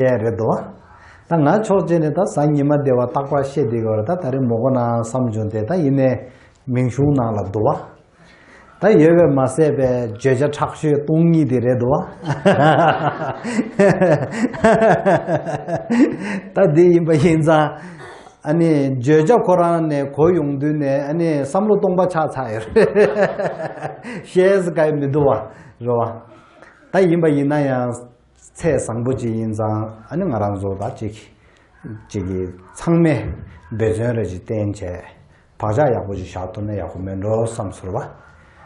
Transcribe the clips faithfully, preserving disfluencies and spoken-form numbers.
བཤད་རེད་འདུག་བ། ད་ང་ཕྱོགས་གཅིག་ནས་ད་གཟའ་ཉི་མ་སྡེ་བ་རྟག་པར་བཤད་བསྡད་ཡོད་རེད། ད་ད་རེས་མི་དགོས་ན་བསམ་བྱུང་སྟེ། ད་ཡིན་ནའི་མིང་གཞུང་ནང་ལ་འདུག་བ། ད་ཡོད་པས་མ་ཟད་པའི་བརྗོད་བྱ་དྲག་ཤོས་སྟོང་ཉིད་དེ་རེད་འདུག་བ། ད་འདི་ཡིན་པ་ཡིན་ཙང་། ཨ་ནི་བརྗོད་བྱ་ཁོ་རང་ནས་གོ་ཡོང་དུས་ནས་ཨ་ནི་བསམ་བློ་སྟོང་པ་ཆགས་ཚར་ཡོད་རེད། བཤད་ས་ག་ཡེ་མི་འདུག་བ། རེད་བ། ད་ཡིན་པ་ཡིན་ན་ཡང་ཚད་བཟང་པོ་ཅིག་ཡིན་ཙང་ཨ་ནི་ང་རང་ཚོ་ད་ཅིག་ཅིག་གིས་ཚང་མས་འབད་བརྩོན་རེ་ཅིག་བསྟེན་བྱས། བག་ཆགས་ཡག་པོ་ཅིག་བཞག་ཐུབ་ན་ཡག་པོ་མེད་འགྲོ་བསམ་ཚོར་བ།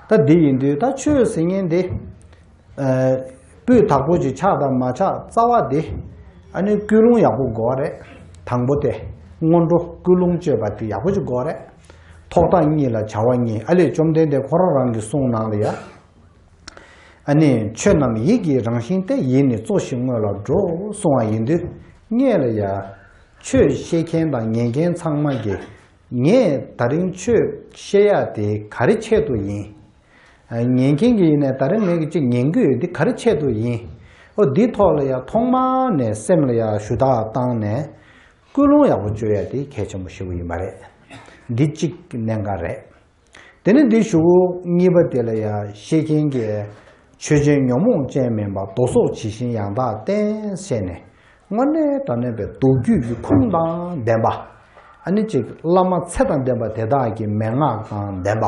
ད་འདི་ཡིན་དུས་ད་ཆོས་ཟེར་མཁན་དེ། ཨ། སྤུས་དག་པོ་ཅིག་ཆགས་དང་མ་ཆགས་རྩ་བ་དེ། ཨ་ནི་ཀུན་སློང་ཡག་པོ་དགོས་པ་རེད། དང་པོ་དེ། སྔོན་འགྲོ་ཀུན་སློང་བཅོས་པ་དེ་ཡག་པོ་ཅིག་དགོས་པ་རེད། ཐོག་མཐའ་གཉིས་ལ་བྱ་བ་གཉིས། ཨ་ལས་བཅོམ་ལྡན་འདས་ཁོ་རང་རང་གི་གསུང་ནང་ལ་ཡ། ཨ་ནི་ཆོས་རྣམས་ཡིད་ཀྱི་རང་བཞིན་ཏེ། ཡིད་ནི་གཙོ་ཞིང་དངོས་ལ་འགྲོ། གསུང་བ་ཡིན་དུས་སྔོན་ལ་ཡ། ཆོས་བཤད་མཁན་དང་ཉན་མཁན་ཚང་མ་གིས། ངས་ད་རིང་ཆོས་བཤད་ཡ་དེ་ག་རེ་ཆེད་དུ་ཡིན། ཉན་མཁན་གྱི་ཡིན་ནའི་ད་རིང་ངས་ཀྱི་གཅིག་ཉན་གྱི་ཡོད། འདི་ག་རེ་ཆེད་དུ་ཡིན། ཨོ་འདིའི་ཐོག་ལ་ཡ་ཐོག་མ་ནས་སེམས་ལ་ཡ་ཞུ་དག་བཏང་ནས་ཀུན་སློང་ཡག་པོ་བཅོས་ཡ་དེ་གལ་ཆེན་པོ་ཞེ་པོ་ཡིན་པ་རེད། འདི་གཅིག་གནད་འགག་རེད། དེ་ནས་འདི་ཞུ་གཉིས་པ་དེ་ལ་ཡ་བཤད་མཁན་གྱིས་ཆོས་ཅན་ཉོན་མོངས་ཅན་མིན་པ། མདོ་སོགས་ཇི་བཞིན་ཡང་དག་བསྟན་ཟེར་ནས། དངོས་གནས་དྲང་གནས་པའི་མདོ་རྒྱུད་ཀྱི་ཁུངས་དང་ལྡན་པ། ཨ་ནི་ཅིག་བླ་མ་ཚེ་དང་ལྡན་པ་དེ་དག་གི་མན་ངག་དང་ལྡན་པ།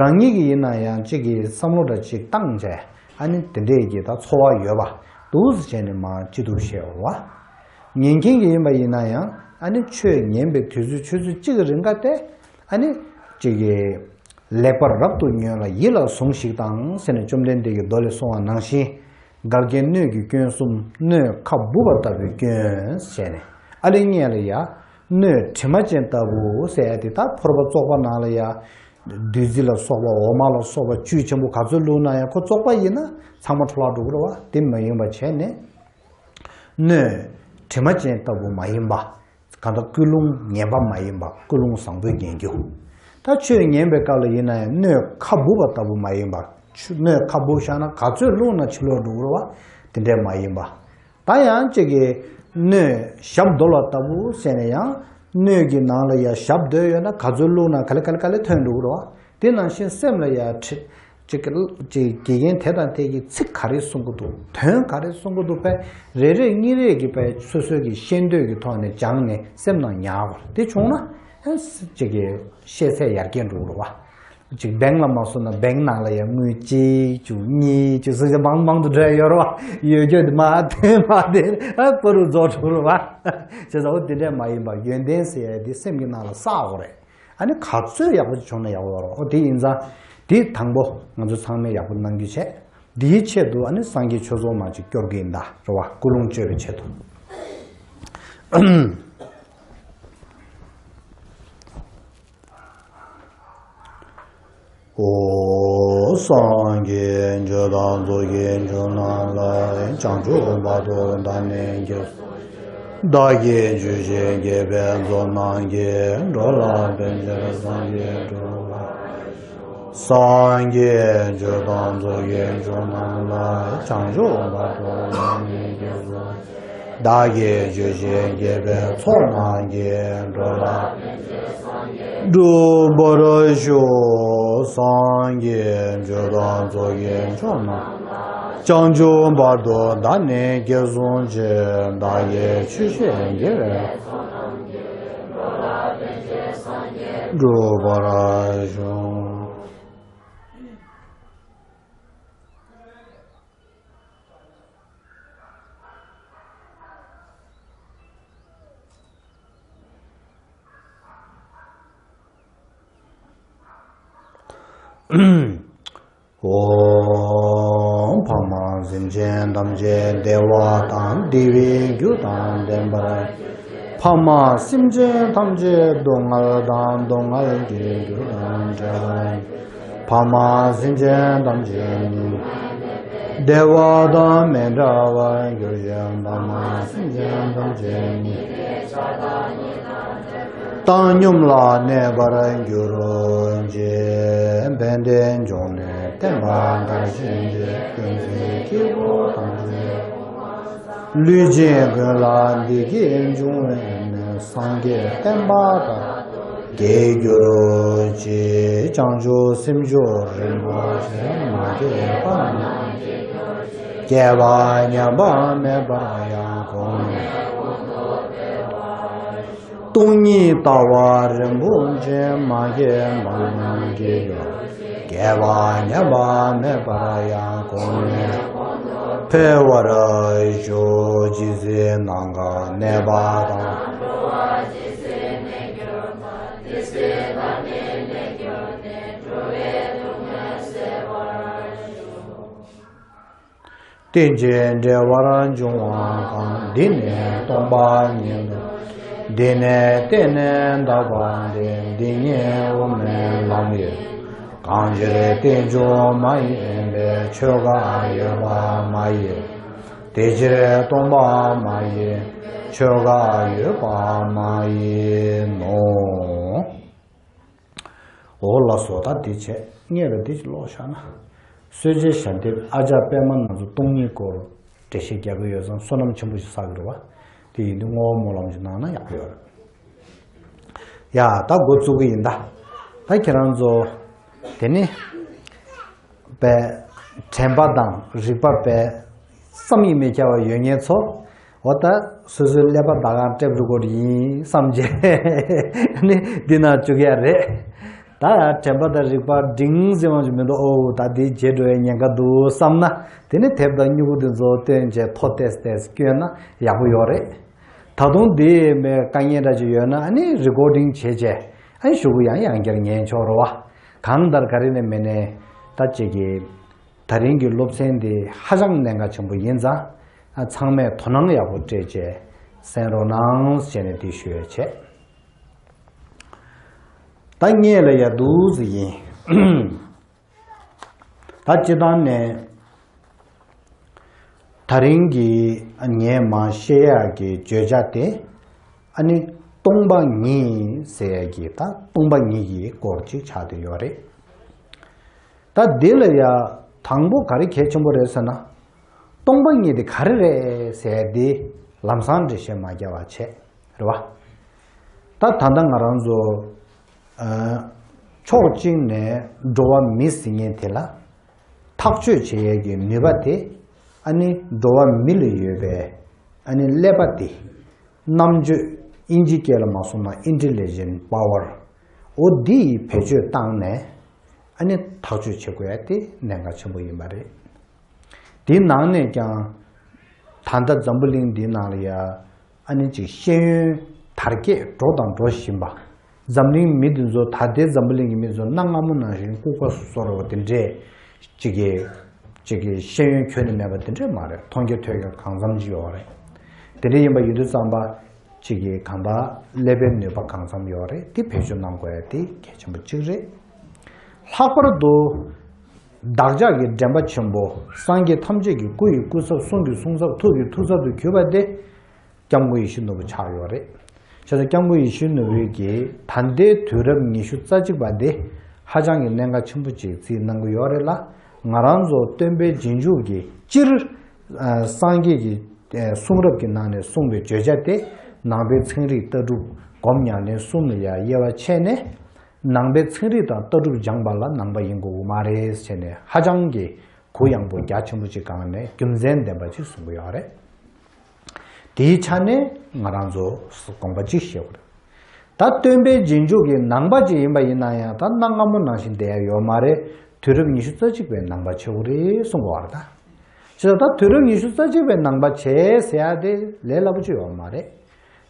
རང་ཉིད་ཀྱི་ཡིན་ན་ཡང་ཅིག་གི་བསམ་བློ་འདྲ་ཅིག་བཏང་བྱས། ཨ་ནི་དེ་འདྲས་ཀྱི་ད་ཚོར་བ་ཡོད་པ་འདུག་ཟེར་བྱས་ནས་མར་ཅི་ཐུབ་བཤད་འོ་བ། ཉན་མཁན་གྱི་ཡིན་པ་ཡིན་ན་ཡང་ཨ་ནི་ཆོས་ཉན་པའི་དུས་ཚོད་ཆུ་ཚོད་གཅིག་གི་རིང་ག་དེ་ཨ་ནི་ཅིག་གི་ལེགས་པར་རབ་ཏུ་ཉོན་ལ་ཡིད་ལ་ཟུངས་ཤིག་དང་ཟེར་ནས་བཅོམ་ལྡན་འདས་ཀྱི་མདོ་ལས་གསུངས་པ་ནང་བཞིན། འགལ་རྐྱེན་སྣོད་ཀྱི་སྐྱོན་གསུམ། སྣོད་ཁ་སྦུབ་པ་ལྟ་བུའི་སྐྱོན་ཟེར་ནས། ཨ་ལས་སྔོན་ལ་ཡ། སྣོད་དྲི་མ་ཅན་ལྟ་བུ་ཟེར་ཡ་དེ་ད་ཕོར་པ་བཙོག་པ་ནང་ལ་ཡ། བདུད་རྩི་ལ་སོགས་པ་འོ་མ་ལ་སོགས་པ་བཅུད་ཆེན་པོ་ག་ཚོད་བླུགས་ན་ཡང་ཁོ་བཙོག་པ་ཡིན་ན་ཚང་མ་འཕྲོ་བརླག་འགྲོ་གི་རེད་བ། དེ་མ་ཡིན་པ་བྱས་ནས། སྣོད་དྲི་མ་ཅན་ལྟ་བུ་མ་ཡིན་པ། གང་ལྟར་ཀུན་སློང་ངན་པ་མ་ཡིན་པ། ཀུན་སློང་བཟང་པོའི་རྒྱན་གྱིས། ད་ཆོས་ཉན་པའི་སྐབས་ལ་ཡིན་ན་ཡང་སྣོད་ཁ་སྦུབ་པ་ལྟ་བུ་མ་ཡིན་པ། ཆུ་སྣོད་ཁ་སྦུབ་བཞག་ན་ག་ཚོད་བླུགས་ན་ཕྱི་ལོགས་འགྲོ་གི་རེད་བ། དེ་འདྲས་མ་ཡིན་པ། ད་ཡང་གཅིག་གི་སྣོད་ཞབས་རྡོལ་བ་ལྟ་བུ་ཟེར་ནས་ཡང་། སྣོད་ཀྱི་ནང་ལ་ཡང་ཞབས་རྡོལ་ཡོད་ན་ག་ཚོད་བླུགས་ན་ག་ལེ་ག་ལེ་ག་ལེ་ཐོན་འགྲོ་གི་རེད་བ། དེ་ནང་བཞིན་སེམས་ལ་ཡང་ཁྲི། ཅིག་ཅིག་དགེ་རྒན་དེ་དང་དེ་གིས་ཚིག་ག་རེ་གསུང་གི་འདུག་དོན་ག་རེ་གསུང་གི་འདུག་པས་རེ་རེ་གཉིས་རེ་གིས་པས་སོ་སོ་གི་ཤེས་འདོད་ཀྱི་ཐོག་ནས་སྦྱངས་ནས་སེམས་ནང་ཉར་དགོས། དེ་བྱུང་ན་ཅིག་གི་ཤེས་ཚད་ཡར་རྒྱས་འགྲོ་གི་རེད་བ། ཅིག་བེང་ལ་མ་སོང་ན་བེང་ནང་ལ་ཡང་དངུལ་གཅིག་བཅུ་གཉིས་བཅུ་ཟེར་ཅིག་མང་མང་དུ་འདྲ་ཡོད་རེད་བ། ཡོད་རྒྱུ་དེ་མ་དེ་མ་དེ་ཨ་པ་རུ་རྫོགས་འགྲོ་གི་རེད་བ། བྱས་ཙང་འོ་དེ་འདྲས་མ་ཡིན་པ་ཡོན་ཏན་ཟེར་ཡ་དེ་སེམས་ཀྱི་ནང་ལ་བསགས་དགོས་རེད། ཨ་ནི་ག་ཚོད་ཡག་པོ་ཅིག་བྱུང་ན་ཡག་པོ་ཡོད་རེད། ཨོ་དེ་ཡིན་ཙང་དེ་དང་པོ་ང་ཚོ་ཚང་མས་ཡག་པོ་གནང་རྒྱུ་བྱས། དེའི་ཆེད་དུ་ཨ་ནི་སངས་རྒྱས་ཆོས་ཚོགས་མ་ཅིག་སྐྱོར་གྱི་ཡིན་ད་རེད་བ། ཀུན་སློང་བཅོས་པའི་ཆེད་དུ། ཨོ། སངས་རྒྱས་ཆོས་དང་ཚོགས་ཀྱི་མཆོག་རྣམས་ལ། བྱང་ཆུབ་བར་དུ་བདག་ནི་དགེ་བསགས། བདག་གིས་ཇི་བཞིན་བགྱིས་པའི་ཚོགས་རྣམས་ཀྱིས། འགྲོ་ལ་ཕན་ཕྱིར་སངས་རྒྱས་འགྲུབ་པར་ཤོག་སངས་རྒྱས་ཆོས་དང་ཚོགས་ཀྱི་མཆོག་རྣམས་ལ། བྱང་ཆུབ་བར་དུ་བདག་ནི་དགེ་བསགས། བདག་གིས་ཇི་བཞིན་བགྱིས་པའི་ཚོགས་རྣམས་ཀྱིས། འགྲོ་ལ་འགྲུབ་པར་ཤོག་སངས་རྒྱས་ཆོས་དང་ཚོགས་ཀྱི་མཆོག་རྣམས། བྱང་ཆུབ་བར་དུ་བདག་ནི་དགེ་བསགས་ཕྱིར། བདག་གིས་ཆོས་བཤད་བགྱིས་པའི་ཚོགས་རྣམས་ཀྱིས། འགྲུབ་པར་ཤོག་ཨོ། འཕགས་མ་སེམས་ཅན་ཐམས་ཅད་བདེ་བ་དང་བདེ་བའི་རྒྱུ་དང་ལྡན་པར། འཕགས་མ་སེམས་ཅན་ཐམས་ཅད་སྡུག་བསྔལ་དང་སྡུག་བསྔལ་གྱི་རྒྱུ་དང་བྲལ་བར། འཕགས་མ་སེམས་ཅན་ཐམས་ཅད་ནི། བདེ་བ་དང་མི་འབྲལ་བར་འགྱུར་ཞིང་། འཕགས་མ་སེམས་ཅན་ཐམས་ཅད་ནི། བཏང་སྙོམས་ལ་གནས་པར་གྱུར་ཅིག་དཔལ་ལྡན་འབྱུང་གནས་བསྟན་པ་དར་ཞིང་རྒྱས། ཀུན་གཟིགས་སྐྱེས་བུ་དམ་ཆོས། ལུས་ཅན་ཀུན་ལ་བདེ་སྐྱིད་འབྱུང་བའི་གནས། སངས་རྒྱས་བསྟན་པ་དར་རྒྱས་གྱུར་ཅིག་བྱང་ཆུབ་སེམས་མཆོག་རིན་པོ་ཆེ། མ་སྐྱེས་པ་རྣམས་སྐྱེ་གྱུར་ཅིག་སྐྱེས་པ་ཉམས་པ་མེད་པར་ཡང་གོང་ནས། སྟོང་ཉིད་ལྟ་བ་རིན་པོ་ཆེ། མ་སྐྱེས་པ་རྣམས་སྐྱེ་གྱུར། སྐྱེས་པ་ཉམས་པ་མེད་པར་ཡང་གོང་ནས། འཕེལ་བར་ཤོག་ཇི་སྲིད་ནམ་མཁའ་གནས་པ་དང་། རྟེན་ཅིང་འབྲེལ་བར་འབྱུང་བ་གང་། འདི་ནི་སྟོང་པ་ཉིད་དོ། འདི་ནི་བརྟེན་ནས་འདག་པ་སྟེ། འདི་ཉིད་དབུ་མའི་ལམ་ཡིན། གང་ཕྱིར་རྟེན་འབྱུང་མ་ཡིན་པའི། ཆོས་འགའ་ཡོད་པ་མ་ཡིན། དེ་ཕྱིར་སྟོང་པ་མ་ཡིན། ཆོས་འགའ་ཡོད་པ་མ་ཡིན་ནོ། འོ་ལགས་སོ། ད་འདི་བྱས་ངས་ལ་འདི་ཅིག་ཀློག་བཞག་ན། སྲོལ་འབྱེད་ཞལ་འདེབས་ཨ་ཅག་པད་མ་ནག་ཚོ་སྟོང་ཉིད་སྐོར་འགྲེལ་བཤད་རྒྱག་གི་ཡོད་ཙང་བསོད་ནམས་ཆེན་པོ་ཞིག་བསགས་ཀྱི་རེད་བ། དེ་ཡིན་དུས་བསྔོ་བ་སྨོན་ལམ་ཞིག་གནང་ན་ཡག་པོ་ཡོད་རེད། ཡ་ད་འགོ་བཙུགས་ཀྱི་ཡིན་ད། ད་ཁྱེད་རང་ཚོ་དེ་ནི་པའི་དྲན་པ་དང་རིག་པ་པའི་བསམ་ཡས་མི་ཁྱབ་པ་ཡོད་མཁན་ཚོ། འོ་ད་སོ་སོའི་ཀླད་པ་ད་གང་ཊེབ་རི་ཀོཌ་ཡིན་བསམ་བྱས་ནི་འདི་ན་བཅུག་ཡ་རེད། ད་དྲན་པ་དང་རིག་པ་འབྲིང་ཟེར་བ་ཅིག་མི་འདུག་ཨོ་ད་འདི་བརྗེད་འགྲོ་བའི་ཉེན་ཁ་འདུག་བསམ་ན། དེ་ནི་དེབ་དང་སྨྱུ་གུ་དེ་ཚོ་བཏོན་བྱས་ཐོ་ཏེས་ཏེས་བསྐྱོན་ན་ཡག་པོ་ཡོད་རེད། ད་དུང་འདི་མེད་དཀའ་ངལ་འདྲ་ཅིག་ཡོད་ན་ཨ་ནི་རི་ཀོཌ་ཌིང་བྱས་བྱས་ཨ་ནི་གཞུག་གུ་ཡང་ཡང་བསྐྱར་ཉན་ཆོག་རེད་བ། གང་ལྟར་ག་རེ་ནས་མེད་ནས་ད་ཅིག་གི་ད་རིང་གི་སློབ་ཚན་འདི་ཧ་ཅང་གནད་འགག་ཆེན་པོ་ཡིན་ཙང་། ཨ་ཚང་མས་དོ་སྣང་ཡག་པོ་སྤྲད་བྱས་གསན་རོགས་གནང་ཞེས་ནས་འདི་ཞུ་ཡས་བྱས། ད་ངས་ལ་ཡ་འདུག་ཟེར་ཡིན། ད་སྤྱིར་བཏང་ནས་ད་རིང་གི་ངས་མ་བཤད་ཡག་གི་བརྗོད་བྱ་དེ་ཨ་ནི་སྟོང་པ་ཉིད་ཟེར་ཡག་གི་ད་སྟོང་པ་ཉིད་ཀྱི་སྐོར་ཅིག་ཆགས་བསྡད་ཡོད་རེད། ད་འདི་ལ་ཡ་དང་པོ་ག་རེ་གལ་ཆེན་པོ་རེད་ཟེར་ན། སྟོང་པ་ཉིད་དེ་ག་རེ་རེད་ཟེར་དེ་ལམ་སང་འགྲེལ་བཤད་མ་རྒྱག་པ་བྱས་རེད་བ། ད་ད་ལྟ་ང་རང་ཚོ་ཨ་ཕྱོགས་གཅིག་ནས་འགྲོ་བ་མི་ཟེར་མཁན་དེ་ལ་ཐག་གཅོད་བྱེད་ཡས་ཀྱི་ནུས་པ་དེ་ཨ་ནི་འགྲོ་བ་མི་ལ་ཡོད་པའི་ཨ་ནི་ཀླད་པ་དེ། རྣམ་དཔྱོད་ཨིན་ཇི་སྐད་ལ་མ་སོང་ན་intelligent power། འོ་འདི་ཡི་བེད་སྤྱོད་བཏང་ནས་ཨ་ནི་ཐག་གཅོད་བྱེད་དགོས་ཡ་དེ་གནད་འགག་ཆེན་པོ་ཡིན་པ་རེད། དེའི་ནང་ནས་ཀྱང་ད་ལྟ་འཛམ་བུ་གླིང་འདིའི་ནང་ལ་ཡ་ཨ་ནི་ཅིག་ཤེས་ཡོན་དར་རྒྱས་འགྲོ་དང་འགྲོ་བཞིན་པ། འཛམ་གླིང་མི་འདི་ཚོ་ད་ལྟའི་འཛམ་བུ་གླིང་གི་མི་ཚོ་གནའ་སྔ་མོ་ནང་བཞིན་ལྐུགས་པ་བཟོ་འདྲ་བ་དེ་འདྲས་ཅིག་གི་ཅིག་གི་ཤེས་ཡོན་ཁྱོན་ནས་མེད་པ་དེ་འདྲས་མ་རེད། མཐོང་རྒྱ་ཐོས་རྒྱ་གང་འཚམ་ཅིག་ཡོད་རེད། དེ་འདྲས་ཡིན་པ་ཡིན་དུས་ཙམ་པ་ཅིག་གི་གང་ལྟར་ཀླད་པའི་ནུས་པ་གང་འཚམ་ཡོད་རེད། དེ་བེད་སྤྱོད་གནང་དགོས་ཡ་དེ་གལ་ཆེན་པོ་གཅིག་རེད། ལྷག་པར་དུ་བདག་ཅག་གི་འདྲེན་པ་ཆེན་པོ་སངས་རྒྱས་ཐམས་ཅད་ཀྱི་སྐུ་ཡི་སྐུ་ཚབ། གསུང་གི་གསུང་ཚབ། ཐུགས་ཀྱི་ཐུགས་ཚབ་ཏུ་གྱུར་པ་དེ་སྐྱབས་མགོན་ཡིད་བཞིན་ནོར་བུ་ཆགས་ཡོད་རེད། བྱས་ཙང་སྐྱབས་མགོན་ཡིད་བཞིན་ནོར་བུ་གིས་ད་ལྟའི་དུས་རབས་ཉི་ཤུ་རྩ་གཅིག་པ་འདི་ཧ་ཅང་གི་གནད་འགག་ཆེན་པོ་ཅིག་རྩིས་གནང་གི་ཡོད་རེད་ལ། ང་རང་ཚོ་སྟོན་པའི་རྗེས་འཇུག་གིས་སྤྱིར་ཨ་སངས་རྒྱས་ཀྱི་ཨ་གསུང་རབ་ཀྱི་ནང་ནས་གསུངས་པའི་བརྗོད་བྱ་དེ་ནང་པའི་ཚན་རིག་ལྟ་གྲུབ་སྒོམ་ཉམས་ལེན་གསུམ་ལ་ཡ་དབྱེ་བ་ཕྱེ་ནས། ནང་པའི་ཚན་རིག་དང་ལྟ་གྲུབ་སྦྱངས་པ་ལ་ནང་པ་ཡིན་དགོས་ཀྱི་མ་རེད་ཟེར་ནས་ཧ་ཅང་གི་གུ་ཡངས་པོ་རྒྱ་ཆེན་པོ་ཅིག་བསྒང་ནས་རྒྱུ་མཚན་ལྡན་པ་ཅིག་གསུང་གི་ཡོད་རེད། དེའི་ཆ་ནས་ང་རང་ཚོ་དགོངས་པ་ཅིག་བཞེས་དགོས་རེད། ད་སྟོན་པའི་རྗེས་འཇུག་གི་ནང་པ་ཅིག་ཡིན་པ་ཡིན་ན་ཡང་ད་གནའ་སྔ་མོ་ནང་བཞིན་བསྡད་ཡ་ཡོད་མ་རེད། དུས་རབས་ཉི་ཤུ་རྩ་གཅིག་པའི་ནང་པ་བྱེད་དགོས་རེད་གསུང་གི་ཡོད་རེད་ད། བྱས་ཙང་ད་དུས་རབས་ཉི་ཤུ་རྩ་གཅིག་པའི་ནང་པ་བྱེད་ཟེར་ཡ་དེ་ལས་སླ་པོ་ཅིག་ཡོད་མ་རེད།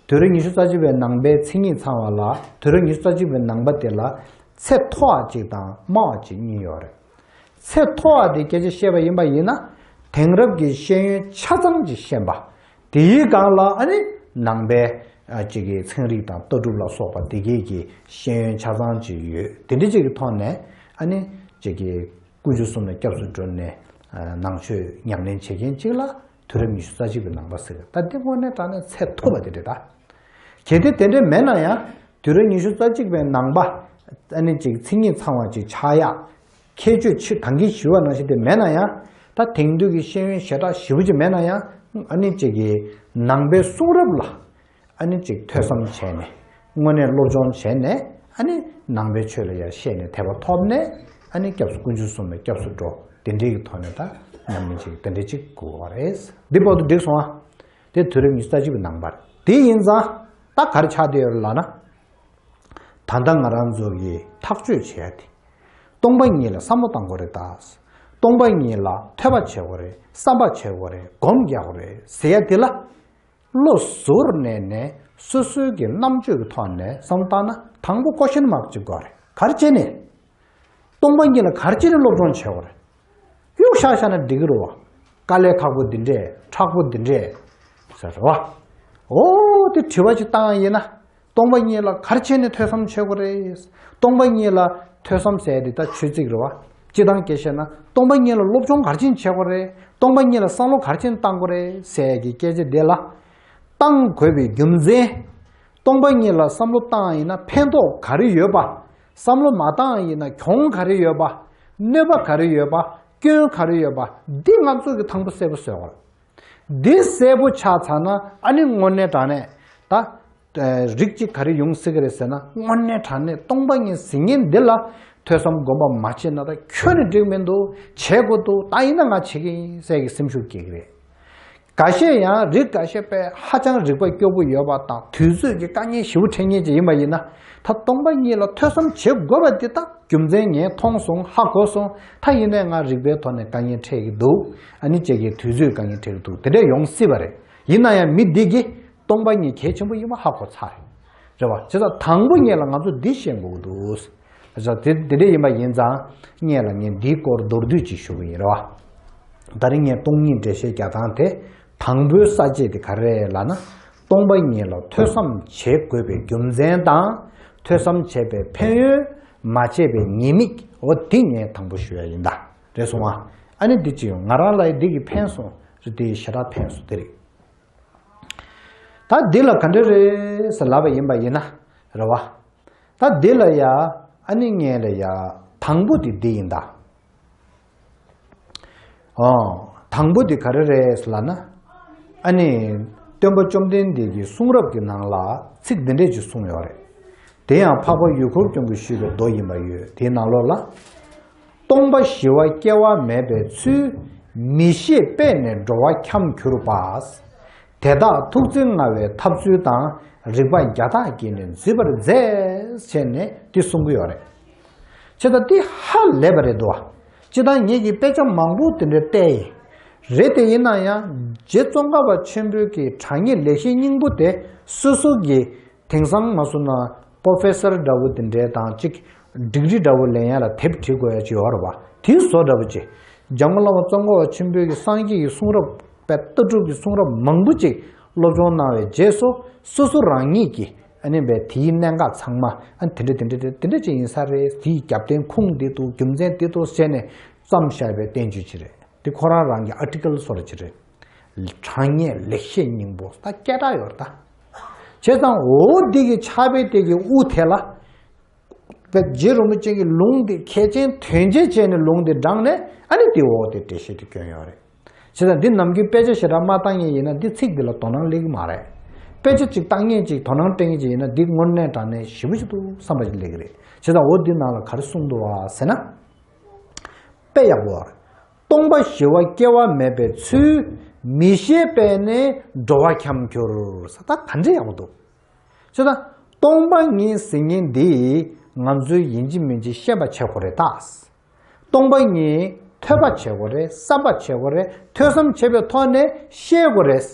དུས་རབས་ཉི་ཤུ་རྩ་གཅིག་པའི་ནང་པའི་མཚན་ཉིད་ཚང་བ་ལ་དུས་རབས་ཉི་ཤུ་རྩ་གཅིག་པའི་ནང་པ་དེ་ལ་ཚད་མཐོ་བ་གཅིག་དང་དམའ་བ་གཅིག་གཉིས་ཡོད་རེད། ཚད་མཐོ་བ་དེ་སྐད་ཆ་བཤད་པ་ཡིན་པ་ཡིན་ན་དེང་རབས་ཀྱི་ཤེས་ཡོན་ཆ་ཚང་ཅིག་ཤེས་པ། དེའི་སྒང་ལ་ཨ་ནི་ནང་པའི་ཨ་ཅིག་གི་ཚན་རིག་དང་ལྟ་གྲུབ་ལ་སོགས་པ་དེ་གའི་གི་ཤེས་ཡོན་ཆ་ཚང་ཅིག་ཡོད། དེ་འདྲ་ཅིག་གི་ཐོག་ནས་ཨ་ནི་ཅིག་གི་དཀོན་མཆོག་གསུམ་ལ་སྐྱབས་སུ་འགྲོ་ནས་ཨ་ནང་ཆོས་ཉམས་ལེན་བྱེད་མཁན་ཅིག་ལ་དུས་རབས་ཉི་ཤུ་རྩ་གཅིག་པའི་ནང་པ་ཟེར་གི། ད་འདི་དངོས་གནས་དྲང་གནས་ཚད་མཐོ་བ་དེ་རེད་ད། གལ་ཏེ་དེ་འདྲ་མེད་ན་ཡང་དུས་རབས་ཉི་ཤུ་རྩ་གཅིག་པའི་ནང་པ་ཨ་ནི་ཅིག་མཚན་ཉིད་ཚང་བ་ཅིག་ཆགས་ཡག་ཁྱད་ཆོས་ཆེ་གང་གིས་ཞུ་བ་ནང་བཞིན་དེ་མེད་ན་ཡང་། ད་དེང་དུས་ཀྱི་ཤེས་ཡོན་ཞེ་དྲག་ཞེ་པོ་ཅིག་མེད་ན་ཡང་ ཨ་ནི་གཅིག་གི་ནང་པའི་གསུང་རབ་ལ་ཨ་ནི་གཅིག་ཐོས་བསམ་བྱས་ནས་དངོས་གནས་སློབ་སྦྱོང་བྱས་ནས་ཨ་ནི་ནང་པའི་ཆོས་ལ་ཡར་ཤེས་ནས་དད་པ་ཐོབ་ནས་ཨ་ནི་སྐྱབས་སུ་དཀོན་མཆོག་གསུམ་ལ་སྐྱབས་སུ་འགྲོ། དེ་འདྲའི་གི་ཐོག་ནས་ད་ཉམས་ལེན་ཅིག་དེ་འདྲའི་ཅིག་དགོས་པ་རེད། འདི་བར་དུ་འགྲིག་སོང་ཨ། དེ་དུས་རབས་ཉི་ཤུ་རྩ་གཅིག་པའི་ནང་པར་དེ་ཡིན་ཙང་ད་ག་རེ་ཆགས་བསྡད་ཡོད་རེད་ལབ་ན། ད་ལྟ་ང་རང་ཚོ་གིས་ཐག་གཅོད་བྱེད་ཡ་དེ། སྟོང་པ་ཉིད་ལ་བསམ་བློ་བཏང་དགོས་རེད་ད། སྟོང་པ་ཉིད་ལ་ཐོས་པ་བྱེད་དགོས་རེད། བསམ་པ་བྱེད་དགོས་རེད། སྒོམ་རྒྱག་དགོས་རེད་ཟེར་ཡ་དེ་ལ། བློ་གཟུར་གནས་ནས་སོ་སོའི་གི་རྣམ་དཔྱོད་ཀྱི་ཐོག་ནས་བསམ་བློ་བཏང་ན་དང་པོ་ཀོ་ཤན་མར་ཅིག་དགོས་རེད། ག་རེ་བྱས་ནས། སྟོང་པ་ཉིད་ལ་ག་རེ་བྱས་ནས་སློབ་སྦྱོང་བྱེད་དགོས་རེད། གཡུག་བཞག་བཞག་ན་འགྲིག་གི་རེད་བ། དཀའ་ལས་ཁག་པོ་འདི་འདྲས་མཁྲེགས་པོ་འདི་འདྲས། ཟེར་བ། འོ་དེ་དྲི་བ་ཅིག་བཏང་ཡིན་ན། སྟོང་པ་ཉིད་ལ་ག་རེ་བྱས་ནས་ཐོས་བསམ་བྱེད་དགོས་རེད། སྟོང་པ་ཉིད་ལ་ཐོས་བསམ་ཟེར་དེ་ད་ཆོས་ཚིག་རེད་བ། སྤྱིར་བཏང་སྐད་བཤད་ན་སྟོང་པ་ཉིད་ལ་སློབ་སྦྱོང་ག་རེ་བྱས་ནས་བྱེད་དགོས་རེད། སྟོང་པ་ཉིད་ལ་བསམ་བློ་ག་རེ་བྱས་ནས་བཏང་དགོས་རེད་ཟེར་གྱི་སྐད་ཆ་དེ་ལ། བཏང་དགོས་པའི་རྒྱུ་མཚན། སྟོང་པ་ཉིད་ལ་བསམ་བློ་བཏང་ཡིན་ན་ཕན་ཐོགས་ག་རེ་ཡོད་པ། བསམ་བློ་མ་བཏང་ཡིན་ན་གྱོང་ག་རེ་ཡོད་པ། གནོད་པ་ག་རེ་ཡོད་པ། སྐྱོན་ག་རེ་ཡོད་པ། འདི་ང་ཚོ་གི་དང་པོ་གསལ་པོ་བཟོ་དགོས། འདི་གསལ་པོ་ཆགས་ཚར་ན་ཨ་ནི་དངོས་གནས་དྲང་གནས་ད། རིགས་གཅིག་ག་རེ་ཡོང་སྲིད་ཀྱི་རེད་ཟེར་ན། དངོས་གནས་དྲང་གནས་སྟོང་པ་ཉིད་ཟེར་མཁན་འདི་ལ་ཐོས་བསམ་སྒོམ་པ་མ་བྱས་ན་ད་ཁྱོན་ནས་འགྲིག་མི་འདུག་བྱེད་དགོས་འདུག་ད་ཡིན་ན་ང་བྱེད་ཀྱི་ཡིན་ཟེར་གྱི་སེམས་ཤུགས་སྐྱེ་གི་རེད། འགའ་ཤས་ཡང་རིགས་འགའ་ཤས་དཔེ་ཧ་ཅང་རིག་པ་སྐྱོ་པོ་ཡོད་པ་དང་དུས་ཚོད་ཀྱི་དཀའ་ངལ་ཞེ་པོ་འཕྲད་མཁན་ཅིག་ཡིན་པ་ཡིན་ན། ད་སྟོང་པ་ཉིད་ལ་ཐོས་བསམ་བྱེད་དགོས་པ་འདི་ད་རྒྱུ་མཚན་ངས་མཐོང་སོང་ཧ་གོ་སོང་། ད་ཡིན་ནའི་ང་རིག་པའི་ཐོག་ནས་དཀའ་ངལ་འཕྲད་ཀྱི་འདུག་ཨ་ནི་ཅིག་གི་དུས་ཚོད་དཀའ་ངལ་འཕྲད་ཀྱི་འདུག་དེ་འདྲས་ཡོང་སྲིད་པ་རེད། ཡིན་ན་ཡང་མི་འདི་གིས་སྟོང་པ་ཉིད་གལ་ཆེན་པོ་ཡིན་པ་ཧ་གོ་ཚར་རེད། རེད་བ། བྱས་ཙང་དང་པོ་ཉིད་ལ་ང་ཚོ་འདི་ཤེས་དགོས་ཀྱི་འདུག་བྱས་ཙང་དེ་དེ་འདྲ་ཡིན་པ་ཡིན་ཙང་སྔོན་ལ་ངས་འདིའི་སྐོར་མདོར་བསྡུས་ཅིག་ཞུ་གི་ཡིན། རེད་བ། ད་རིང་ངས་སྟོང་ཉིད་འགྲེལ་བཤད་རྒྱག་སྟངས་དེ་དང་པོའི་ས་བཅད་དེ་ག་རེ་རེད་ལབ་ན། སྟོང་པ་ཉིད་ལ་ཐོས་བསམ་བྱེད་དགོས་པའི་རྒྱུ་མཚན་དང་། ཐོས་བསམ་བྱས་པའི་ཕན་ཡོན། མ་བྱས་པའི་ཉེས་དམིགས། འོ་དེ་ངས་དང་པོ་ཞུ་ཡ་ཡིན་ད། རེད་སོང་ཨ། ཨ་ནི་འདི་ཅི་ཡོང་ང་རང་ལ་འདི་གི་ཕན་སོང་རེད། དེ་ཞེ་དྲག་ཕན་སོང་དེ་རེད། ད་འདི་ལ་ག་འདྲ་རེད་ཟེར་ལབ་པ་ཡིན་པ་ཡིན་ན་རེད་བ། ད་འདི་ལ་ཡ་ཨ་ནི་ངས་ལ་ཡ་དང་པོ་དེ་འདི་ཡིན་ད། ཨོ། དང་པོ་དེ་ག་རེ་རེད་ཟེར་ལབ་ན། ཨ་ནི། སྟོན་པ་བཅོམ་ལྡན་འདས་ཀྱི་གསུང་རབ་ཀྱི་ནང་ལ་ཚིག་འདི་འདྲས་ཅིག་གསུངས་ཡོད་རེད། དེ་ཡང་འཕགས་པ་ཡུལ་འཁོར་སྐྱོང་གིས་ཞུས་པའི་མདོ་ཡིན་པ་ཡོད། དེའི་ནང་ལོགས་ལ། སྟོང་པ་ཞི་བ་སྐྱེ་བ་མེད་པའི་ཚུལ། མི་ཤེས་པས་ནི་འགྲོ་བ་འཁྱམས་གྱུར་པ། དེ་དག་ཐུགས་བརྩེ་མངའ་བའི་ཐབས་ཚུལ་དང་། རིགས་པ་བརྒྱ་དག་གིས་ནི་འཛུད་པར་མཛད། ཟེར་ནས་འདི་གསུང་གི་ཡོད་རེད། བྱས་ཙང་འདི་ཧ་ལས་པ་རེད་འདུག་བ། སྤྱིར་བཏང་ངེད་ཀྱིས་དཔེ་ཆ་མང་པོ་དེ་འདྲ་བལྟས་ཡིན། རེད་དེ་ཡིན་ན་ཡང་རྗེ་ཙོང་ཁ་པ་ཆེན་པོའི་གི་དྲང་ངེས་ལེགས་བཤད་སྙིང་པོ་དེ་སོ་སོ་གི་དེང་སང་མ་སུ་ན་པོ་ཕེ་སར་འདྲ་བོ་དེ་འདྲའི་དང་གཅིག་ཌིག་རི་འདྲ་བོ་ལེན་ཡ་ལ་དེབ་བྲིས་དགོས་ཡ་ཅིག་ཡོད་རེད་བ། དེའི་བཟོ་འདྲ་བོ་ཅིག་འཇམ་མགོན་བླ་མ་ཙོང་ཁ་པ་ཆེན་པོའི་གི་སངས་རྒྱས་ཀྱི་གསུང་རབ་པའི་ལྟ་གྲུབ་ཀྱི་གསུང་རབ་མང་པོ་ཅིག་སློབ་སྦྱོང་གནང་བའི་རྗེས་སུ་སོ་སོ་རང་ཉིད་ཀྱིས་ཨ་ནི་བའི་དེའི་གནད་འགག་ཚང་མ་ཨ་ནི་དེ་འདྲ་དེ་འདྲ་དེ་འདྲ་ཅིག་ཡིན་ས་རེད། དེའི་རྒྱབ་རྟེན་ཁུངས་འདི་འདུག་རྒྱུ་མཚན་འདི་འདུག་ཟེར་ནས་བརྩམས་བཞག་པའི་བསྟན་བཅོས་ཅིག་རེད། འདི་ཁོ་རང་རང་གི་ཨར་ཊི་ཀལ་བཟོ་འདྲ་ཅིག་རེད། དྲང་ངེས་ལེགས་བཤད་སྙིང་པོ་ད་སྐད་གྲགས་ཡོད་རེད་ད། བྱས་ཙང་འོ་འདི་གི་ཕྱག་དཔེ་དེ་གི་དབུ་དེ་ལ། པའི་རྗེ་རིན་པོ་ཆེ་གི་ལུང་དེ་གལ་ཆེན་དོན་ཆེན་བྱས་ནས་ལུང་དེ་དྲངས་ནས་ཨ་ནི་དེ་འོག་དེ་འགྲེལ་བཤད་དེ་བསྐྱོན་ཡོད་རེད། བྱས་ཙང་འདི་ནམ་རྒྱུན་དཔེ་ཆ་ཞེ་དྲག་མ་བཏང་མཁན་ཡིན་ན་འདི་ཚིག་འདི་ལ་དོ་སྣང་སླེབས་ཀྱི་མ་རེད། དཔེ་ཆ་གཅིག་བཏང་མཁན་གཅིག་དོ་སྣང་སྤྲད་མཁན་གཅིག་ཡིན་ན་འདི་དངོས་གནས་དྲང་གནས་ཞེ་པོ་ཞིག་འདུག་བསམ་པ་ཞིག་སླེབས་ཀྱི་རེད། བྱས་ཙང་འོ་འདི་ནང་ལ་ག་རེ་གསུངས་འདུག་བ་ཟེར་ན། དཔེ་ཡག་པོ་རེད། སྟོང་པ་ཞི་བ་སྐྱེ་བ་མེད་པའི་ཚུལ། མི་ཤེས་པས་ནི་འགྲོ་བ་འཁྱམས་གྱུར། ས་ད་ག་འདྲ་ཡག་པོ་འདུག་བྱས་ཙང་སྟོང་པ་ཉིད་ཟེར་མཁན་འདི་ང་ཚོས་ཡིན་གཅིག་མིན་གཅིག་ཤེས་པ་བྱེད་དགོས་རེད་ད། སྟོང་པ་ཉིད་ཐོས་པ་བྱེད་དགོས་རེད། བསམ་པ་བྱེད་དགོས་རེད། ཐོས་བསམ་བྱེད་པའི་ཐོག་ནས་ཤེས་དགོས་རེད།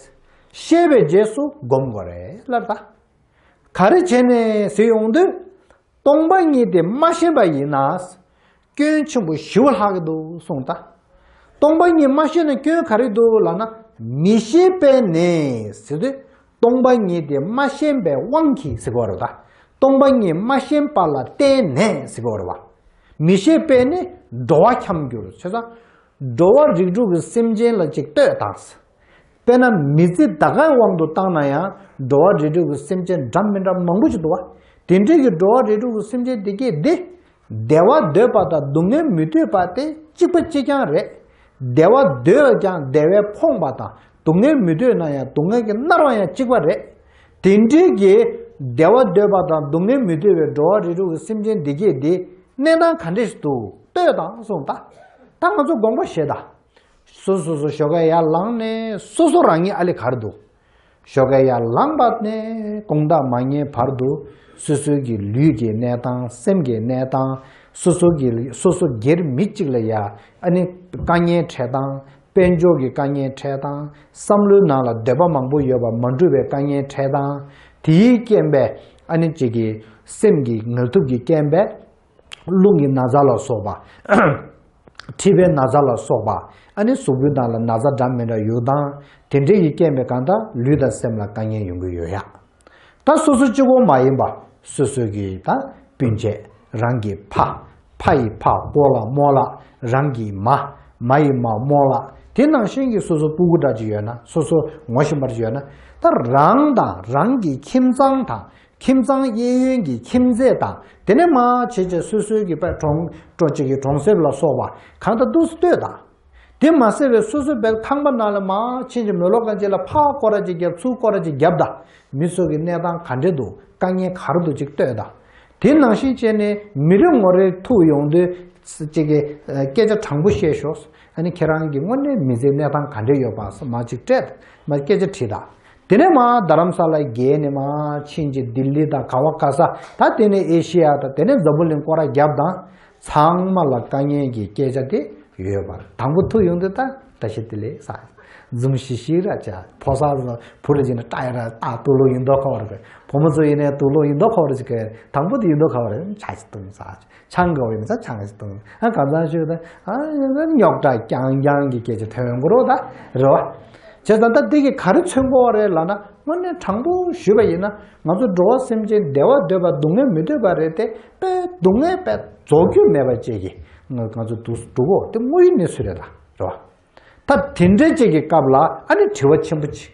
ཤེས་པའི་རྗེས་སུ་སྒོམ་དགོས་རེད་ལབ་ད། ག་རེ་བྱས་ནས་ཟེར་ཡོང་དུས། སྟོང་པ་ཉིད་དེ་མ་ཤེས་པ་ཡིན་ན། སྐྱོན་ཆེན་པོ་ཞེ་པོ་ལྷག་གི་འདུག་གསུངས་ད། སྟོང་པ་ཉིད་མ་ཤེས་ན་སྐྱོན་ག་རེ་འདུག་ལབ་ན། མི་ཤེས་པས་ནི་ཟེར་དུས། སྟོང་པ་ཉིད་དེ་མ་ཤེས་པའི་དབང་གིས་ཟེར་གྱི་ཡོད་རེད་ད། སྟོང་པ་ཉིད་མ་ཤེས་པ་ལ་བརྟེན་ནས་ཟེར་གྱི་ཡོད་རེད་བ། མི་ཤེས་པས་ནི་འགྲོ་བ་འཁྱམས་གྱུར། བྱས་ཙང་། འགྲོ་བ་རིགས་དྲུག་གི་སེམས་ཅན་ལ་ཅིག་ལྟོས་དང་། དཔེར་ན་མི་ཚེ་ད་གའི་དབང་དུ་བཏང་ན་ཡང་འགྲོ་བ་རིགས་དྲུག་གི་སེམས་ཅན་འདྲ་མི་འདྲ་མང་པོ་ཅིག་འདུག་བ། དེ་འདྲའི་གི་འགྲོ་བ་རིགས་དྲུག་གི་སེམས་ཅན་དེ་གས་དེ། བདེ་བ་འདོད་པ་དང་སྡུག་བསྔལ་མི་འདོད་པ་དེ་གཅིག་པ་གཅིག་རྐྱང་རེད། བདེ་བ་འདོད་ཀྱང་བདེ་བས་ཕོངས་པ་དང་ སྡུག་བསྔལ་མི་འདོད་ན་ཡང་སྡུག་བསྔལ་གྱིས་མནར་བ་ཡང་གཅིག་པ་རེད། དེ་འདྲའི་གི་བདེ་བ་འདོད་པ་དང་སྡུག་བསྔལ་མི་འདོད་པའི་འགྲོ་བ་རིགས་དྲུག་གི་སེམས་ཅན་འདི་གས་འདི་གནས་སྟངས་ག་འདྲ་ཞིག་འདུག་ལྟོས་དང་གསུངས། ད་ད་ང་ཚོ་དགོངས་པ་བཞེས་དང་། སོ་སོ་སོ་ཞོགས་ཀས་ཡར་ལངས་ནས་སོ་སོ་རང་ཉིད་ཨ་ལེ་ག་རེ་འདུག་ཞོགས་ཀས་ཡར་ལངས་པ་ནས་དགོང་དག་མ་ཉལ་བར་དུ་སོ་སོའི་གི་ལུས་ཀྱི་གནས་སྟངས། སེམས་ཀྱི་གནས་སྟངས། སོ་སོ་གི་སོ་སོ་སྒེར་མི་གཅིག་ལ་ཡ་ཨ་ནི་དཀའ་ངལ་འཕྲད་སྟངས། དཔལ་འབྱོར་གྱི་དཀའ་ངལ་འཕྲད་སྟངས། བསམ་བློའི་ནང་ལ་འདོད་པ་མང་པོ་ཡོད་པ་མ་འགྲུབ་པའི་དཀའ་ངལ་འཕྲད་སྟངས། དེའི་རྐྱེན་པས་ཨ་ནི་གཅིག་གི་སེམས་ཀྱི་ངལ་དུབ་ཀྱི་རྐྱེན་པས། རླུང་གི་ན་ཚ་ལ་སོགས་པ། མཁྲིས་པའི་ན་ཚ་ལ་སོགས་པ། ཨ་ནི་གཟུགས་པོའི་ནང་ལ་ན་ཚ་འདྲ་མི་འདྲ་ཡོང་སྟངས། དེ་འདྲའི་ཡི་རྐྱེན་པས་གང་ལྟར་ལུས་དང་སེམས་ལ་དཀའ་ངལ་ཡོང་གི་ཡོད་ཡ། ད་སོ་སོ་གཅིག་པོ་མ་ཡིན་པ། སོ་སོ་གི་ད་སྤུན་མཆེད། རང་གི་ཕ། ཕ་ཡི་ཕ་ཀོ་ལ་རྨོ་ལགས། རང་གི་མ། མ་ཡི་མ་རྨོ་ལགས། དེ་ནང་བཞིན་གྱི་སོ་སོ་སྤུ་གུ་འདྲ་ཅིག་ཡོད་ན། སོ་སོ་ངོ་ཤེས་པ་ཅིག་ཡོད་ན། ད་རང་དང་རང་གི་ཁྱིམ་ཚང་དང་། ཁྱིམ་ཚང་གཡས་གཡོན་གྱི་ཁྱིམ་མཚེས་དང་། དེ་ནས་མར་བྱས་བྱས་སོ་སོའི་གི་པའི་གྲོང་གྲོང་གཅིག་གི་གྲོང་གསེབ་ལ་སོགས་པ་གང་ལྟར་འདུག་སེ་ལྟོས་དང་། དེ་མ་ཟད་པའི་སོ་སོའི་པའི་ཁང་པ་ནང་ལ་མར་ཕྱིན་ཅིག་མོལ་ལོག་གང་ཅིག་ལ་ཕར་སྐོར་ར་ཅིག་བརྒྱབ། ཚུར་སྐོར་ར་ཅིག་བརྒྱབ་དང་། མི་ཚོ་གི་གནས་སྟངས་ག་འདྲས་འདུག་དཀའ་ངལ་ག་རེ་འདུག་ཅིག་ལྟོས་དང་། དེ་ནང་བཞིན་བྱས་ནས་མི་རེ་ངོ་རེ་ཐུག་ཡོང་དུས་ཅིག་གི་སྐད་ཆ་དྲང་པོ་བཤད་ཤོག་ཨ་ནི་ཁྱེད་རང་གི་དངོས་གནས་མི་ཚེའི་གནས་སྟངས་ག་འདྲས་ཡོད་པ་མར་ཅིག་སྤྲད། མར་སྐད་ཆ་དྲིས་དང་། དེ་ནས་མར་རྡ་རམ་ས་ལ་བརྒལ་ནས་མར་ཕྱིན་ཅིག་ལྡི་ལི་དང་ག་བ་ག་ས། ད་དེ་ནས་ཨེ་ཤེ་ཡ་དང་། དེ་ནས་འཛམ་བུ་གླིང་སྐོར་ར་བརྒྱབ་དང་། ཚང་མ་ལ་དཀའ་ངལ་གྱི་སྐད་ཆ་དེ་ཡོད་པ་རེད། དང་པོ་ཐུག་ཡོང་དུས་ད་བཀྲ་ཤིས་བདེ་ལེགས་ཟེར། འཛུམ་ཞིག་ཞིག་ར་བྱས། ཕོ་གསར་བུ་ར་ཅིག་ན་སྐྲ་ཡ་ར་ད་དུག་ལོག་ཡིན་མདོག་ཁ་པོ་རེད། བུ་མོ་ཚོ་ཡིན་ནའི་དུག་ལོག་ཡིན་མདོག་ཁ་པོ་རེད། ཅིག་དང་པོ་དེ་ཡིན་མདོག་ཁ་པོ་རེད། ཆ་ཞིག་བཏུང་ཟེར། ཆང་དགའ་བོ་ཡིན་ན་ཆང་ཞིག་བཏུང་། ཨ་གང་ཚང་ཞུ་ད། ཨ་རྙོག་དྲ་རྐྱང་རྐྱང་གི་སྐད་ཆ་ཐོན་ཡོང་གི་རེད་ད། རེད་བ། བྱས་ཙང་ད་འདི་གིས་ག་རེ་མཚོན་གྱི་ཡོད་རེད་ལབ་ན། དངོས་གནས་དྲང་པོ་ཞུས་པ་ཡིན་ན། ང་ཚོ་འགྲོ་བ་སེམས་ཅན་བདེ་བ་འདོད་པ་སྡུག་བསྔལ་མི་འདོད་པ་རེད་དེ། དཔེ་སྡུག་བསྔལ་དཔེ་རྫོགས་རྒྱུ་མེད་པ་ཅིག་གིས་ང་ང་ཚོ་འདུག་འགྲོ་གི་ཡོད། དེ་དངོས་ཡོད་གནས་ཚུལ་རེད་ད། རེད་བ། ད་དེ་འདྲའི་ཅིག་གི་སྐབས་ལ་ཨ་ནི་དྲི་བ་ཆེན་པོ་ཅིག་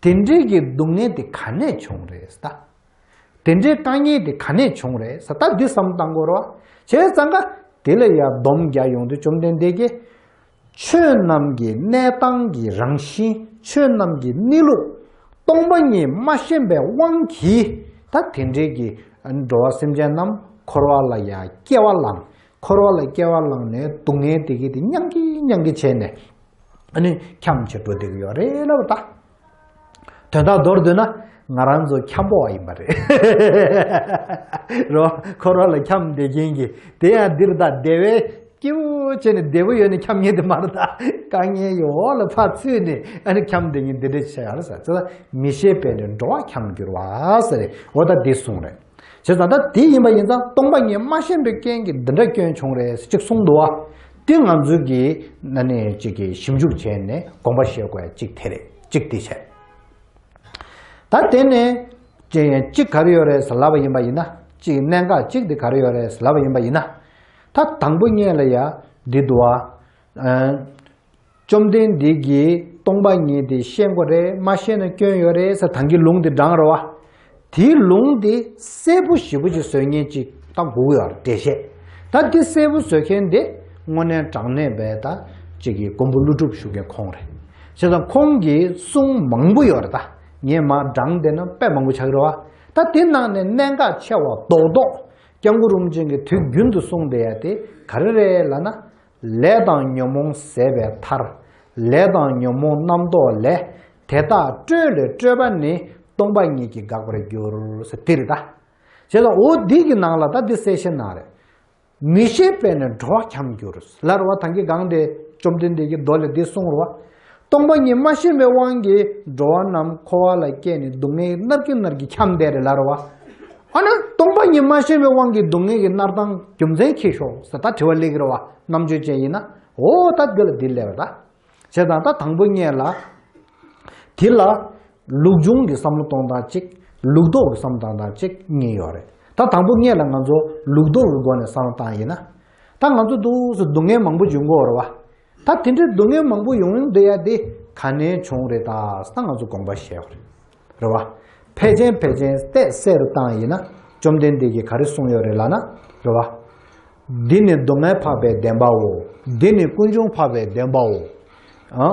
དེ་འདྲའི་གི་སྡུག་བསྔལ་དེ་ག་ནས་བྱུང་རེད་ད། དེ་འདྲའི་དཀའ་ངལ་དེ་ག་ནས་བྱུང་རེད་ཟེར། ད་འདི་བསམ་བློ་བཏང་དགོས་རེད་བ། བྱས་ཙང་ཀ་དེ་ལ་ཡ་སྡོམ་རྒྱག་ཡོང་དུས་བཅོམ་ལྡན་འདས་ཀྱིས། ཆོས་རྣམས་ཀྱི་གནས་སྟངས་ཀྱི་རང་བཞིན། ཆོས་རྣམས་ཀྱི་གནས་ལུགས། སྟོང་པ་ཉིད་མ་ཤེས་པའི་དབང་གིས། ད་དེ་འདྲའི་གི་འགྲོ་བ་སེམས་ཅན་རྣམས་འཁོར་བ་ལ་ཡ་སྐྱེ་བ་བླངས། འཁོར་བ་ལ་སྐྱེ་བ་བླངས་ནས་སྡུག་བསྔལ་དེ་གི་དེ་མྱང་གི་མྱང་གི་བྱས་ནས། ཨ་ནི་འཁྱམས་བྱས་འགྲོ་བསྡད་ཀྱི་ཡོད་རེད་ལབ་པ་ད། དོན་དག་མདོར་བསྡུས་ན། ང་རང་ཚོ་འཁྱམ་པོ་བ་ཡིན་པ་རེད། རོ། འཁོར་བ་ལ་འཁྱམས་བསྡད་མཁན་གྱི་དེ་ཡང་འདིར་ད་བདེ་བའི་སྐྱིད་པོ་བྱས་ནས་བདེ་པོ་ཡོད་ནས་འཁྱམ་མཁན་དེ་མ་རེད་ད། དཀའ་ངལ་གྱི་འོག་ལ་ཕར་ཚུད་ནས་ཨ་ནི་འཁྱམས་བསྡད་མཁན་འདི་འདྲ་ཆགས་ཡོད་རེད་ཟེར། ཙི་ད་མི་ཤེས་པས་ནི་འགྲོ་བ་འཁྱམས་འགྱུར་བ་ཟེར་རེད། འོ་ད་འདི་གསུངས་རེད། བྱས་ཙང་ད་དེ་ཡིན་པ་ཡིན་ཙང་སྟོང་པ་ཉིད་མ་ཤེས་པའི་རྐྱེན་གྱིས་འདི་འདྲ་སྐྱོན་བྱུང་རེད་ཟེར་གཅིག་གསུངས་འདུག་བ། དེ་ང་ཚོའི་གི་ན་ནས་གཅིག་གི་ཞིབ་འཇུག་བྱས་ནས་དགོངས་པ་བཞེས་དགོས་ཡ་གཅིག་དེ་རེད། གཅིག་དེ་བྱས། ད་དེ་ནས་གཅིག་ག་རེ་ཡོད་རེད་ཟེར་ལབ་པ་ཡིན་པ་ཡིན་ན། གཅིག་གནད་འགག་གཅིག་དེ་ག་རེ་ཡོད་རེད་ཟེར་ལབ་པ་ཡིན་པ་ཡིན་ན། ད་དང་པོ་ཉིད་ལ་ཡ་འདི་འདུག་བ། བཅོམ་ལྡན་འདས་ཀྱིས་སྟོང་པ་ཉིད་དེ་ཤེས་དགོས་རེད། མ་ཤེས་ན་སྐྱོན་ཡོད་རེད་ཟེར་ད་གིན་ལུང་དེ་དྲངས་རེད་བ། དེའི་ལུང་དེ་གསལ་པོ་ཞེ་པོ་ཅིག་བཟོ་མཁན་ཅིག་ད་དགོས་ཀྱི་ཡོད་རེད། འགྲེལ་བཤད། ད་དེ་གསལ་པོ་བཟོ་མཁན་དེ་དངོས་གནས་དྲང་གནས་པའི་ད་ཅིག་གི་མགོན་པོ་ཀླུ་སྒྲུབ་ཞུ་མཁན་ཁོང་རེད། བྱས་ཙང་ཁོང་གི་གསུང་མང་པོ་ཡོད་རེད། ད་ངས་མར་དྲངས་བསྡད་ན་དཔེ་མང་པོ་ཆགས་ཀྱི་རེད་བ། ད་དེ་ནང་ནས་གནད་འགག་ཆེ་བ་རྡོག་རྡོག་སྐྱབས་མགོན་རིན་པོ་ཆེ་གིས་དུས་རྒྱུན་དུ་གསུངས་བསྡད་ཡ་དེ་ག་རེ་རེད་ལབ་ན། ལས་དང་ཉོན་མོངས་ཟད་པའི་མཐར། ལས་དང་ཉོན་མོངས་རྣམ་རྟོག་ལས། དེ་དག་སྤྲོས་ལས་སྤྲོས་པ་ནི། སྟོང་པ་ཉིད་ཀྱིས་འགག་པར་འགྱུར་ཟེར་དེ་རེད་ད། བྱས་ཙང་འོ་འདི་གི་ནང་ལ་ད་འདི་གསལ་བཤད་གནང་རེད། མི་ཤེས་པས་ནི་འགྲོ་བ་འཁྱམས་འགྱུར་ལབ་རེད་བ། ད་གིན་སྒང་དེ་བཅོམ་ལྡན་འདས་ཀྱིས་མདོ་ལས་འདི་གསུངས་རེད་བ། སྟོང་པ་ཉིད་མ་ཤེས་པའི་དབང་གིས་འགྲོ་བ་རྣམས་འཁོར་བ་ལ་སྐྱེས་ནས་སྡུག་བསྔལ་མནར་གྱིན་མནར་གྱིན་འཁྱམས་བསྡད་རེད་ལབ་རེད་བ། ཨ་ནི་སྟོང་པ་ཉིད་མ་ཤེས་པའི་དབང་གིས་སྡུག་བསྔལ་གྱི་མནར་སྟངས་རྒྱུ་མཚན་ཁྱེར་ཤོག་ཟེར་ད་དྲི་བ་སླེབས་ཀྱི་རེད་བ། རྣམ་དཔྱོད་ཅན་ཡིན་ན། འོ་ད་འདི་ལ་འདི་སླེབས་རེད་ད། བྱས་ཙང་ད་དང་པོ་ཉིད་ལ། དེ་ལ་ལུགས་འབྱུང་གི་བསམ་བློ་གཏོང་སྟངས་གཅིག་ལུགས་ལྡོག་གི་བསམ་བློ་གཏོང་སྟངས་གཅིག་གཉིས་ཡོད་རེད། ད་དང་པོ་ཉིད་ལ་ང་ཚོ་ལུགས་ལྡོག་གི་སྒོ་ནས་བསམ་བློ་བཏང་ཡིན་ན། ད་ང་ཚོ་འདུག་སེ་སྡུག་བསྔལ་མང་པོ་འབྱུང་གི་ཡོད་རེད་བ། ད་དེ་འདྲའི་སྡུག་བསྔལ་མང་པོ་ཡོང་བསྡད་ཡ་དེ་ག་ནས་བྱུང་རེད་ད་ཟེར་ན་ང་ཚོ་དགོངས་པ་བཞེས་དགོས་རེད། རེད་བ། ཕལ་ཆེར་ཕལ་ཆེར་བལྟས་གསལ་རུ་བཏང་ཡིན་ན། བཅོམ་ལྡན་འདས་ཀྱིས་ག་རེ་གསུངས་ཡོད་རེད་ལབ་ན། རེད་བ། འདི་ནི་སྡུག་བསྔལ་འཕགས་པའི་བདེན་པའོ། འདི་ནི་ཀུན་འབྱུང་འཕགས་པའི་བདེན་པའོ། ཨ།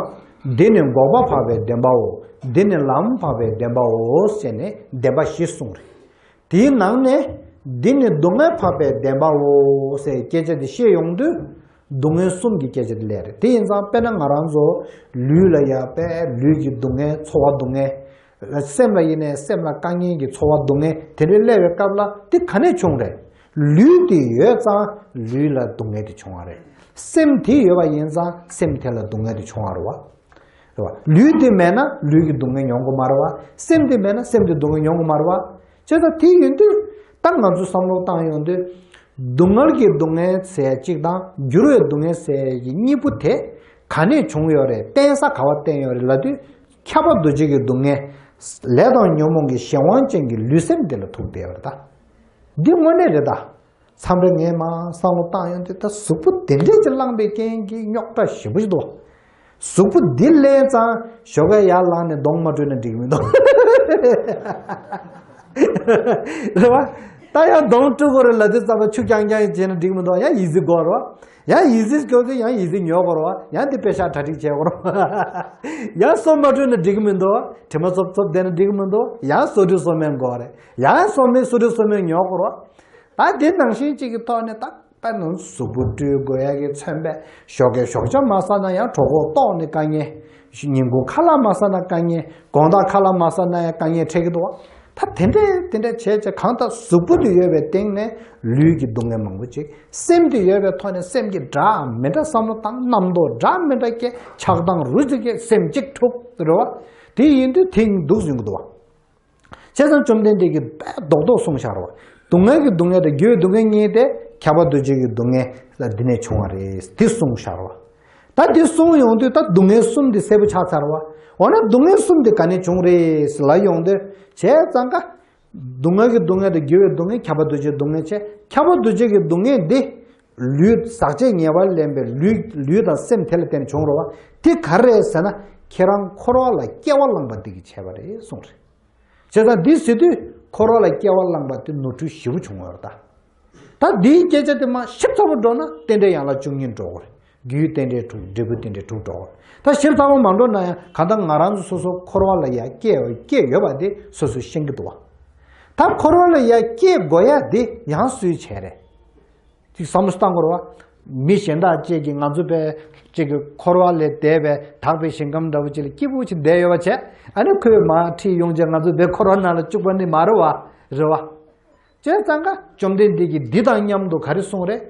འདི་ནི་འགོག་པ་འཕགས་པའི་བདེན་པའོ། འདི་ནི་ལམ་འཕགས་པའི་བདེན་པའོ་ཟེར་ནས་བདེན་པ་བཞི་གསུངས་རེད། དེའི་ནང་ནས་འདི་ནི་སྡུག་བསྔལ་འཕགས་པའི་བདེན་པའོ་ཟེར་སྐད་ཆ་དེ་བཤད་ཡོང་དུས། སྡུག་བསྔལ་གསུམ་གྱི་སྐད་ཆ་དེ་སླེབས་རེད། དེ་ཡིན་ཙང་དཔེར་ན་ང་རང་ཚོ་ལུས་ལ་ཡ་དཔེ་ལུས་ཀྱི་སྡུག་བསྔལ་ཚོར་བ་སྡུག་བསྔལ། སེམས་ལ་ཡིན་ནའི་སེམས་ལ་དཀའ་ངལ་གྱི་ཚོར་བ་སྡུག་བསྔལ་དེ་འདྲ་སླེབས་པའི་སྐབས་ལ་དེ་ག་ནས་བྱུང་རེད། ལུས་དེ་ཡོད་ཙང་ལུས་ལ་སྡུག་བསྔལ་དེ་བྱུང་བ་རེད། སེམས་དེ་ཡོད་པ་ཡིན་ཙང་སེམས་དེ་ལ་སྡུག་བསྔལ་དེ་བྱུང་བ་རེད་བ། རེད་བ། ལུས་དེ་མེད་ན་ལུས་ཀྱི་སྡུག་བསྔལ་མྱོང་གི་མ་རེད་བ། སེམས་དེ་མེད་ན་སེམས་དེ་སྡུག་བསྔལ་མྱོང་གི་མ་རེད་བ། བྱས་ཙང་དེ་ཡིན་དུས་ད་ང་ཚོས་བསམ་བློ་བཏང་ཡོང་དུས། སྡུག་བསྔལ་གྱི་སྡུག་བསྔལ་ཟེར་གཅིག་དང་འགྱུར་བའི་སྡུག་བསྔལ་ཟེར་གྱི་གཉིས་པོ་དེ་ག་ནས་བྱུང་ཡོད་རེད། བརྟེན་ས་ག་བ་བརྟེན་ཡོད་རེད་ལབ་དུས། ཁྱབ་པ་འདུ་བྱེད་ཀྱི་སྡུག་བསྔལ། ལས་དང་ཉོན་མོངས་ཀྱི་གཞན་དབང་ཅན་གྱི་ལུས་སེམས་དེ་ལ་ཐུག་བསྡད་ཡོད་རེད་ད། འདི་དངོས་གནས་རེད་ད། མཚམས་རེ་ངས་མར་བསམ་བློ་བཏང་ཡོང་དུས་ད་གཟུགས་པོ་དེ་འདྲས་ཀྱི་བླངས་པའི་རྐྱེན་གྱིས་རྙོག་དྲ་ཞེ་པོ་ཞིག་འདུག་གཟུགས་པོ་འདི་ལེན་ཙང་ཞོགས་ཀས་ཡར་ལངས་ནས་གདོང་མ་བཀྲུས་ན་འགྲིག་མི་འདུག་རེད་བ། ད་ཡང་གདོང་བཀྲུ་དགོས་རེད་ལབ་དུས་ཙམ་པ་ཆུ་རྐྱང་རྐྱང་བྱས་ན་འགྲིག་མི་འདུག་ཡང་ཡི་ཙི་དགོས་རེད་བ། ཡང་ཡི་ཙི་དགོས་དུས་ཡང་ཡི་ཙི་ཉོ་དགོས་རེད་བ། ཡང་དེ་པེ་ཤག་གྲ་སྒྲིག་བྱེད་དགོས་རེད་བ། ཡང་སོ་མ་བཀྲུས་ན་འགྲིག་མི་འདུག་དྲི་མ་ཙོབ་ཙོབ་བསྡད་ན་འགྲིག་མི་འདུག་ཡང་སོ་བཀྲུ་སོ་སྨན་དགོས་རེད། ཡང་སོ་སྨན་སོ་བཀྲུ་སོ་སྨན་ཉོ་དགོས་རེད་བ། ད་དེ་ནང་བཞིན་གཅིག་གི་ཐོག་ནས་ད་ད་ནང་གཟུགས་པོ་བཀྲུ་དགོས་ཡ་གི་མཚོན་པས་ཞོགས་ཀས་ཞོགས་ཇ་མ་ཟ་ན་ཡང་གྲོད་ཁོག་ལྟོགས་ནས་དཀའ་ངལ། ཉིན་གུང་ཁ་ལག་མ་ཟ་ན་དཀའ་ངལ། དགོང་དག་ཁ་ལག་མ་ཟ་ན་ཡང་དཀའ་ངལ་འཕྲད་ཀྱི་འདུག་བ། ད་དེ་འདྲས་དེ་འདྲས་བྱས་བྱས་གང་ལྟར་གཟུགས་པོ་དེ་ཡོད་པའི་སྟེང་ནས་ལུས་ཀྱི་སྡུག་བསྔལ་མང་པོ་ཅིག་སེམས་དེ་ཡོད་པའི་ཐོག་ནས་སེམས་ཀྱི་འདྲ་མི་འདྲ་བསམ་བློ་བཏང་རྣམ་རྟོག་འདྲ་མི་འདྲ་སྐྱེ་ཆགས་སྡང་རུ་ཅིག་སྐྱེ་སེམས་གཅིག་འཁྲུག་རེད་བ། དེ་ཡིན་དུས་དེ་སྡུག་ཟིན་གྱི་འདུག་བ། བྱས་ཙང་བཅོམ་ལྡན་འདས་ཀྱིས་རྡོག་རྡོག་གསུངས་བཞག་རེད་བ། སྡུག་བསྔལ་གྱི་སྡུག་བསྔལ་དང་འགྱུར་བའི་སྡུག་བསྔལ་གཉིས་དེ་ཁྱབ་པ་འདུ་བྱེད་ཀྱི་སྡུག་བསྔལ་ལ་འདི་ནས་བྱུང་བ་རེད་འདི་གསུངས་བཞག་རེད་བ། ད་འདི་གསུངས་ཡོང་དུས་ད་སྡུག་བསྔལ་གསུམ་འདི་གསལ་པོ་ཆགས་ཚར་བ། འོ་ན་སྡུག་བསྔལ་གསུམ་འདི་ག་ནས་བྱུང་རེད་ལབ་ཡོང་དུས་བྱས་ཙང་ཀ་སྡུག་བསྔལ་གྱི་སྡུག་བསྔལ་དང་འགྱུར་བའི་སྡུག་བསྔལ་ཁྱབ་པ་འདུ་བྱེད་སྡུག་བསྔལ་བྱས་ཁྱབ་པ་འདུ་བྱེད་ཀྱི་སྡུག་བསྔལ་འདི་ལུས་ཟག་བཅས་ཉེ་བར་ལེན་པའི་ལུས་ལུས་དང་སེམས་དེ་ལ་བརྟེན་ནས་བྱུང་རེད་བ། དེ་ག་རེ་རེད་ཟེར་ན་ཁྱེད་རང་འཁོར་བ་ལ་སྐྱེ་བ་བླངས་པ་འདི་གིས་བྱས་པ་རེད་གསུངས་རེད། བྱས་ཙང་འདི་ཟེར་དུས་འཁོར་བ་ལ་སྐྱེ་བ་བླངས་པ་དེ་ནོར་འཁྲུལ་ཞེ་པོ་བྱུང་བ་རེད་ད། ད་འདིའི་སྐད་ཆ་དེ་མ་ཞིབ་ཚགས་པོ་འགྲོ་ན་རྟེན་འབྲེལ་ཡན་ལག་བཅུ་གཉིས་འགྲོ་གི་རེད། རྒྱུའི་རྟེན་འབྲེལ་དྲུག་འབྲས་བུའི་རྟེན་འབྲེལ་དྲུག་འགྲོ་གི་རེད། ད་ཞིབ་ཚགས་པོ་མ་འགྲོ་ན་ཡང་གང་ལྟར་ང་རང་ཚོ་སོ་སོ་འཁོར་བ་ལ་ཡ་སྐྱེ་སྐྱེ་ཡོད་པ་དེ་སོ་སོས་ཤེས་ཀྱི་འདུག་བ། ད་འཁོར་བ་ལ་ཡ་སྐྱེ་དགོས་ཡ་དེ་ཡང་སུའི་བྱས་རེད། ཅིག་བསམ་བློ་བཏང་དགོས་རེད་བ། མི་གཞན་དག་ཅིག་གིས་ང་ཚོ་བས་ཅིག་གི་འཁོར་བ་ལས་འདས་པའི་དག་པའི་ཞིང་ཁམས་འདྲ་བོ་ཅིག་ལ་སྐྱིད་པོ་ཅིག་བསྡད་ཡོད་པ་བྱས་ཨ་ནི་ཁོས་མར་ཁྲིད་ཡོང་བྱས་ང་ཚོ་བས་འཁོར་བ་ནང་ལ་བཅུག་པ་ནི་མ་རེད་བ། རེད་བ། བྱས་ཙང་ཀ་བཅོམ་ལྡན་འདས་ཀྱིས་འདི་དང་མཉམ་དུ་ག་རེ་གསུངས་རེད།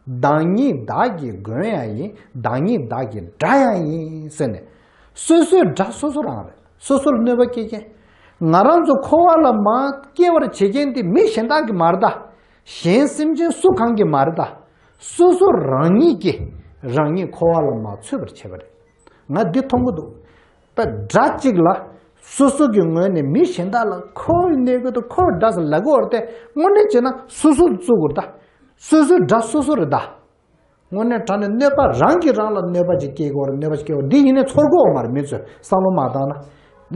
བདག་ཉིད་བདག་གི་མགོན་ཡང་ཡིན། བདག་ཉིད་བདག་གི་དགྲ་ཡང་ཡིན་ཟེར་ནས། སོ་སོའི་དགྲ་སོ་སོ་རང་རེད། སོ་སོ་ལ་གནོད་པ་སྐྱེལ་མཁན། ང་རང་ཚོ་འཁོར་བ་ལ་མར་སྐྱེ་བར་བྱེད་མཁན་དེ་མི་གཞན་དག་གི་མ་རེད་ད། གཞན་སེམས་ཅན་སུ་གང་གི་མ་རེད་ད། སོ་སོ་རང་ཉིད་ཀྱིས་རང་ཉིད་འཁོར་བ་ལ་མར་ཚུད་པར་བྱེད་པ་རེད། ང་འདི་མཐོང་གི་འདུག་པ་དགྲ་གཅིག་ལ་སོ་སོ་གི་ངོས་ནས་མི་གཞན་དག་ལ་ཁོ་གནོད་གི་འདུག་ཁོ་དགྲ་ཟེར་ལབ་གི་ཡོད་རེད་དེ་དངོས་གནས་བྱས་ན་སོ་སོ་བཙུགས་དགོས་རེད་ད། སོ་སོའི་དགྲ་སོ་སོ་རེད་ད། དངོས་གནས་དྲང་གནས་གནོད་པ་རང་གིས་རང་ལ་གནོད་པ་ཅིག་སྐྱེལ་གི་ཡོད་རེད། གནོད་པ་ཅིག་སྐྱེལ་བ་འདི་ཡིན་ནའི་ཚོར་གི་ཡོད་མ་རེད། མི་ཚོས་བསམ་བློ་མ་བཏང་ན།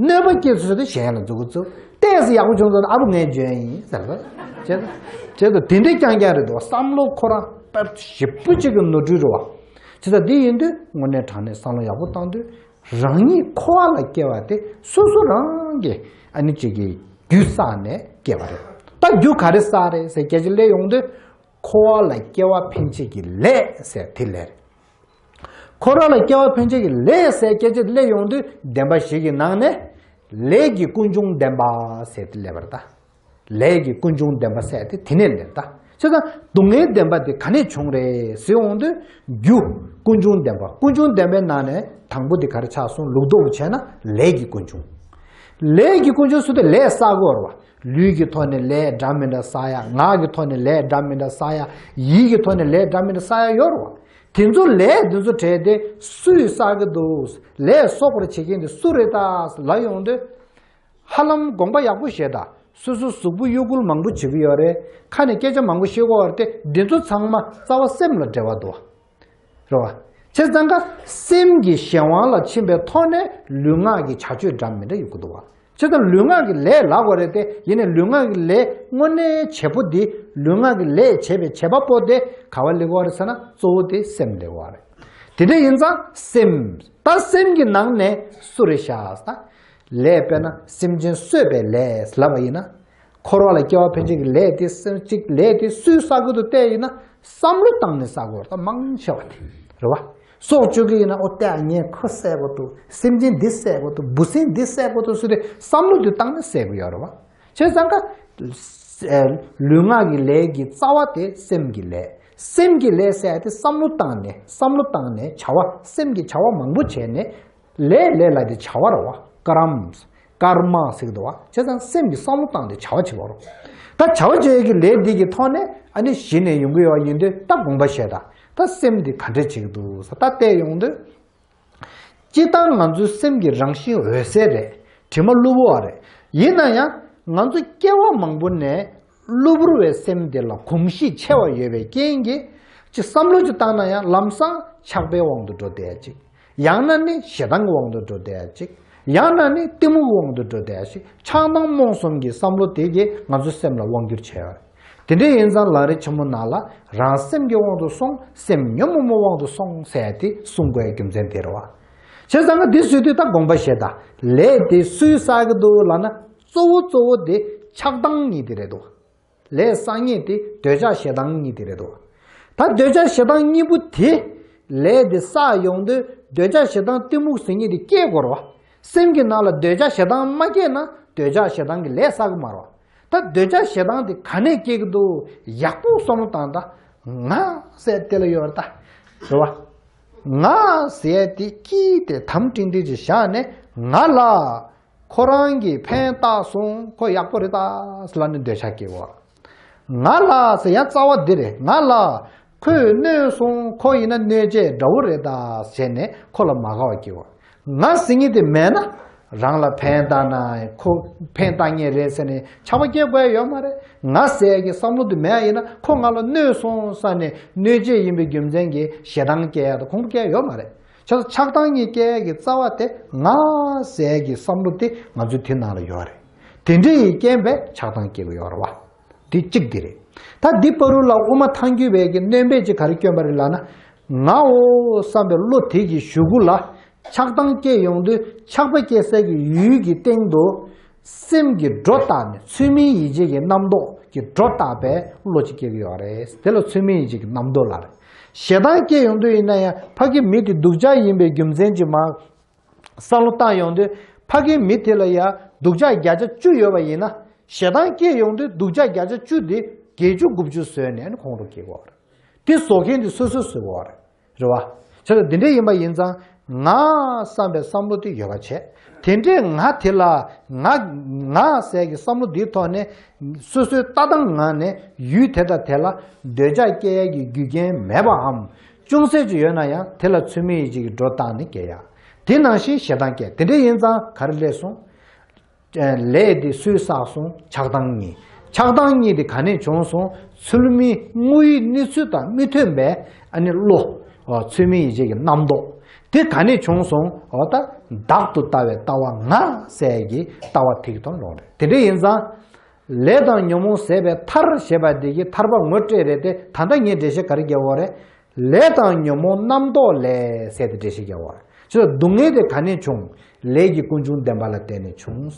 གནོད་པ་སྐྱེལ་ཚུལ་དེ་གཞན་ལ་འཛུགས་གི་བཙུགས་ཏོག་ཙམ་ཡག་པོ་བྱུང་ཚར་ན་ཨ་བུ་ངས་འཇོན་ཡིན་ཟེར་ལ། བྱས་ཙང་བྱས་ཙང་དེ་འདྲའི་རྐྱང་རྐྱང་རེད་འདུག་བསམ་བློ་ཁོ་རང་དཔེ་ཞེ་པོ་ཅིག་གི་ནོར་འཁྲུལ་རེད་བ། བྱས་ཙང་འདི་ཡིན་དུས་དངོས་གནས་དྲང་གནས་བསམ་བློ་ཡག་པོ་བཏང་དུས། རང་ཉིད་འཁོར་བ་ལ་སྐྱེ་བ་དེ་སོ་སོ་རང་གིས་ཨ་ནི་གཅིག་གིས་རྒྱུ་བསགས་ནས་སྐྱེ་བ་རེད། ད་རྒྱུ་ག་རེ་བསགས་རེད་ཟེར་སྐད་ཆ་སླེབས་ཡོང་དུས། འཁོར་བ་ལ་སྐྱེ་བ་འཕེན་བྱེད་ཀྱི་ལས་ཟེར་དེ་ལས་རེད། འཁོར་བ་ལ་སྐྱེ་བ་འཕེན་བྱེད་ཀྱི་ལས་ཟེར་སྐད་ཆ་སླེབས་ཡོང་དུས་བདེན་པ་བཞི་གི་ནང་ནས་ལས་ཀྱི་ཀུན་འབྱུང་བདེན་པ་ཟེར་དེ་སླེབས་པ་རེད་ད། ལས་ཀྱི་ཀུན་འབྱུང་བདེན་པ་ཟེར་དེ་དེ་ནས་སླེབས་ད། བྱས་ཙང་སྡུག་བསྔལ་བདེན་པ་དེ་ག་ནས་བྱུང་རེད་ཟེར་འོང་དུས་རྒྱུ་ཀུན་འབྱུང་བདེན་པ། ཀུན་འབྱུང་བདེན་པའི་ནང་ནས་དང་པོ་དེ་ག་རེ་ཆགས་སོང་ལུགས་ལྡོག་བྱས་ན་ལས་ཀྱི་ཀུན་འབྱུང་། ལས་ཀྱི་ཀུན་འབྱུང་ཟེར་དུས་ལས་བསགས་དགོས་རེད་བ། ལུས་ཀྱི་ཐོག་ནས་ལས་འདྲ་མི་འདྲ་བསགས་ཡ། ངག་གི་ཐོག་ནས་ལས་འདྲ་མི་འདྲ་བསགས་ཡ། ཡིད་ཀྱི་ཐོག་ནས་ལས་འདྲ་མི་འདྲ་བསགས་ཡ་ཡོད་རེད་བ། དེ་ཚོ་ལས་དེ་ཚོ་བྲལ་ཏེ་སུས་བསགས་ཀྱི་འདུག་ལས་གསོག་པར་བྱེད་མཁན་དེ་སུ་རེད་ད་ལབ་ཡོང་དུས། ཧ་ལམ་དགོངས་པ་ཡག་པོ་བཞེས་དང་། སོ་སོ་གཟུགས་པོ་གཡོ་འགུལ་མང་པོ་བྱེད་ཀྱི་ཡོད་རེད། ཁ་ནས་སྐད་ཆ་མང་པོ་བཤད་ཀྱི་ཡོད་རེད་དེ་འདི་ཚོ་ཚང་མ་རྩ་བ་སེམས་ལ་འབྲེལ་བ་འདུག་བ། རེད་བ། བྱས་ཙང་ཀ་སེམས་ཀྱི་གཞན་དབང་ལ་ཕྱིན་པའི་ཐོག་ནས་ལུས་ངག་གི་བྱ་སྤྱོད་འདྲ་མི་འདྲ་ཡོང་གི་འདུག་བ། བྱས་ཙང་ལུས་ངག་གི་ལས་ལབ་དགོས་རེད་དེ་ཡིན་ནའི་ལུས་ངག་གི་ལས་དངོས་གནས་བྱེད་པོ་འདི་ལུས་ངག་གི་ལས་བྱེད་པའི་བྱེད་པ་པོ་དེ་ག་བ་སླེབས་ཀྱི་ཡོད་རེད་ཟེར་ན་གཙོ་བོ་དེ་སེམས་སླེབས་ཀྱི་ཡོད་རེད། དེ་འདྲ་ཡིན་ཙང་སེམས། ད་སེམས་ཀྱི་ནང་ནས་སུ་རེད་ཤག་ཟེར་ན། ལས་དཔེར་ན་སེམས་ཅན་གསོད་པའི་ལས་ལབ་པ་ཡིན་ན། འཁོར་བ་ལ་སྐྱེ་བ་འཕེན་བྱེད་ཀྱི་ལས་དེ་སེམས་གཅིག་ལས་དེ་སུས་བསགས་ཀྱི་འདུག་བལྟས་ཡིན་ན། བསམ་བློ་བཏང་ནས་བསགས་དགོས་རེད། ད་མང་ཆེ་བ་དེ་རེད་བ། སྲོག་གཅོད་ཀྱི་ཡིན་ན། ཨོ་ལྟས་ངས་ཁོ་བསད་དགོས་འདུག་སེམས་ཅན་འདི་བསད་དགོས་འདུག་འབུ་སྲིན་འདི་བསད་དགོས་འདུག་ཟེར་ཏེ་བསམ་བློ་དེ་བཏང་ནས་བསད་དགོས་ཡོད་རེད་བ། བྱས་ཙང་ཀ་ལུས་ངག་གི་ལས་ཀྱི་རྩ་བ་དེ་སེམས་ཀྱི་ལས། སེམས་ཀྱི་ལས་ཟེར་ཡ་དེ་བསམ་བློ་བཏང་ནས་བསམ་བློ་བཏང་ནས་བྱ་བ་སེམས་ཀྱི་བྱ་བ་མང་པོ་བྱས་ནས། ལས་ལས་ལ་དེ་བྱ་བ་རེད་བ། ཀ་རམ། ཀརྨ་ཟེར་གི་འདུག་བ། བྱས་ཙང་སེམས་ཀྱི་བསམ་བློ་བཏང་སྟེ་བྱ་བ་བྱེད་པ་རེད། ད་བྱ་བ་བྱེད་ཡས་ཀྱི་ལས་འདི་གི་ཐོག་ནས་ཨ་ནི་གཞི་ནས་ཡོང་གི་ཡོད་པ་ཡིན་དུས། ད་དགོངས་པ་བཞེས་དང་། ད་སེམས་འདི་ག་འདྲས་བྱེད་ཀྱི་འདུག་ཟེར་ད་བལྟས་ཡོང་དུས། སྤྱིར་བཏང་ང་ཚོའི་སེམས་ཀྱི་རང་བཞིན་འོད་གསལ་རེད། དྲི་མ་གློ་བུར་བ་རེད། ཡིན་ན་ཡང་ང་ཚོ་སྐྱེ་བ་མང་པོ་ནས་གློ་བུར་བའི་སེམས་དེ་ལ་གོམས་གཤིས་ཆེ་བ་ཡོད་པའི་རྐྱེན་གྱིས། ཅིག་བསམ་བློ་ཅིག་བཏང་ན་ཡང་ལམ་སང་ཆགས་པའི་དབང་དུ་འགྲོ་བསྡད་ཅིག་ཡང་ན་ནི་ཞེ་སྡང་གི་དབང་དུ་འགྲོ་བསྡད་ཅིག་ཡང་ན་ནི་གཏི་མུག་གི་དབང་དུ་འགྲོ་བསྡད་ཅིག་ཆགས་སྡང་རྨོངས་གསུམ་གྱི་བསམ་བློ་དེ་གིས་ང་ཚོའི་སེམས་ལ་དབང་བསྒྱུར་བྱས་ཡོད་རེད། དེ་འདྲ་ཡིན་ཙང་ལམ་རིམ་ཆེན་མོ་ནང་ལ་རང་སེམས་ཀྱི་དབང་དུ་སོང་། སེམས་ཉོན་མོངས་པའི་དབང་དུ་སོང་ཟེར་ཏེ་གསུང་དགོས་རྒྱུ་མཚན་དེ་རེད་བ། བྱས་ཙང་ང་འདི་ཟེར་དུས་ད་དགོངས་པ་བཞེས་དང་། ལས་དེ་སུས་བསགས་ཀྱི་འདུག་ལབ་ན། གཙོ་བོ་གཙོ་བོ་དེ་ཆགས་སྡང་གཉིས་དེ་རེད་འདུག་ལས་བསགས་མཁན་དེ་འདོད་ཆགས་ཞེ་སྡང་གཉིས་དེ་རེད་འདུག་ད་འདོད་ཆགས་ཞེ་སྡང་གཉིས་པོ་དེ་ལས་དེ་བསགས་ཡོང་དུས། འདོད་ཆགས་ཞེ་སྡང་གཏི་མུག་ཟེར་མཁན་དེ་སྐྱེ་དགོས་རེད་བ། སེམས་ཀྱི་ནང་ལ་འདོད་ཆགས་ཞེ་སྡང་མ་སྐྱེས་ན་འདོད་ཆགས་ཞེ་སྡང་གི་ལས་བསགས་ཀྱི་མ་རེད་བ། ད་འདོད་ཆགས་ཞེ་སྡང་དེ་ག་ནས་སྐྱེ་གི་འདུག་ཡག་པོ་བསམ་བློ་བཏང་དང་། ང་ཟེར་དེ་ལ་ཡོད་རེད་ད། རེད་བ། ང་ཟེར་དེ་ཀྱིས་དེ་དམ་སྤྲིན་དེ་ཅིག་བཞག་ནས། ང་ལ་ཁོ་རང་གིས་ཕན་བཏགས་སོང་། ཁོ་ཡག་པོ་རེད་ད་ཟེར་ལབ་ནས་འདོད་ཆགས་སྐྱེ་བ། ང་ལ་ཟེར་ཡང་རྩ་བ་འདི་རེད། ང་ལ་ཁོས་གནོད་སོང་། ཁོ་ཡིན་ན་གནོད་བྱེད་དགྲ་བོ་རེད་ད་ཟེར་ནས་ཁོ་ལ་མ་དགའ་བ་སྐྱེ་བ། ང་ཟེར་མཁན་དེ་མེད་ན། རང་ལ་ཕན་བཏགས་ན་ཁོ་ཕན་བཏགས་མཁན་རེད་ཟེར་ནས་ཆགས་པ་སྐྱེ་དགོས་ཡ་ཡོད་མ་རེད། ང་ཟེར་ཡ་གི་བསམ་བློ་དེ་མེད་ཡ་ཡིན་ན། ཁོ་ང་ལ་གནོད་སོང་བསམ་ནས་གནོད་བྱེད་ཡིན་པའི་རྒྱུ་མཚན་གྱིས་ཞེ་སྡང་སྐྱེ་ཡ་དང་ཁོང་ཁྲོ་སྐྱེ་ཡ་ཡོད་མ་རེད། བྱས་ཙང་ཆགས་སྡང་གཉིས་སྐྱེ་ཡ་གི་རྩ་བ་དེ་ང་ཟེར་ཡ་གི་བསམ་བློ་དེ་ང་ཚོའི་དེ་ནང་ལ་ཡོད་རེད། དེ་འདྲ་ཡི་རྐྱེན་པས་ཆགས་སྡང་སྐྱེ་གི་ཡོད་རེད་བ། དེ་གཅིག་དེ་རེད། ད་འདི་བར་དུ་ལ་དབུ་མ་ཐལ་འགྱུར་བའི་གི་སྣོན་པས་ཅིག་ག་རེ་བསྐྱོན་པ་རེད་ལབ་ན། ངའོ་བསམ་པའི་བློ་དེ་གི་གཞུག་གུ་ལ། ཆགས་སྡང་སྐྱེ་ཡོང་དུས་ཆགས་པ་སྐྱེ་སའི་གི་ཡུལ་གྱི་སྟེང་དུ། སེམས་ཀྱི་སྒྲོ་བཏགས་ནས་ཚུལ་མིན་ཡིད་བྱེད་ཀྱི་རྣམ་རྟོག་གི་སྒྲོ་བཏགས་པའི་བློ་ཅིག་སྐྱེ་གི་ཡོད་རེད། དེ་ལ་ཚུལ་མིན་ཡིད་བྱེད་ཀྱི་རྣམ་རྟོག་ལབ་རེད། ཞེ་སྡང་སྐྱེ་ཡོང་དུས་ཡིན་ན་ཡང་ཕ་གི་མི་དེ་སྡུག་ཅག་ཡིན་པའི་རྒྱུ་མཚན་གྱིས་མ། བསམ་བློ་བཏང་ཡོང་དུས་ཕ་གི་མི་དེ་ལ་ཡ་སྡུག་ཅག་བརྒྱ་ཆ་བཅུ་ཡོད་པ་ཡིན་ན། ཞེ་སྡང་སྐྱེ་ཡོང་དུས་སྡུག་ཅག་བརྒྱ་ཆ་བཅུ་དེ་བརྒྱད་ཅུ་དགུ་བཅུ་བཟོས་ནས་ཁོང་ཁྲོ་སྐྱེ་གི་ཡོད་རེད། དེ་བཟོ་མཁན་དེ་སོ་སོས་བཟོས་པ་རེད། རེད་བ། བྱས་ཙང་འདི་འདྲ་ཡིན་པ་ཡིན་ཙང་ང་བསམ་པའི་བསམ་བློ་དེ་ཡོད་པ་བྱས། དེ་འདྲའི་ང་དེ་ལ་ང་ང་ཟེར་གྱི་བསམ་བློ་འདིའི་ཐོག་ནས་སོ་སོའི་ལྟ་སྟངས་ངང་ནས་ཡུལ་དེ་དང་དེ་ལ་འདོད་ཆགས་སྐྱེ་ཡ་གི་རྒྱུ་རྐྱེན་མེད་པའམ་ཅུང་ཟད་ཅིག་ཡོད་ན་ཡང་དེ་ལ་ཚུལ་མིན་ཡིད་བྱེད་ཀྱི་སྒྲོ་བཏགས་ནས་སྐྱེ་ཡ། དེ་ནང་བཞིན་ཞེ་སྡང་སྐྱེ། དེ་འདྲ་ཡིན་ཙང་ག་རེ་སླེབས་སོང་། ལས་དེ་སུས་བསགས་སོང་། ཆགས་སྡང་གཉིས། ཆགས་སྡང་གཉིས་དེ་ག་ནས་བྱུང་སོང་། ཚུལ་མིན་དངོས་ཡོད་གནས་ཚུལ་དང་མི་མཐུན་པའི་ཨ་ནི་བློ། ཨོ། ཚུལ་མིན་ཡིད་བྱེད་ཀྱི་རྣམ་རྟོག་དེ་ག་ནས་བྱུང་སོང་། ཨོ་ད། བདག་ཏུ་ལྟ་བའི་ལྟ་བ་ང་ཟེར་གྱི་ལྟ་བ་དེ་གི་དོན་ལོག་རེད། དེ་འདྲ་ཡིན་ཙང་། ལས་དང་ཉོན་མོངས་ཟད་པའི་མཐར་ཞེས་པ་འདི་གི་ཐར་པ་ངོ་སྤྲད་རེད་དེ། ད་ལྟ་ངས་འགྲེལ་བཤད་ག་རེ་རྒྱབ་པ་རེད། ལས་དང་ཉོན་མོངས་རྣམ་རྟོག་ལས་ཟེར་ཏེ་འགྲེལ་བཤད་རྒྱབ་པ་རེད། ཅེས་སྡུག་བསྔལ་དེ་ག་ནས་བྱུང་། ལས་ཀྱི་ཀུན་འབྱུང་བདེན་པ་ལ་བརྟེན་ནས་བྱུང་།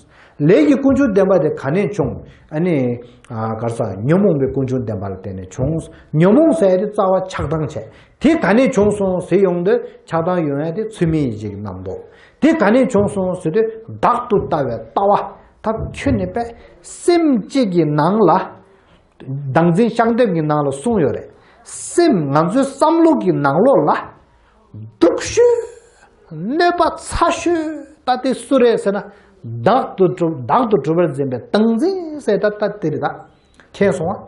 ལས་ཀྱི་ཀུན་འབྱུང་བདེན་པ་དེ་ག་ནས་བྱུང་། ཨ་ནི། ཨ། ག་རེ་ཟེར། ཉོན་མོངས་པའི་ཀུན་འབྱུང་བདེན་པ་ལ་བརྟེན་ནས་བྱུང་། ཉོན་མོངས་ཟེར་ཡ་དེ་རྩ་བ་ཆགས་སྡང་བྱས། དེ་ག་ནས་བྱུང་སོང་ཟེར་ཡོང་དུས་ཆགས་སྡང་ཡོང་ཡ་དེ་ཚུལ་མིན་ཡིད་བྱེད་ཀྱི་རྣམ་རྟོག་དེ་ག་ནས་བྱུང་སོང་ཟེར་དུས་བདག་ཏུ་ལྟ་བའི་ལྟ་བ། ད་ཁྱོད་ནི་པས་སེམས་གཅིག་གི་ནང་ལ། བདག་འཛིན་ཤག་ལྡེབ་ཀྱི་ནང་ལ་གསུངས་ཡོད་རེད། སེམས་ང་ཚོའི་བསམ་བློ་གི་ནང་ལོགས་ལ། སྡུག་ཤོས། གནོད་པ་ཚ་ཤོས་ད་དེ་སུ་རེད་ཟེར་ན། བདག་ཏུ་གྲུབ། བདག་ཏུ་གྲུབ་པར་འཛིན་པའི་བདག་འཛིན་ཟེར་ད་ད་དེ་རེད་ད། མཁྱེན་སོང་ཨ།